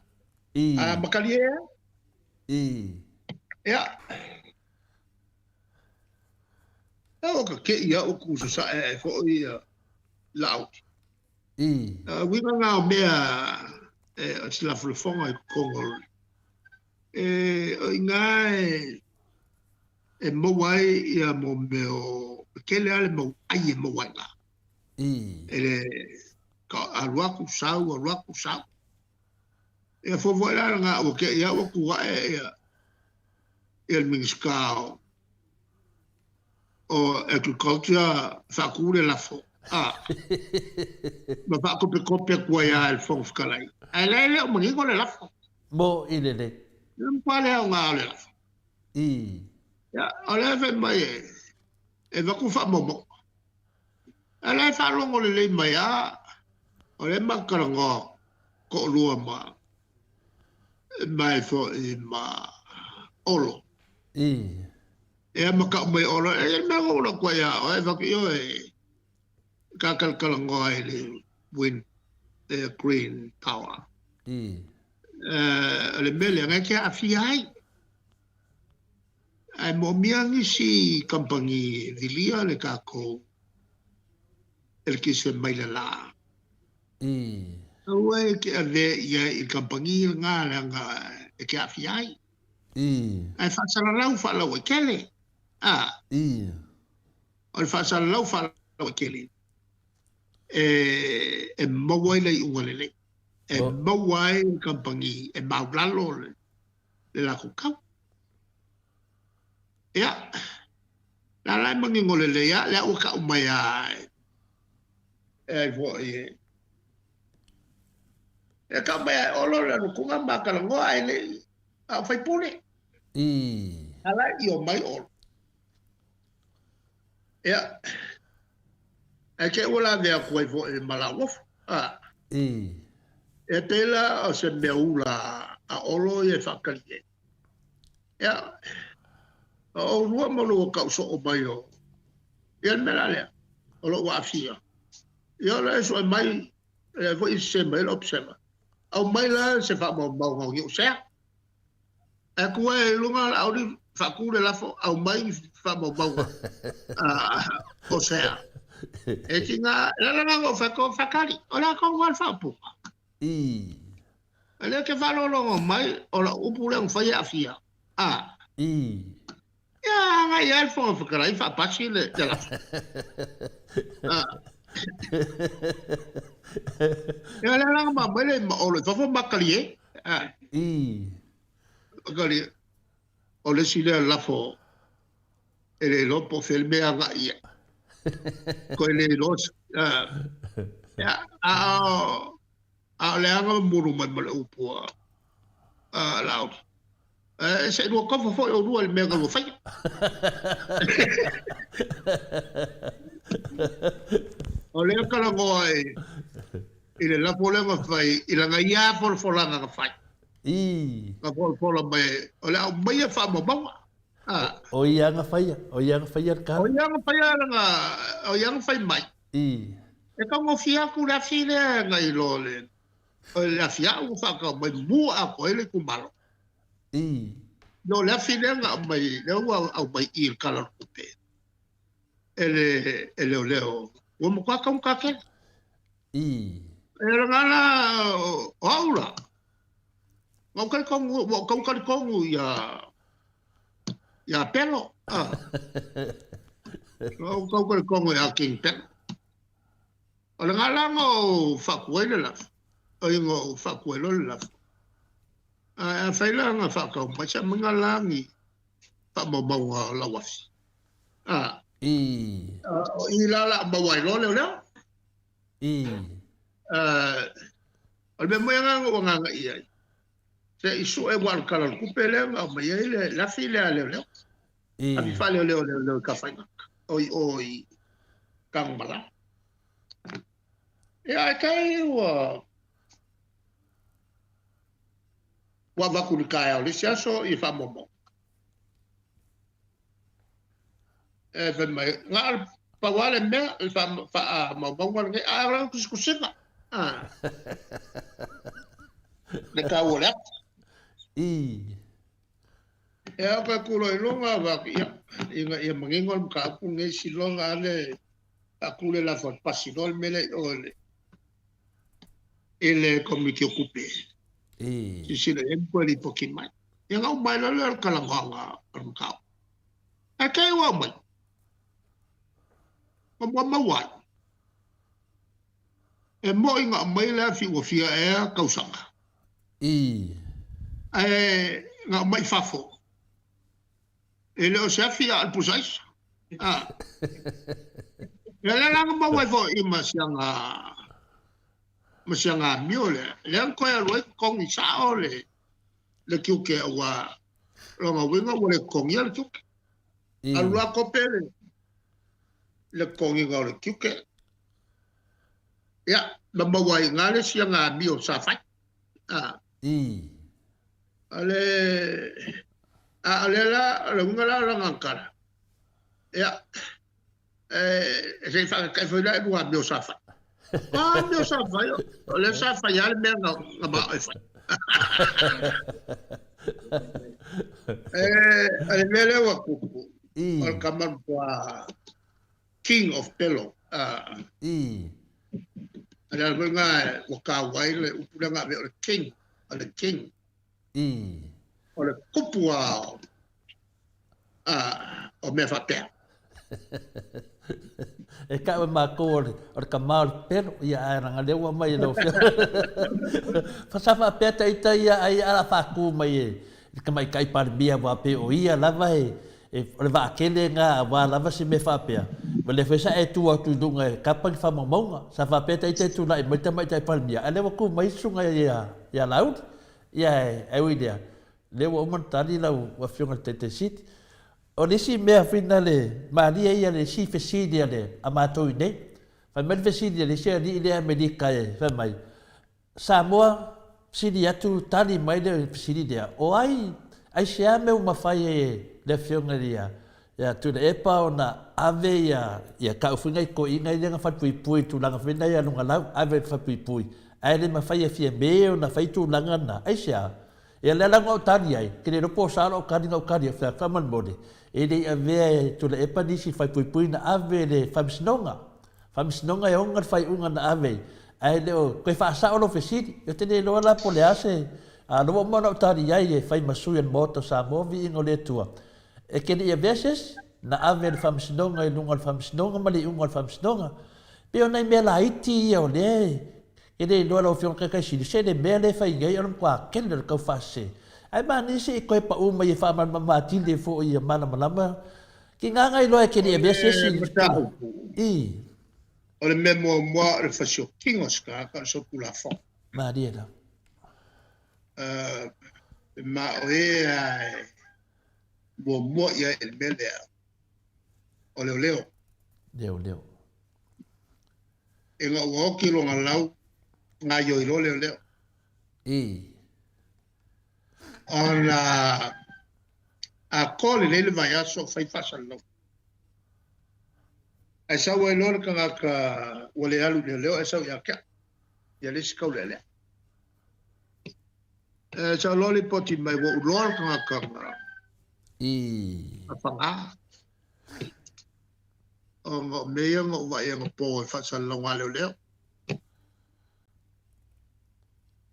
A matalie ea? Ia. Ua ka keʻi aʻu ku sasae ae foi ia Laauli. Uiga na o mea e o se lafolafoga i totonu o le e o i ina e e maua ai ia mo mea o e tele lava le mau ai e maua ai i ina. E le ka alu atu sau alu atu sau. Ia fuafua la lena ua keʻi aʻu ua tu aʻe ia ia le Minisita o o Agriculture faatu le lafo a ma faakopekope atu ai lava e le Fofoga Fetalai. Ae la e le o manino le lafo. Moni lelei. E matua le aoga o le lafo. Ia, o lea e fai mai e avatu faamaumauga. Ae la e faalogo lelei mai lava, o lea e matou talanoa toalua ma mai foi ma Olo. Ea ma kau mai Olo, e i ai le mea ua ou atu ai ia oe, fai atu, ioe, ka talatalanoa i le wind, le green power. O le mea lea, na e te aafia ai. Ae moomia nisi kamupani e vilia le tatou eletise mai le la. Aua e te avea i ai i le kamupani lena leaga e te aafia ai. Ae faasalalau faalauaitele. A. O le faasalalau faalauaitele e, e maua ai le iuga lelei. E maua ai le kamupani e maulalo le, le latou tau. Ia, la la e manino lelei lava, lea ua tau mai lava e ai foi e e tau mai lava e Olo le alutuga ma talanoa ae le i a o faipule. A la e io mai Olo. Ia, ae te i ua lavea atu ai foi ma Lauofo. A. E pei la o se mea ula a Olo ia e faatali ai. Ia, o oulua ma lua tau soo mai o, ia le mea la lea, o lou aafia. Ia o le sue mai, lea foi e sese mai le observer. Aumai la se faamaumauga o ni sea. Ae tu ai i luga o le auli, faatu le lafo, aumai ni faamaumauga o sea. E tiga, le ala lena na ou fai atu, faatali, o le a tonu lava le faaupuga. O lea e te faalogologo mai, o lau upu lea na fai e aafia. A. Ia, agai lava le Fofoga Fetalai faapasi le lafo. Ia, o lea la na maumai le ma Olo i fafo ma talie. Talie. O le isi lea lafo e le iloa po o fea le mea e agai i ai. Toe le iloa. Ia, a o le aga mulu mai ma le upu a Laauli. E se lua tofa foi oulua i le mea na lua faia. O lea talanoa i le lafo lea na fai i lana ia folafolaga na fai. Na folafola mai o le aumaia faamaumauga. O ia na faia, o ia na faia le tala. O ia na faia lana, o ia na fai mai. E taugofie atu le afi lea nai lo le O le afi a'u ua faatau mai mua atoa ai le itumalo. No le afi lea na aumai, lea ua aumai i i le Tala o le Tupe e le e leoleo, ua matua taugata tele. E lana la o au la, na ou talitonu, ua ou tau talitonu ia ia Pelo. Na ou tau talitonu ia King Pelo. O le ga la na ou faaku ai le lafo, oi na ou faaku ai loa le lafo. Ae afai la na faatau mai se aumaiga la ni faamaumauga o lau afi. A. O i la la maua ai loa leoleo. O le mea moni lava na ou agaga i ai, se i sue aua o le Tala o le Tupe lea na aumai ai le afi lea a leoleo. Afi faaleoleo a leoleo i Tafaigata, o i o i Tanumalala. Ia, ae kai ua ua avatu i le taeao o le isi aso i faamaumauga. E fai mai, na o le pau lava le mea, le faamaumauga lenei, a o lana tusitusiga. Le taua o le ata. Ia, o ka kulo i luga, va, ia, ina ia manino le mataupu lenei, siloga lava le faatu le lafo a le pasi loa le mea lea i o i le, i le Komiti o Tupe. Silasila i ai ma toe lipoti mai. Ia ona uma ai loa lea o le talanoaga o le mataupu. Ae kei ua aumai. Ua ua maua ai. E moi na aumai le afi ua fia ea tausaga. Ae na aumai i fafo. E le o se afi a o le pusa aisa. A. Ia lea la na maua ai foi ma siaga ma siaga amio lea. Lea na toe alu ai totogi sao le le tiute aua lona uiga ua le totogia le tiute. Alu la kope le le totogiga o le tiute. Ia, na maua ai i ina le siaga amio sa fai. A. O le, a o lea la, o le uiga la o lana tala, ia, e, se i faataitai foi la i luga amio sa fai. O amio sa fai, o lea sa fai lava le mea na, na manao e fai. E, o le mea lea ua tupu, o le tama matua King of Pelo. A le ala foi lena ua taua ai le upu lea na ave o le King, o le King. O le kupu lava o mea faapea. E kau e mākou o le, o le kama o le pelo, ia ae langa lea ua mai e lau afioga. Sa faapea ta ita ia ai a faatu mai e le tamaitai Palemia aua pei o ia lava e, E, o le vaatele na aua lava se mea faapea, ma lea foi sa e tu atu i luga e kapa ni faamaumauga. Sa faapea ta ita e tulai mai le tamaitai Palemia, a lea ua tu mai le susuga ia, ia Laauli. Ia e, e ui lea, lea ua uma ona tali lau Afioga i le Taitai Sili. O le isi mea foi na le malie ia le isi fesili a le, a matou i nei. Fai mai le fesili a le isi alii lea Amerika e fai mai, Samoa, sili atu tali mai le fesili lea, o ai, aisea mea ua mafai ai e le Afioga ia, ia Tuilaepa ona ave ia, ia kau foi nai toeaiina ia na falepuipui i tulaga foi na ia lugalau, ave i le falepuipui, ae le mafai e Fiame ona fai tulaga na, aisea? Ia lea la na ou tali ai, ke le iloa po o sao lau tali na ou tali ai, fai atu, faamolemole, e le i avea e Tuilaepa nisi falepuipui na ave i le Faamasinoga. Faamasinoga e ona le faaiuga na ave ai, ae le o toe faasao lou fesili. Ou te le iloa la po o le a se alofa uma ona ou tali ai e fai ma sui o le Maota o Samoa, viiga o le Atua. E te le i avea se isi, na ave e le Faamasinoga i luga o le Faamasinoga ma le iuga o le Faamasinoga. E pei o nai mea laiti ia o lea e e le iloa lau Afioga i le Taitai Sili, se le mea lea e fai nei o le matua tele o le taufaasese. Ae manaia se i toe pau mai e faamalamalama atili ai foi ia malamalama. Tiga na iloa e te le i O avea se le isi i le tulaga. mataupu, I. o le mea muamua o le fasiokiga o se tagata o le solitulafono. Malie lava. Ma o e lava e muamua i ai i le mea lea, o leoleo. Leoleo. Ina ua oti lona lau, gaoioi loa leoleo. I. Ona atoa lelei le vaiaso o fai faasalalauga. Ae sau ai loa le tagata ua le alu i leoleo ae sau ia te au, ia le isi taulealea. E sau loa lipoti mai ua ou loa le tagata na I. na fagā. Ona o mea ia na ou vaai anapo i faasalalauga a leoleo.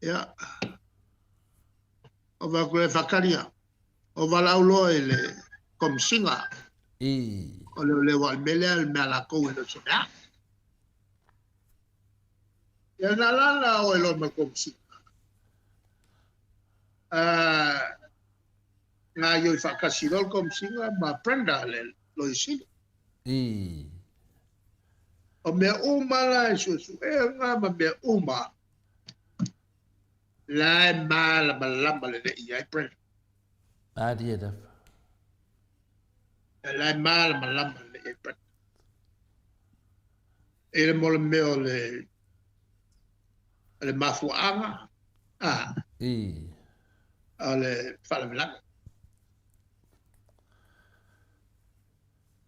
Ia, ou vaai atu e faatali ia. O valaau loa i le Komesina I. o Leoleo aua o le mea lea o le mea a latou e le o se mea. Ia na ala la o e loa ma le Komesina. Gaoioi faatasi loa le Komesina ma Brenda le Loia Sili. I. O mea uma la e suesuega ma mea uma la e malamalama lelei i ai Brenda. Malie lava. La e malamalama lelei i ai Brenda. I le mo le mea o le le mafuaaga a I. o le faalavelave.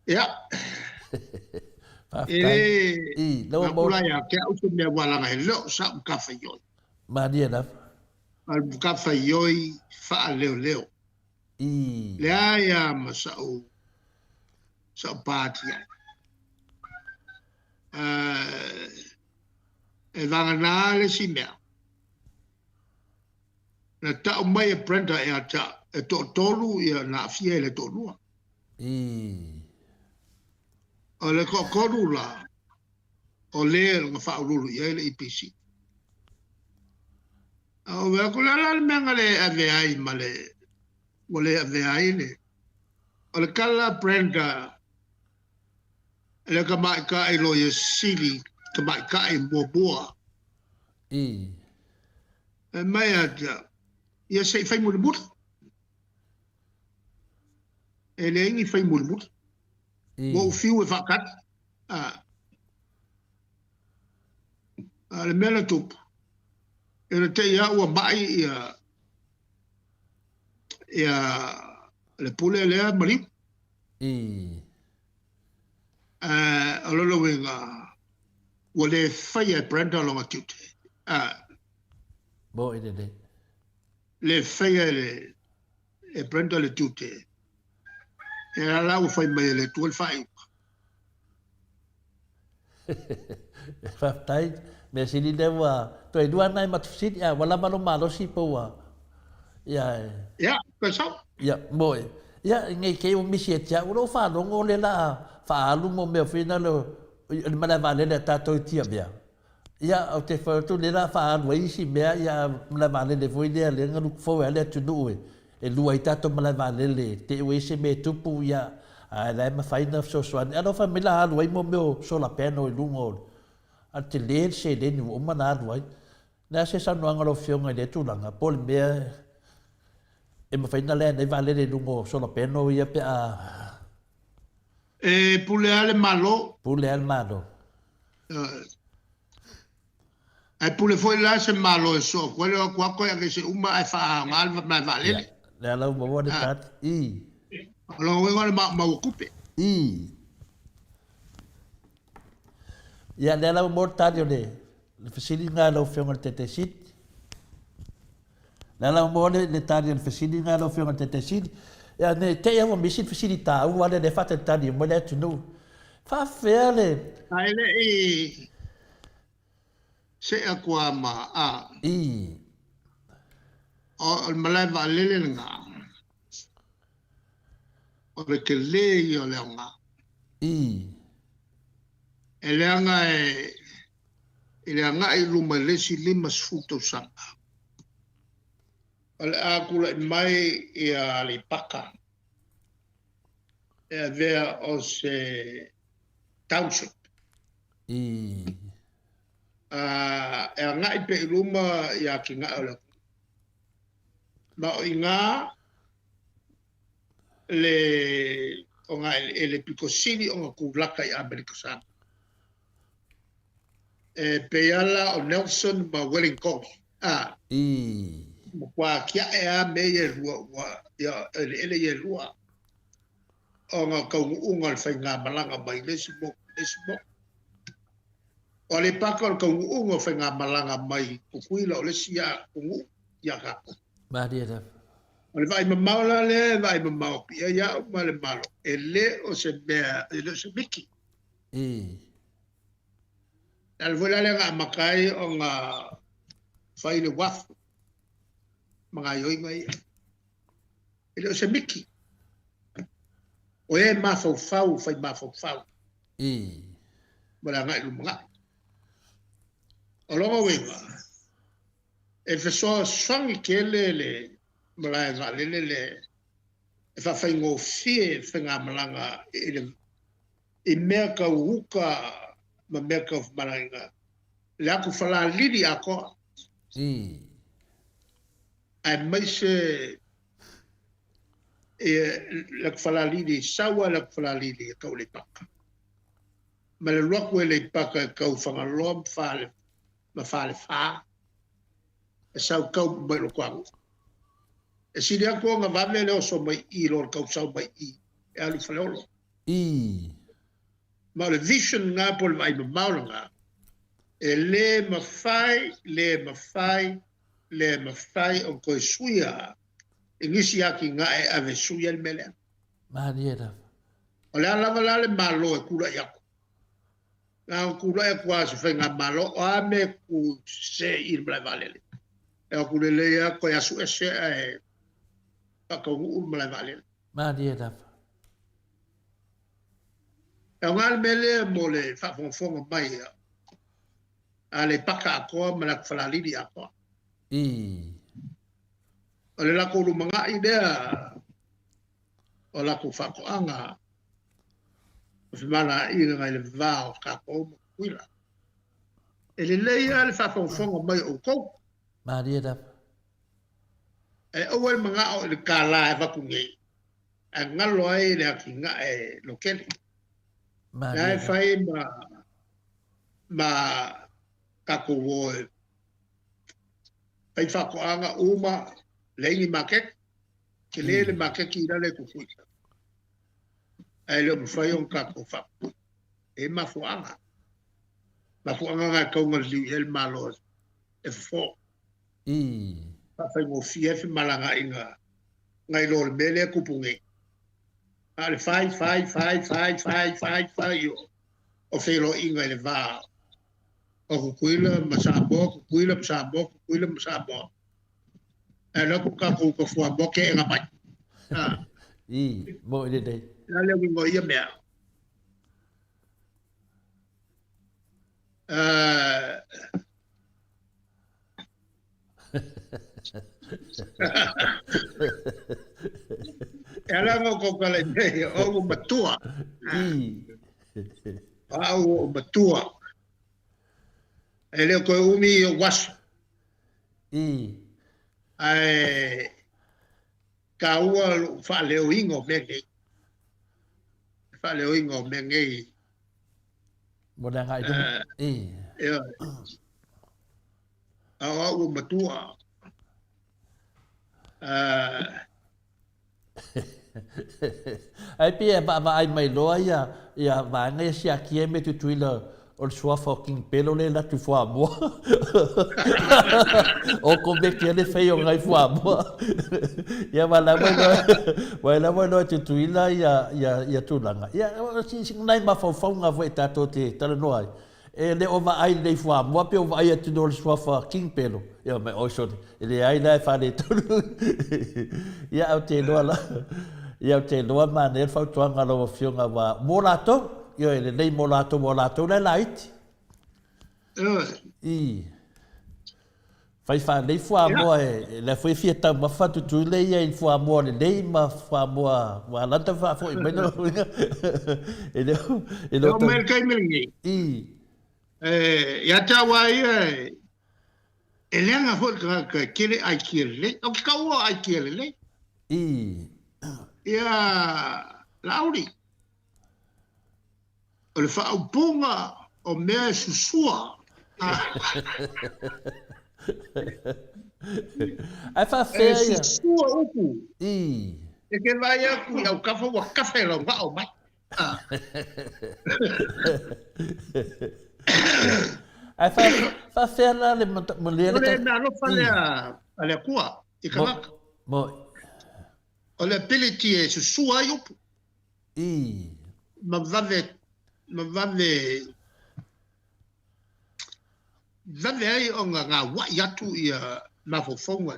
Ia. E Faafetai. le I, lau na mo kula ia te au se mea ua laga e le o sa'u matafaioi. Malie lava. O le matafaioi faaleoleo. I. Leai a ma sa'u sa'u pati ai. E vagana le isi mea. Na ta'u mai e Brenda ia te a'u e to'atolu ia na aafia i le to'alua. I. O le to'atolu la, o le na faauluulu i ai le EPC. A ou vaai atu, o le a la le mea na le ave ai ma le ua le avea ai le o le tala Brenda le tamaitai loia sili tamaitai muamua. I. Fai mai ia te au, ia se i fai mulimuli. E leai ni fai mulimuli. I. Ua ou fiu e faatali. A, a le mea na tupu, ina te i a ua mai ia, ia le pule lea maliu. I. O lona uiga, ua le faia e Brenda lona tiute. A, Mo i lelei. Le faia e, le, e Brenda le tiute. E la la ua fai mai e le Atua le faaiuga. Faafetai. Mea sili lea ua toe lua nai matufesili, a ua lava lou malosi po ua ia e. Ia, toe sau. Ia, moe. Ia, nei te i ua misi e te au, lou faalogo lea la a faaalu mo mea foi na le le malae vaalele a tatou i Tiavea. Ia, ou te fai atu lea la a faaalu ai isi mea, ia malae vaalele foi lea lea na look forward ai le atunuu e e lua ai tatou malae vaalele te i ua i ai se mea e tupu, ia, ae la e mafai ona fesoasoani. Alofa mai la alu ai mo mea o solar panel i luga o le, a o le tele le seleni ua uma ona alu ai. O le a se saunoaga a lau Afioga i lea tulaga, po o le mea e mafai ona land ai vaalele i luga o solar panel ia pe a... E pule lava le Malo. Pule lava le Malo. Ae pule foi la se Malo e soo atu ai le o atu atu e aveese uma ae faaaoga le malae vaalele. Ia, lea la ua maua le tali. I. O lona uiga o le maumau o tupe. I. Ia, lea la ua maua le tali o le fesili lena a lau Afioga i le Taitai Sili. Lea la ua maua le tali o le fesili lena a lau Afioga i le Taitai Sili. Ia, ne i te i lava ua misi le fesili taua lea, lea e faatalitali mai le atunuu. Faafefea le... Ae le i see atu lava ma a. I. O le malae vaalele lena. O le telē ia o le aoga. Ii. E leaga e i le agai i luma i le isi 50 tausaga, o le a tulai mai ia Aleipata e avea o se township. Ii. E agai pea i luma ia atinae o le atunuu. Ma o i ina le ogaeleele pito sili ona tulaka i Amerika Samoa. E pei lava la o Nelson ma Wellington, a. Ii. Matua atiae lava mea ia e lua ua, ia, eleele ia e lua, ona o taunuuga o le faigamalaga mai le isi motu i le isi motu. O Aleipata o le taunuuga o faigamalaga mai Tutuila o le isi atunuu ia tatou. Malie lava. O le vaai mamao la lea e vaai mamao atu i ai au ma le Malo, e le o se mea, e le o se miki. Ii. Le ala foi la lea na amata ai ona fai le uafu ma gaoioiga ia. E le o se miki. O e mafaufau, fai mafaufau. Ii. Ma le agai i lumanai. O lona uiga, e fesoasoani tele le malae vaalele lea e faafaigofie faigamalaga i le i mea tau uka ma mea tau femalagaaiga, le atu falalili atoa. Ii. Aemaise le atu falalili i Saua, le atu falalili e tau i Aleipata. Ma le alu atu i Aleipata e tau Fagaloa ma Fale, ma Falefa, e sau tau mai Lotoaga. E sili atu ona vave le oso mai i i lo le tau sau mai i e alu i Faleolo. Ii. Ma o le vision lena po o le vaai mamao lena, e le mafai, le mafai, le mafai ona toe suia i nisi atinae e ave e sui ai le mea lea. Malie lava. O le a lava la le Malo e tulai atu, na ona tulai atu lava o se faigamalo, o a mea e tu sese i le malae vaalele, e o atu lelei lava toe asu ese ae faataunuu le malae vaalele. Malie lava. E aoga le mea lea mo le faafogafoga mai a Aleipata atoa ma le atu Falalili atoa. Ii. O le latou lumanai lea o latou faatoaga o femalagaaiga i le va o tatou ma Tutuila. E lelei lava le faafogafoga mai o outou. Malie lava. Ae aua le manao i le kālā e avatu nei, ae galo ai le atinae lautele. La e fai ma, ma tatou o e fai faatoaga uma, leai ni maketi, tele le maketi i lalo e Tutuila, ae le o mafai ona tatou faapupuu. E i ai mafuaaga, mafuaaga na e tatau ona liliu i ai le Malo e fofo. Ii. Faafaigofie ai femalagaaiga nai lo le mea lea e tupu nei. A o le fai, fai, fai, fai, fai, fai, fai o feiloaiga i le va o Tutuila ma Samoa, Tutuila ma Samoa, Tutuila ma Samoa. Ae alu atu tatou ka fuamoa keega mai. Ha. Ii, moʻi lelei. O le a le uiga o ia mea? E ala ona kou kala i mea ia, o au ua matua. O au ua matua. E le o toe umi ou aso. Ae taua lou faaleoina o mea nei. Faaleoina o mea nei. Mo le agai i luma. Ioe. A o au ua matua. Ae pei e vaavaai mai loa ia ia vaega ia siakia ai me Tutuila o le suafa o King Pelo lea e alu atu i Fuamoa. O komeki le fai o ngai Fuamoa. Ia wa lava iloa wa lava iloa e Tutuila ia ia ia tulaga. Ia si si nai mafaufauga foi tatou te talanoa ai. E le o vaai lelei fuamoa pe o vaai atu no le suafa King Pelo. Ia mai oi sole, e leai la e faaletonu. Ia ae ou te iloa la. Ia, ou te iloa manaia le fautuaga a lau Afioga aua mo latou, ioe, lelei mo latou, aua o latou la e laiti. Ioe. I. Fai faalelei fuamoa e, lea foi e fia taumafa Tutuila ia i fuamoa lelei ma fuamoa ua ala ona tau faafoi mai lona uiga. E le o, e le o E oo mai i le taimi lenei. I. Ia te au lava ia, e leaga foi le tagata e tele aikia lelei. Ou te taua o aikia lelei. I. Ia, Laauli, o le faaupuga o mea e susua. Ae faafefea ia? E susua upu. I. E te vaai atu i autafa ua kafe lau gao mai. Ae faafefea la le O le mea alofa lea a le Atua i tagata. O le ability e susua ai upu. I. Ma vave, ma vave, vave ai ona gaua'i atu ia mafaufauga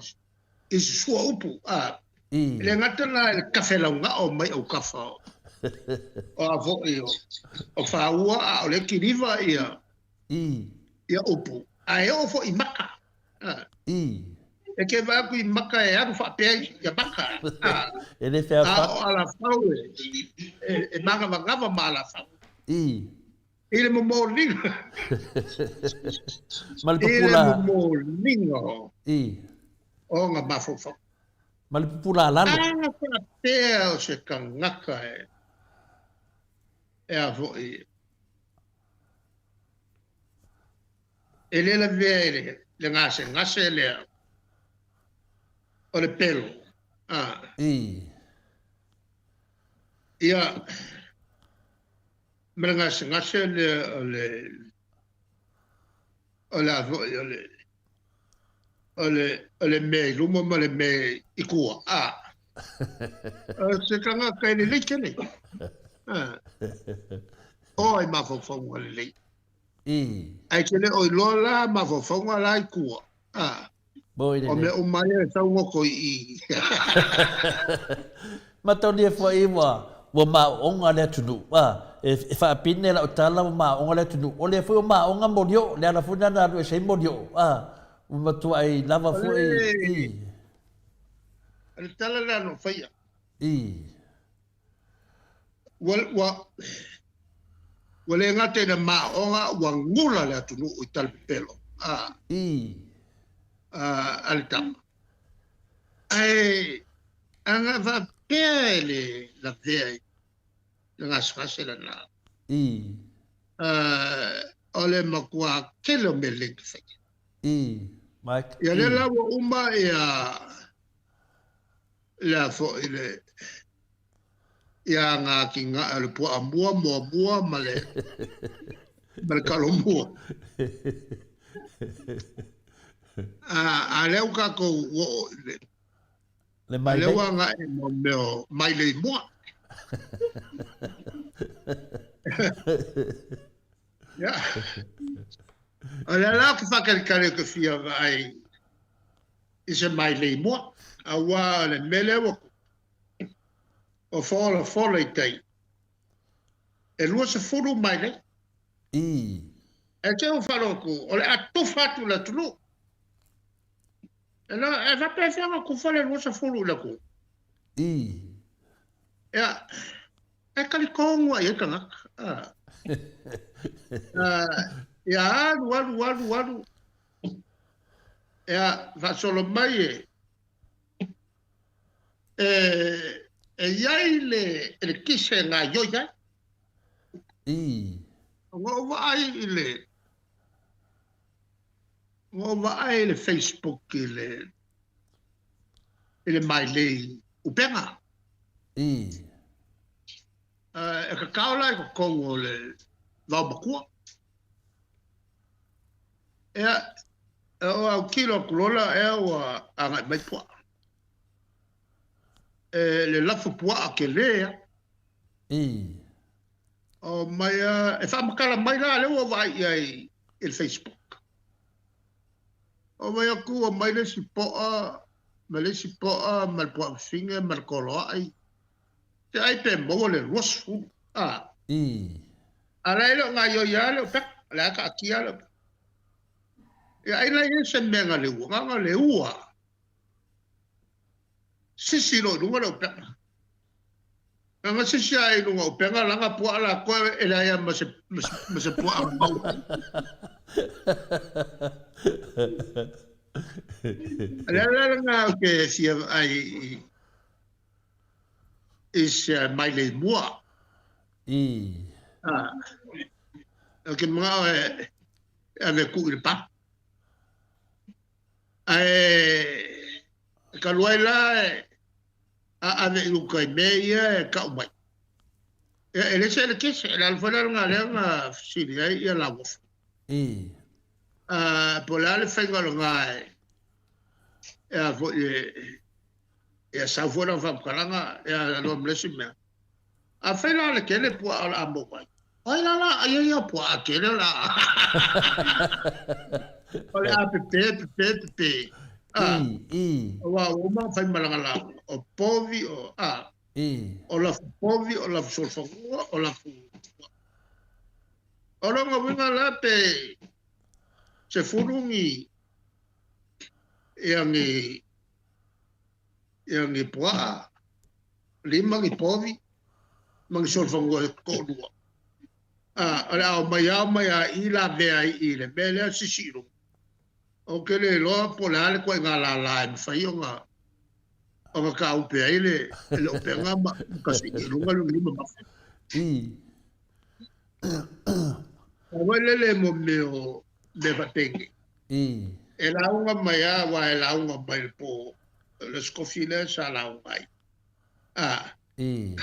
i susua upu. A. I. E le gata la i le kafe laugao mai autafa o a foi o faua a o le kiliva ia I. ia upu, ae oo foi i maka. A. I. E te vaai atu i maka e alu faapea ia maka. A. E le feafa. A o alafau e manavagava ma alafau. I. I le momoliga. Ma le I le pupula. momoliga I. o ona mafaufau. Ma le pupula lalo. A faapea o se tagata e e a foi e le lavea i le gasegase lea o le pelo. A. I. Ia, ma le gasegase lea o le, o le a foi, o le, o le, o le mea i luma ma le mea i tua. A. O se tagata e lelei tele. A. O ai mafaufauga lelei. I. Ae te le o iloa la mafaufauga la i tua. A. Moi O lelei. mea uma ia e sau goto i i. Matalia foi ua ua maoonga le atunuu. A, e, e faapine lau tala ua maoonga le atunuu. O lea foi ua maoonga molioo, le ala foi lena na alu ese ai molioo. A, ua matuai lava O foi le, i. o le tala lea na ou faia. I. Ua, ua, ua le gata ina maoonga, ua gula le atunuu i tala pepelo. A, I. a, a le tama. Ae, ana faapea e le lavea i le gasegase lena. I. O le matua tele o mea lelei na faia. I. Mike. Ia lea I. la ua uma ia le a foi le ia ngā ki ngā o le puaa mua, mua mua ma le ma le kalo mua. A, a lea ua tatou oo i le Le a mai lea lei. ua agai i mo mea o mailei mua. Ia. O lea la ou te faatalitali ou te fia vaai i se mailei mua, aua o le mea lea ua o folafola i tai, e 20 mailei. I. E te ua faalogo atu, o le a tufa atu le atunuu. E, no, e faapefea ona tufa le 20 i le atunuu. I. Ia, e talitonu lava i ai tagata. Ah. Ah, ia alu, alu, alu, alu. Ia, faasolo mai e, e, e i ai le eletise e gaoioi ai. I. Ona ou vaai i le, ona ou vaai i le Facebook i le, i le mailei upega. I. E kakao la i totonu o le vaomatua. Ia, e oo autilo atu loa la ea ua agai mai puaa. E le lafo puaa tele a. I. O mai a, e faamatala mai la lea ua vaai i ai i le Facebook. O mai atu ua mai le isi poa, ma le isi poa, ma le puaa fafine, ma le koloai. Te ai pe maua le 20, a. Ii. A la e le o gaoioi lava le upega, o le a taatia le upega. Ia ai la i ai se mea na leua, na ona leua. Sisi loa i luga le upega. Na ona sisi lava i luga o upega lana puaa latou e leai lava ma se, ma se, ma se puaa na maua ai. O le ala lena ou te fia vaai i, i se mailei mua. Ii. Ah, ou te manao e ave tuu i le pa. Ae talu ai la e a ave i uka i mea ia e tau mai. Ia, e le se elekese, o le ala foi la lena lea na fesili ai ia Lauofo. Ii. Ah, po o le a le faiga o lena e, e a foi e, ia sau foi lana faamatalaga, ia loa ma le isi mea. Afai la o le tele puaa o le a maua ai, o ai la la ai ai ia puaa tele o le a o le a pepe pepe pepe. Ah, Ii. aua ua uma ona fai malaga lauga, o povi o a, Ii. o lafu povi, o lafu solofanua, o lafu O lona uiga la pe 10 ni ia ni ia ni puaa, lima ni povi, ma ni solofanua e toalua. A, o le a omai lava omai lava i lavea ai i le mea lea sisi i luga. Ou te le iloa po o le a le ituaiga lala e mafai ona ona tāupe ai le le upega ma ka sii i luga le lima mamafa. Ii. A foi lele mo mea o mea faapenei. Ii. E lauga mai lava, aua e lauga mai le po le Aso Tofi lea sa lauga ai. A, Ii.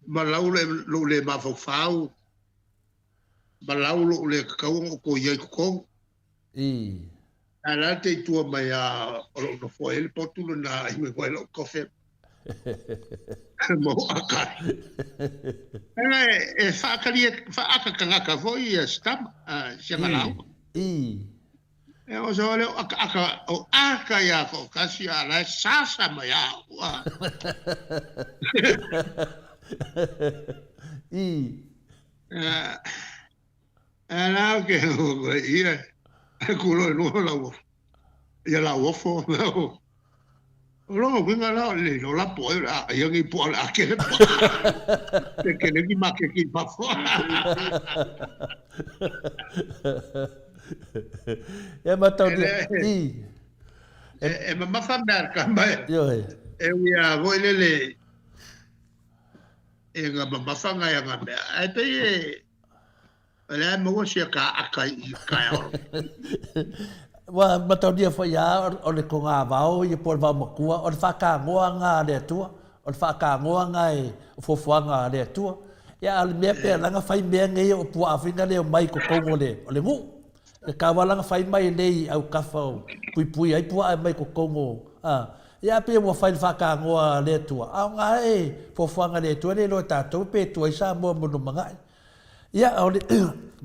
ma lau le, lou le mafaufau, ma lau lou le tatau ona ou toe i ai i totonu. Ii. Ae la te i tua mai a o lou nofo ai le potu lena i mai ai lou kofe. Ma ou aka. Ela e whaakaria, whaaka tangata foi ia se tama, si anga lauga. Ii. E o so le o aka aka o aka ia ko kasi a la sasa mai a u a. Ii. E la ke o ia e kulo e lua lau ia lau ofo o longa uiga la o le lo lapo ai a ia ngi po le ake le po te ke le ki ma ke ki pa fo E ma tau i e mamafa mea ka mai Ioe. E ui a voi lele e nga mamafa ngai nga mea ai pe e O le a maua sia ka aka i kaeao. Ua mataulia foi a o le kogavao ia po o le vaomatua, o le faatagoaga a le Atua, o le faatagoaga e o fuafuaga a le Atua. Ia a o le mea pea leaga fai mea nei o puaa foi na leo mai i totonu o le o le nuu. E taua lana fai mai nei i autafa o puipui ai puaa e mai totonu o a ia pei ua fai le faatagoa a le Atua, a o na e fuafuaga a le Atua e le iloa e tatou pe tuai Samoa mo lumanai. Ia, o le,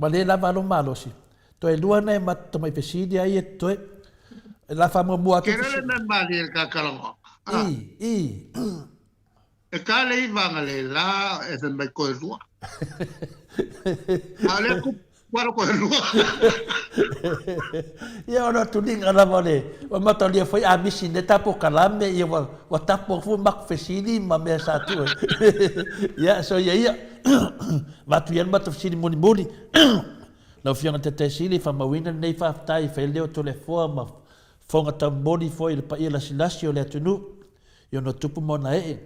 ua le lava lou malosi. Toe lua nai matou tamai fesili a ia toe. La faamuamua atu. Ke lele mea malie le kakalagoa. I, i. E ka le iva le la e fe mai koe lua. A le ku waro koe lua. Ia ona tuliga lava o le ua mataulia foi a misi nei tapo kalame ia ua ua tapo atu foi matou fesili ma mea sa tuu ai. Ia so ia ia avatu ia le matou fesili mulimuli. Lau Afioga i le Taitaisili, faamauina lenei faafetai e fai ai le leo o Toleafoa ma fofoga taumoli foi i le paia lasilasi o le atunuu i ona tupu ma ona ee.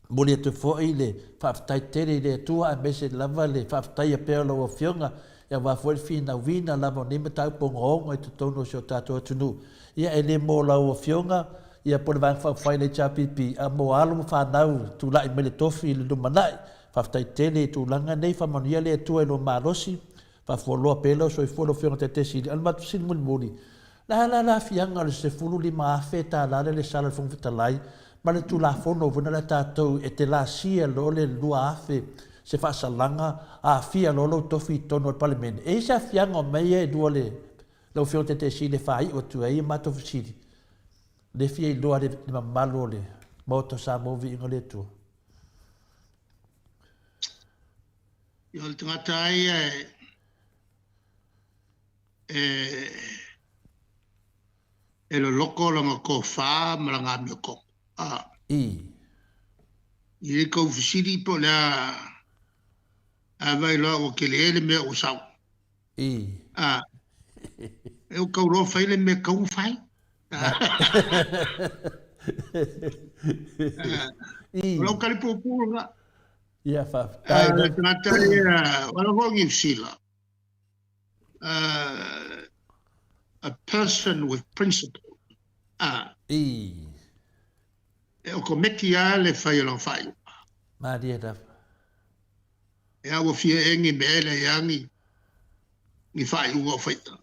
Momoli atu foi le faafetai tele i le Atua aemaise lava le faafetaia pea o lau Afioga aua foi le finauina lava o nei mataupu ogaoga i totonu o si o tatou atunuu. Ia e le mo lau Afioga ia po o le Vaega Faaupufai a le HRPP a mo alo ma fanau e tulai mai le tofi i le lumanai. Faafetai tele i tulaga nei, faamanuia le Atua i lou malosi Faafualoa pea lau soifua lau Afioga Taitai Sili, a o le matou fesili mulimuli, le a la le aafiaga o le $15,000 lea le sala a le Fofoga Fetalai ma le Tulafono foi lea a tatou e te laasia loa le 2,000 se faasalaga aafia loa lou tofi i totonu o le Palemene? E i ai se aafiaga o mea ia e lua le lau Afioga Taitai Sili e faaiu atu ai a matou fesili? Le fia iloa le mamalu o le Maota o Samoa viiga o le Atua. Ia o le tagata lava ia e e loloko lana tofa ma lana amiotonu. A. I le tou fesili po o le a a vai loa ua tele le mea ua sau. A. E ua tau loa fai le mea e tatau ona fai. O lau tali puupuu lena. Ia, faafetai. Le tagata ia, o ala foi o Niu Sila, a person with principle. E okomeki lava le fai o lana faaiuga. Malie lava. Ea ua fia ea ni mea e leai lava ni, ni faaiuga o faia.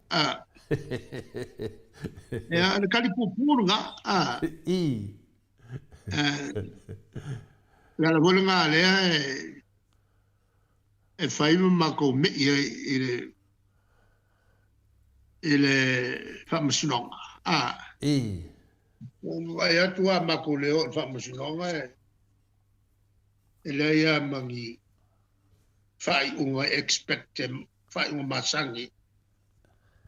Ea, o le tali puupuu lena. O le ala foi lena lea e fai ma matou mei ai i le i le faamasinoga. Ua ou vaai atu a matou le oo i le faamasinoga e leai lava ma ni faaiuga e expect, faaiuga masani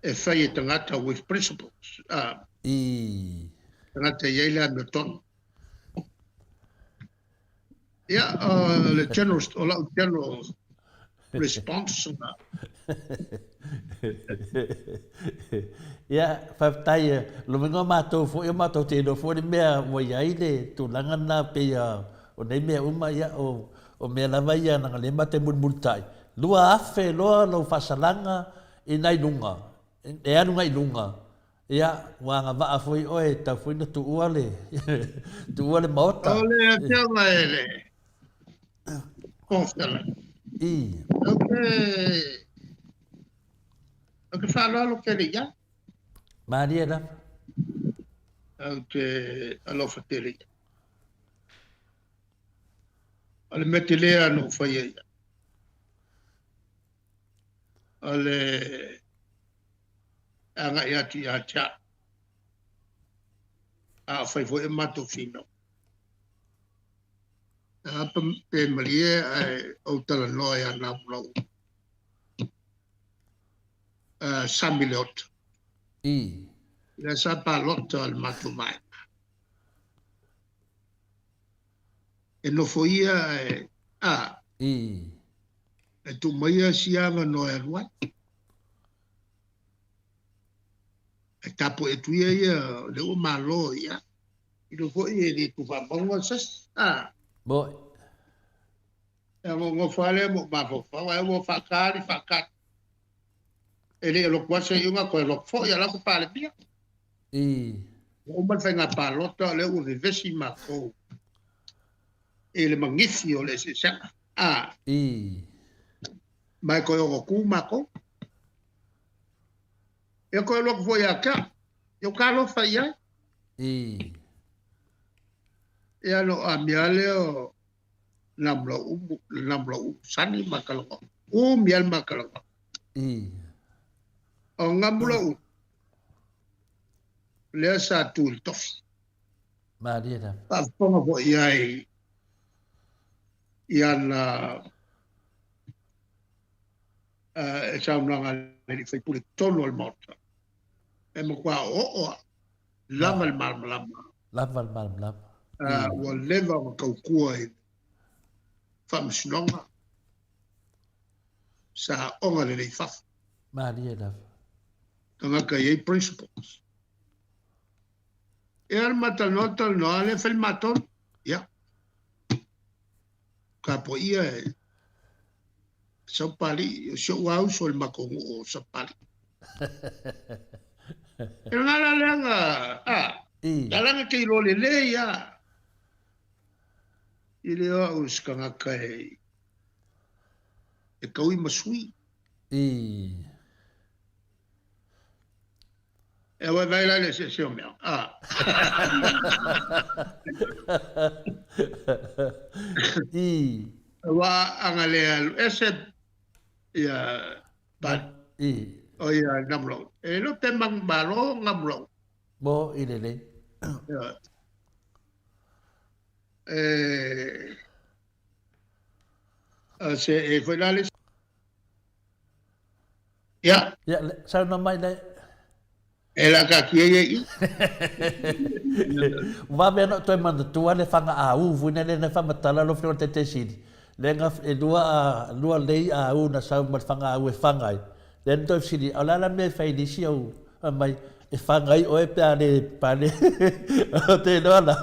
e fai e tagata with principles. Tagata e i ai le amiotonu. Ia, o le general, o lau general response na. Ia, faafetai, lomaiga o matou foi o matou te iloa foi le mea ua i ai le tulaga lena pei o nei mea uma, ia, o mea lava ia leaga o lea matou te mulimulitai. 2000 loa lou faasalaga i nai luga, e alu agai i luga, Ia, ua agavaa foi oe, e tatau foi ona tuua le, tuua le Maota. O le Afioga e le Fofoga Fetalai. I. Ou te, ou te faaaloalo tele i ai. Malie lava. Ou te alofa tele i ai. O le mea tele lava na ou faia i ai, o le agai atu ia te au, a o fai foi a matou finau. A pe malie ae ou talanoa ia Namulau Sami Leota. I. Lea sa palota le matou vaega. E nofo ia ae a. I. E tuu maia sia avanoa e alu ai. E tapuai atu ia ia, o lea ua malo ia. Iloa foi e le tuufaamauga se isi. A. Moi. E nonofo lava lea ma ou mafaufau, ae ua faatali faatali. E le i alu atu lava se iuga, toe alu atu foi a o la e ua Palemia. I. Ua uma le faiga palota, o lea ua vevesi matou i le magifi o le eseesega. A. I. Ma e toe ono tu matou. Ia toe alu atu foi ia te au. Ia ou talofa i ai. I. Ia no amia lea o Namulau'u, Namulau'u sani ma kalaga. Umi lava le ma kalaga. I. O Namulau'u, lea sa tu i le tofi. Malie lava. Faafofoga foi i ai i ana saunoaga a le alii faipule i totonu o le Maota, e matua oooo lava, lava le malamalama. Lava le malamalama. Ua leva ona tautua i le Faamasinoga, sa oga lelei i fafo. Malie lava. Tagata e i ai principles. Ia le ma talanoa talanoa lea fai le matou. Ia. Tapuaia e Saupali, o si ou lava uso i le matou nuu o Saupali. E lena la leaga, a, la leaga te iloa lelei a. I le o au se tagata e, e taui ma sui. I. E aua e vaai la i le eseese o mea. A. I. Aua ana le alu ese ia Pali. I. O ia Namulau. E iloa pe manumalo Namulau. Mo i lelei. Ia. E, a se e foi la le Ia. Ia, saunoa mai le. E la taatia ia i i. Ua vave ona ou toe manatua le faga au foi lea na faamatala lau Afioga i le Taitaisili, lea na e lua lua lei au na sau ma le faga au e faga ai. Lea na toe fesili, o le a la le mea e fai i le isi au? Fai mai, e faga ai oe pe a le pe a le ou te iloa la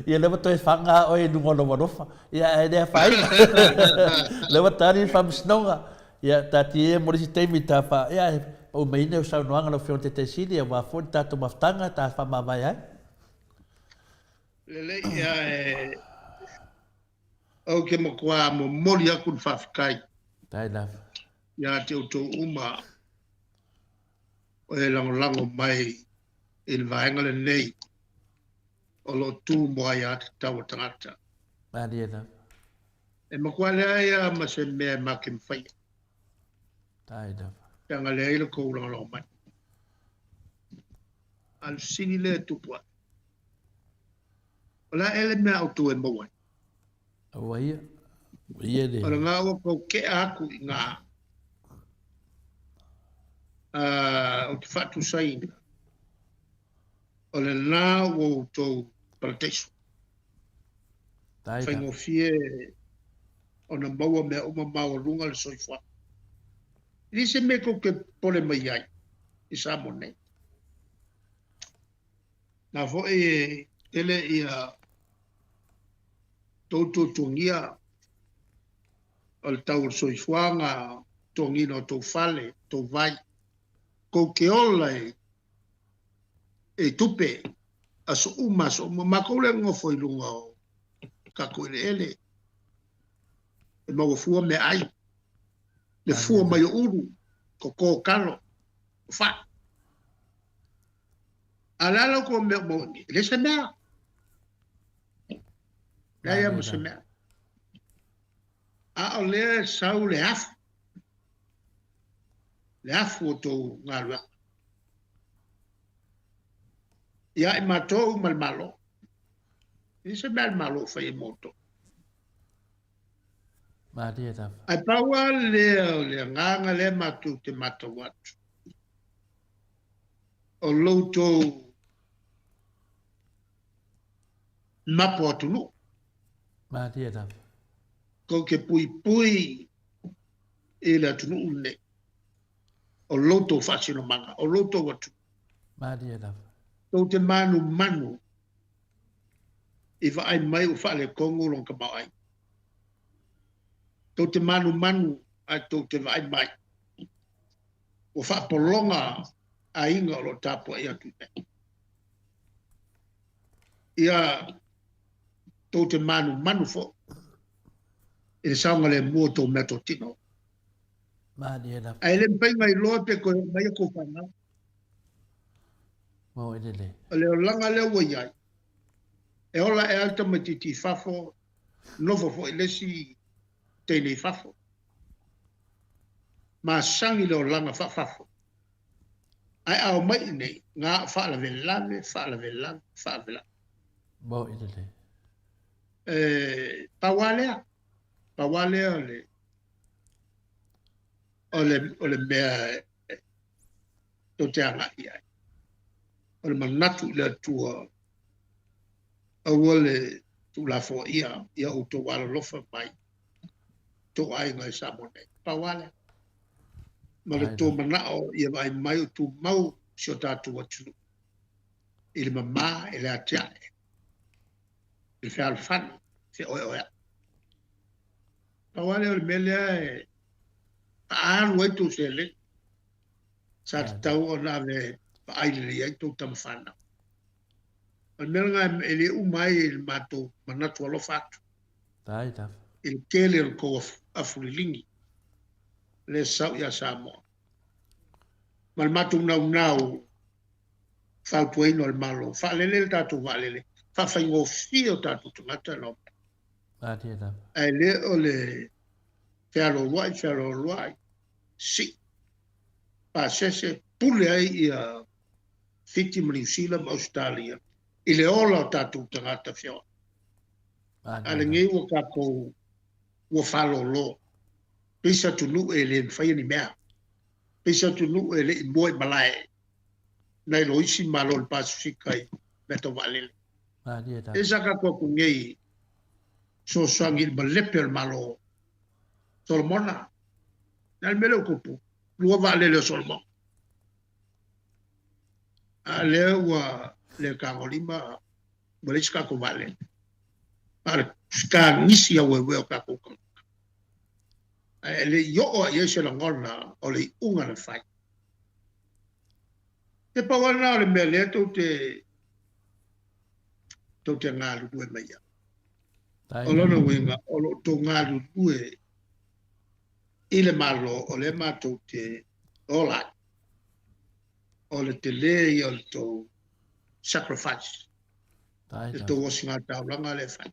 ia lea ua toe faga lava oe i luga o lou alofa. Ia ae le afaina. Lea ua tali le faamasinoga. Ia, taatia ia mo le isi taimi ta wha, ia, e pau mai ina o saunoaga lau Afioga i le Taitaisili, aua foi le tatou mafutaga ta whaamavae ai. Lelei, ia, e, ou te matua momoli atu le faafetai. Faafetai lava. Ia te outou uma o e lagolago mai i le vaega lenei o lo o tu mo aiatatau a tagata. Malie lava. E matua leai lava ma se mea e ma te mafaia. Faafetai lava. Pe a leai le tou lagolago mai. A o le fesili lea e tupu ae, o le a ea le mea a outou e maua ai? Aua ia, ua ia le. O lena ua tou tea atu i ina, ou te faatusaina, o lena ua outou parataiso. Faigofie ona maua mea uma maualuga le soifuaga. E leai se mea tou te popole mai ai i Samoa nei. Na foi e tele ia tou tuatuagia o le tau o le soifuaga, totogiina o tou fale, tou vai, tou te ola i i tupe aso uma aso uma. Matou lea nonofo i luga o tatou eleele e maua fua meaai, le fua mai o ulu, koko, kalo, o fai. A o le a la outou mea o maua nei? E leai se mea. Leai lava ma se mea. A o lea e sau le afu, le afu o tou galuega. Ia i matou ma le Malo. E leai se mea a le Malo o fai ai mo outou. Malie lava. Ae pau lava lea o le agaga lea matou te matau atu, o lo outou mapo atunuu. Malie lava. Tou te puipui i le atunuu lenei. O lo outou faasinomaga, o lo outou atunuu. Malie lava. Tou te manumanu i vaai mai ua faaletonu lona tamaoaiga. Tou te manumanu ae tou te vaai mai ua faapologa aiga o lo o tapuai atu i nei. Ia tou te manumanu foi i le saogalemu o tou meatotino. Malie lava. Ae le mafai ona iloa pe toe oo mai a tou fanau. Mo e lelei. O le olaga lea ua i ai, e ola ea le tamaitiiti i fafo, nofo foi le isi teine i fafo. Masani le olaga faafafo. Ae a omai i inei, na o faalavelave, faalavelave, faalavelave. Mo e lelei. E pau lava lea, pau lava lea o le o le, o le mea tou te agai i ai. O le manatu i le Atua, aua le tuulafoaia ia outou alolofa mai tou aiga i Samoa nei. Pau lava lea. Ma le tou manao ia vaai mai o tumau si o tatou atunuu i le mama, i le atiae, i le fealofani, feoeoeai. Pau lava lea o le mea lea e faaalu ai tou seleni. Sa tatau ona ave vaai lelei ai tou tama fanau. O le mea lena e le uma ai le matou manatu alofa atu. I le tele o le tou afuliligi lea e sau ia Samoa. Ma le matou naunau fautuaina o le Malo, faalele le tatou vaalele, faafaigofie o tatou tagata ona omai. Ae le o le fealoaloai, fealoaloai, sii pasese, pule ai ia Fiti ma Niu Sila ma Ausetalia i le ola o tatou tagata feoai. A lenei ua tatou ua faalolo, pei se atunuu e le mafaia ni mea. Pei se atunuu e le i moe i malae nai lo isi Malo o le Pasefika i mea tau vaalele. E sa tatou atu nei fesoasoani i le malepe o le Malo Solomona. Le a le mea lea ua tupu? Lua vaalele o Solomona. A lea ua le tagolima ua leai se tatou vaalele. A o le fetagisi aueueo o tatou tagata. Ae le i oo lava i ai se lagona o le iuga na fai. E pau lava lena o le mea lea tou te tou te galulue mai ai. O lona uiga, o lo o tou galulue i le Malo o lea matou te ola ai. O le tele ia o le tou sacrifice, le tou osigataulaga lea e fai.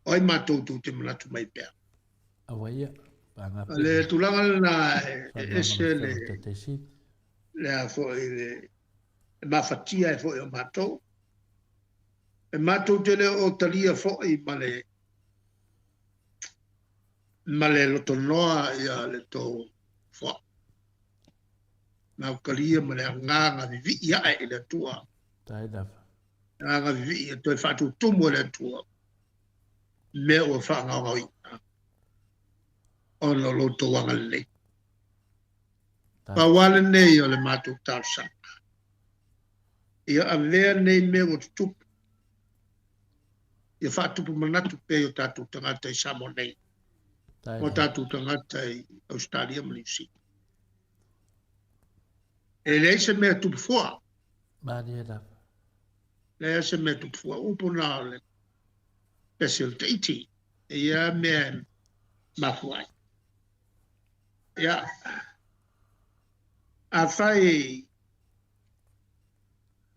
O ai matou tou te manatu mai pea? O le tulaga lena e ese le le a foi le mafatia ai foi o matou. E matou te le o talia foi ma le ma le lotonoa ia le tou foa. Matou talia ma le agaga vivii ae i le Atua. Agaga vivii e toe faatutumu e le Atua mea ua faagaogaoina ona o lo outou agalelei. Pau lava lenei o le matou talosaga, ia avea nei mea ua tutupu, ia faatupu manatu pea i o tatou tagata i Samoa nei, ma o tatou tagata i Ausetalia ma Niu Sila. E leai se mea e tupu fua. Malie lava. Leai se mea e tupu fua. Upu na o le pese o le Tahiti. E ia mea e mafua ai. Ia, afai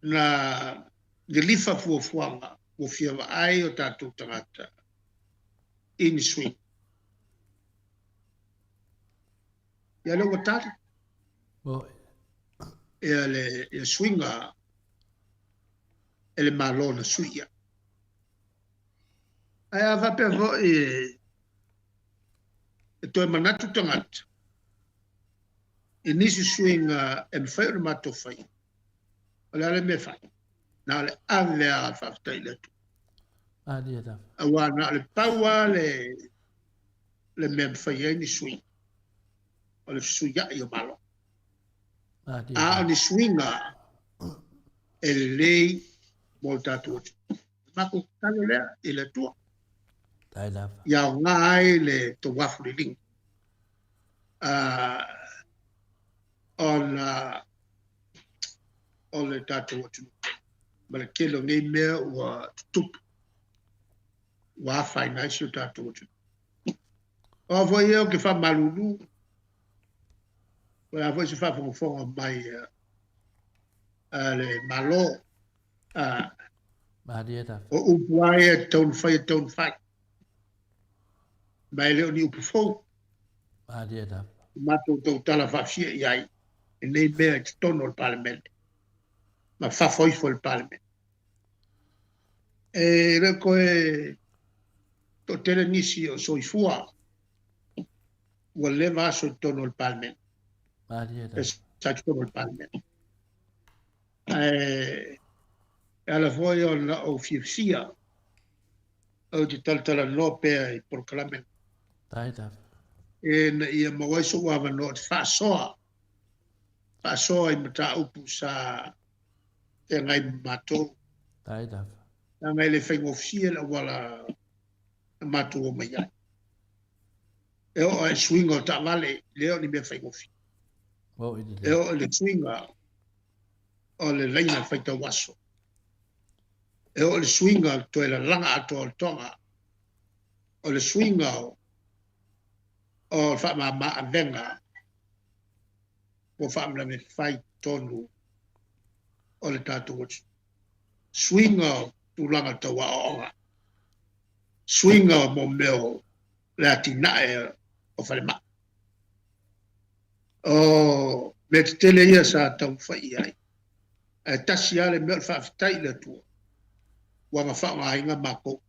na lilifa fuafuaga ua fia vaai o tatou tagata i ni suiga, ia lea ua tali. Ia le ia suiga e le Malo na sui ia. Ae a faapea foi e toe manatu tagata i nisi suiga e mafai ona matou faia, o le a le mea e fai? Na o le ave lava o le faafetai i le Atua. Aua na o le pau lava le, le mea e mafai ai ni suiga, o le fesuiai o Malo. A o ni suiga e lelei mo le tatou atunuu. Matou tatalo lea i le Atua. Ia aoga ai le tou afu liliga ona o le tatou atunuu ma le tele o nei mea ua tutupu ua afaina ai si o tatou atunuu. O a foi ea ou te faamalulu, o le a foi se faafogafoga mai a le Malo, o upu lava ia e tatau ona fai, e tatau ona fai. Ma e le o ni upu fou. Matou tautala faafia i ai i nei mea i totonu o le Palemene ma fafo ifo o le Palemene. E le o toe toatele nisi o soifua ua leva aso i totonu o le Palemene. Sa i totonu o le Palemene. Ae e ala foi ona ou fiafia ou te talatalanoa pea i polokalame ina ia maua ai so'u avanoa ou te faasoa, faasoa i mataupu sa feagai ma matou. Leaga e le faigofie le auala na matou omai ai. E oo lava i suiga o taavale, e le o ni mea faigofie. E oo i le suiga o le laina faitau aso. E oo i le suiga o le toe lalaga atoa o le toga. O le suiga o le faamama avega ua faalavelave fai totonu o le tatou atunuu. Suiga o tulaga tau aoaoga. Suiga o mo mea o le atinae o falemai. O mea tetele ia sa taumafai i ai. Ae tasi lava le mea o le faafetai i le Atua ua na faaaogaina matou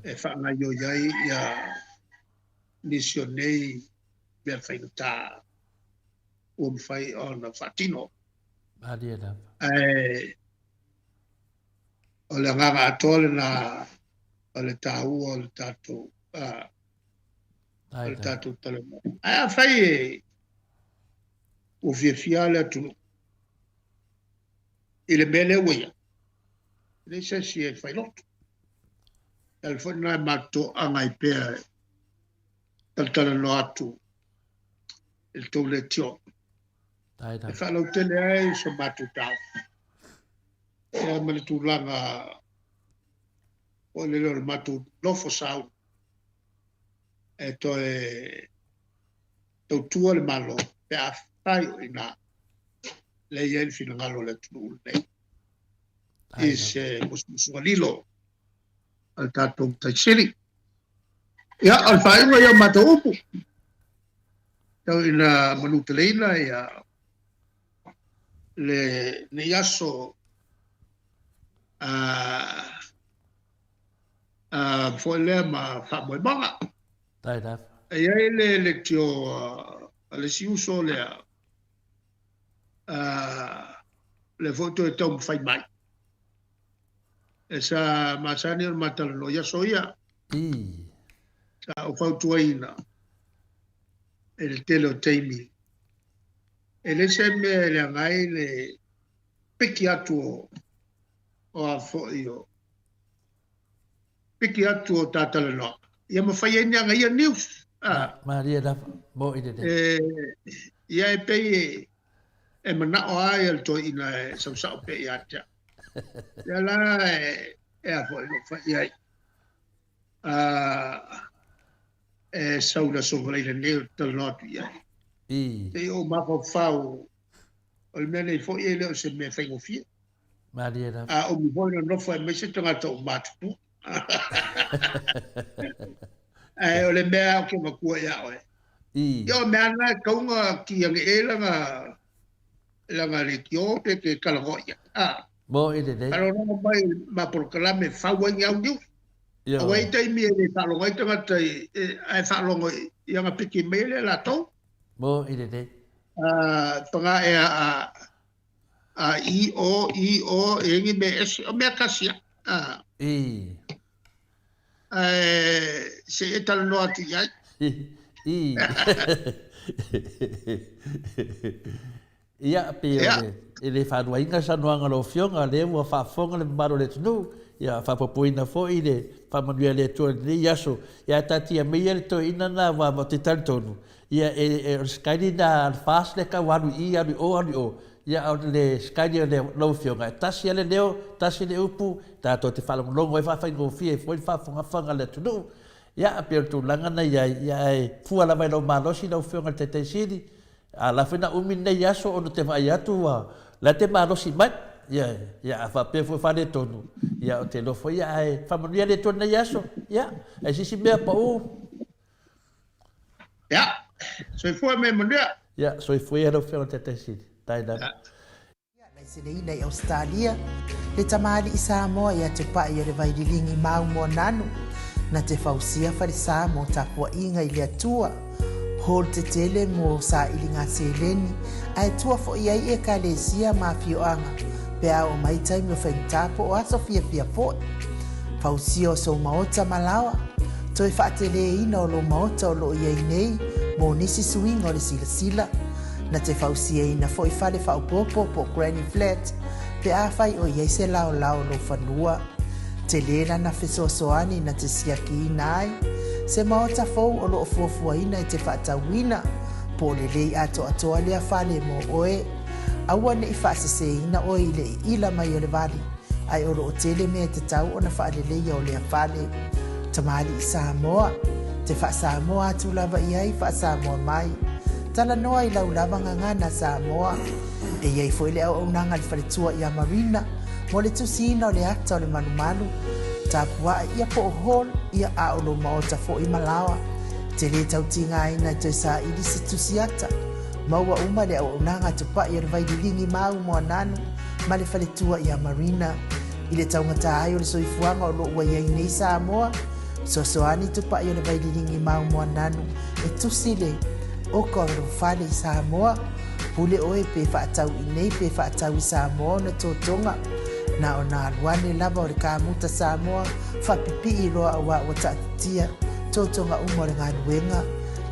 e faagaoioi ai ia nisi o nei mea faigata ua mafai ona faatino. Malie lava. Ae o le agaga atoa lena o le taua o le tatou o le tatou talanoa. Ae afai e ua fiafia le atunuu i le mea lea ua i ai, e leai se isi e failoto. O le ala foi lena e matou toaga ai pea e talatalanoa atu i le tou leitio e faalautele ai so matou taofi ia ma le tulaga foi lele o le matou nofo sauni e toe tautua le Malo pe afai o i ina lea e i ai le finagalo o le atunuu lenei i se musumusuga lilo a le tatou Matai Sili. Ia, o le faaiuga ia o matou upu, tau ina manuteleina ia lenei aso a a foi lea ma faamoemoega. E i ai le leitio a le isi uso lea, lea foi toe taumafai mai. E sa masani ona ma talanoa i aso ia. Sa ou fautuaina i le tele o taimi. E leai se mea e leaga ai le piki atu o a foi o piki atu o ta talanoaga, ia ma fai ai ni aga ia news. Ah. Malie lava, mo'i lelei. E, ia e pei e, e mana'o lava ia le toeaina e sausa'o pea ia te au. Lea la e, e a foi lou fai i ai. Ah, e sau i le aso Faraile nei ou te talanoa atu i ai. I. Se i ou mafaufau, o le mea nei foi e le o se mea faigofie. Malie lava. A umi foi na nofo aemaise tagata ua matutua. Ae o le mea ou te avatua ia oe. I. Ia o mea na e tatau ona ki ane e lana lana leitio pe te talanoa i ai. A. Mo'i lelei. Faalogologo mai ma polokalame e fau ai ni au niu. Ioe. Aua e i ai taimi e le faalogo ai tagata i ae faalogo i ana piki mai lea latou. Mo'i lelei. A paga ea a A, I, O, I, O, e ni mea ese, o mea tasi lava. A. I. Ae se i e talanoa atu i ai. I. Ia, pei o le, e le faaluaina le saunoaga a lau Afioga, o lea ua faafofoga le mamalu o le atunuu, ia faapopoina foi le faamanuia a le Atua i lenei aso. Ia ae taatia mai ia le toeaina lena aua ou te talitonu, Ia, e, e, o le skyli lena a le FAST lea tau alu i i, alu i o, alu i o. Ia, a o le skyli a le, lau Afioga, e tasi lava le leo, tasi le upu, tatou te faalogologo ai, faafaigofie ai foi le faafogafoga a le atunuu. Ia, e pei o le tulaga na i ai, ia, ae fua lava i lou malosi lau Afioga i le Taitai Sili, a o la foi na umi lenei aso ona ou te vaai atu ua, la e te malosi mai. Ia, ia, a faapea foi o faaletonu, ia, ou te iloa foi, ia, ae faamanuia le Atua i lenei aso. Ia, ae se isi mea pau. Ia, soifua me manuia. Ia, soifua ia lau Afioga i le Taitai Sili. Tae lava. Ia, laiseneina i Ausetalia, le tamalii Samoa ia te pa'i o le vaililigi mau moananu, na te fausia falesa mo tapua'iga i le Atua, hall tetele mo sailiga seleni, ae tua fo'i ai Ekalesia ma afioaga pe a oo mai taimi o faigata po o aso fiafia fo'i. Fausia o sou maota ma laoa, toe faateleina o lou maota o loo iai nei mo nisi suiga o le silasila, na te fausiaina fo'i fale faaopoopo po o granny flat pe afai o iai se laolao o lou fanua. Tele lana fesoasoani na te siakiina ai se maota fou o loo fuafuaina e te faatauina po o lelei atoatoa lea fale mo oe. Aua ne i faaseseina oe i le iila mai o le vali, ae o lo o tele mea e tatau ona faaleleia o lea fale. Tamalii Samoa, te faa-Samoa atu lava i ai, faa-Samoa mai. Talanoa i lau lava gagana Samoa. E i ai foi le auaunaga a le faletua ia Marina mo le tusiina o le ata o le malumalu, tapua'i ia po o hall ia a o lou maota foi ma laoa. Te lē tau tigaina e toe saili se tusi ata. Maua uma le auaunaga a Tupa'i o le Vaililigi Mau Moananu ma le faletua ia Marina. I le taugata ai o le soifuaga o lo o ua i ai nei Samoa, fesoasoani Tupa'i o le Vaililigi Mau Moananu e tusi le. Oka o le fale i Samoa, pule ʻoe pe faatau i nei pe faatau i Samoa ona totoga. Na ona alu ane lava o le kamuta Samoa faapipii loa auā ua taatitia totoga uma o le galuega.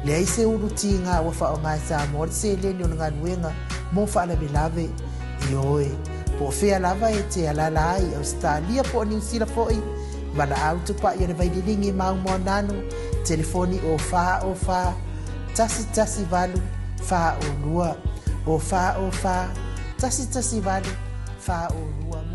Leai se ulu tiga ua faaaoga e Samoa le seleni o le galuega mo faalavelave. Ioe, po o fea lava e te alaala ai i Ausetalia po o Niu Sila foi, valaau tupai o le Vaililigi ma Moananu, telefoni o 4 o 4 118 4 o 2, o 4 o 4 118 4 o 2.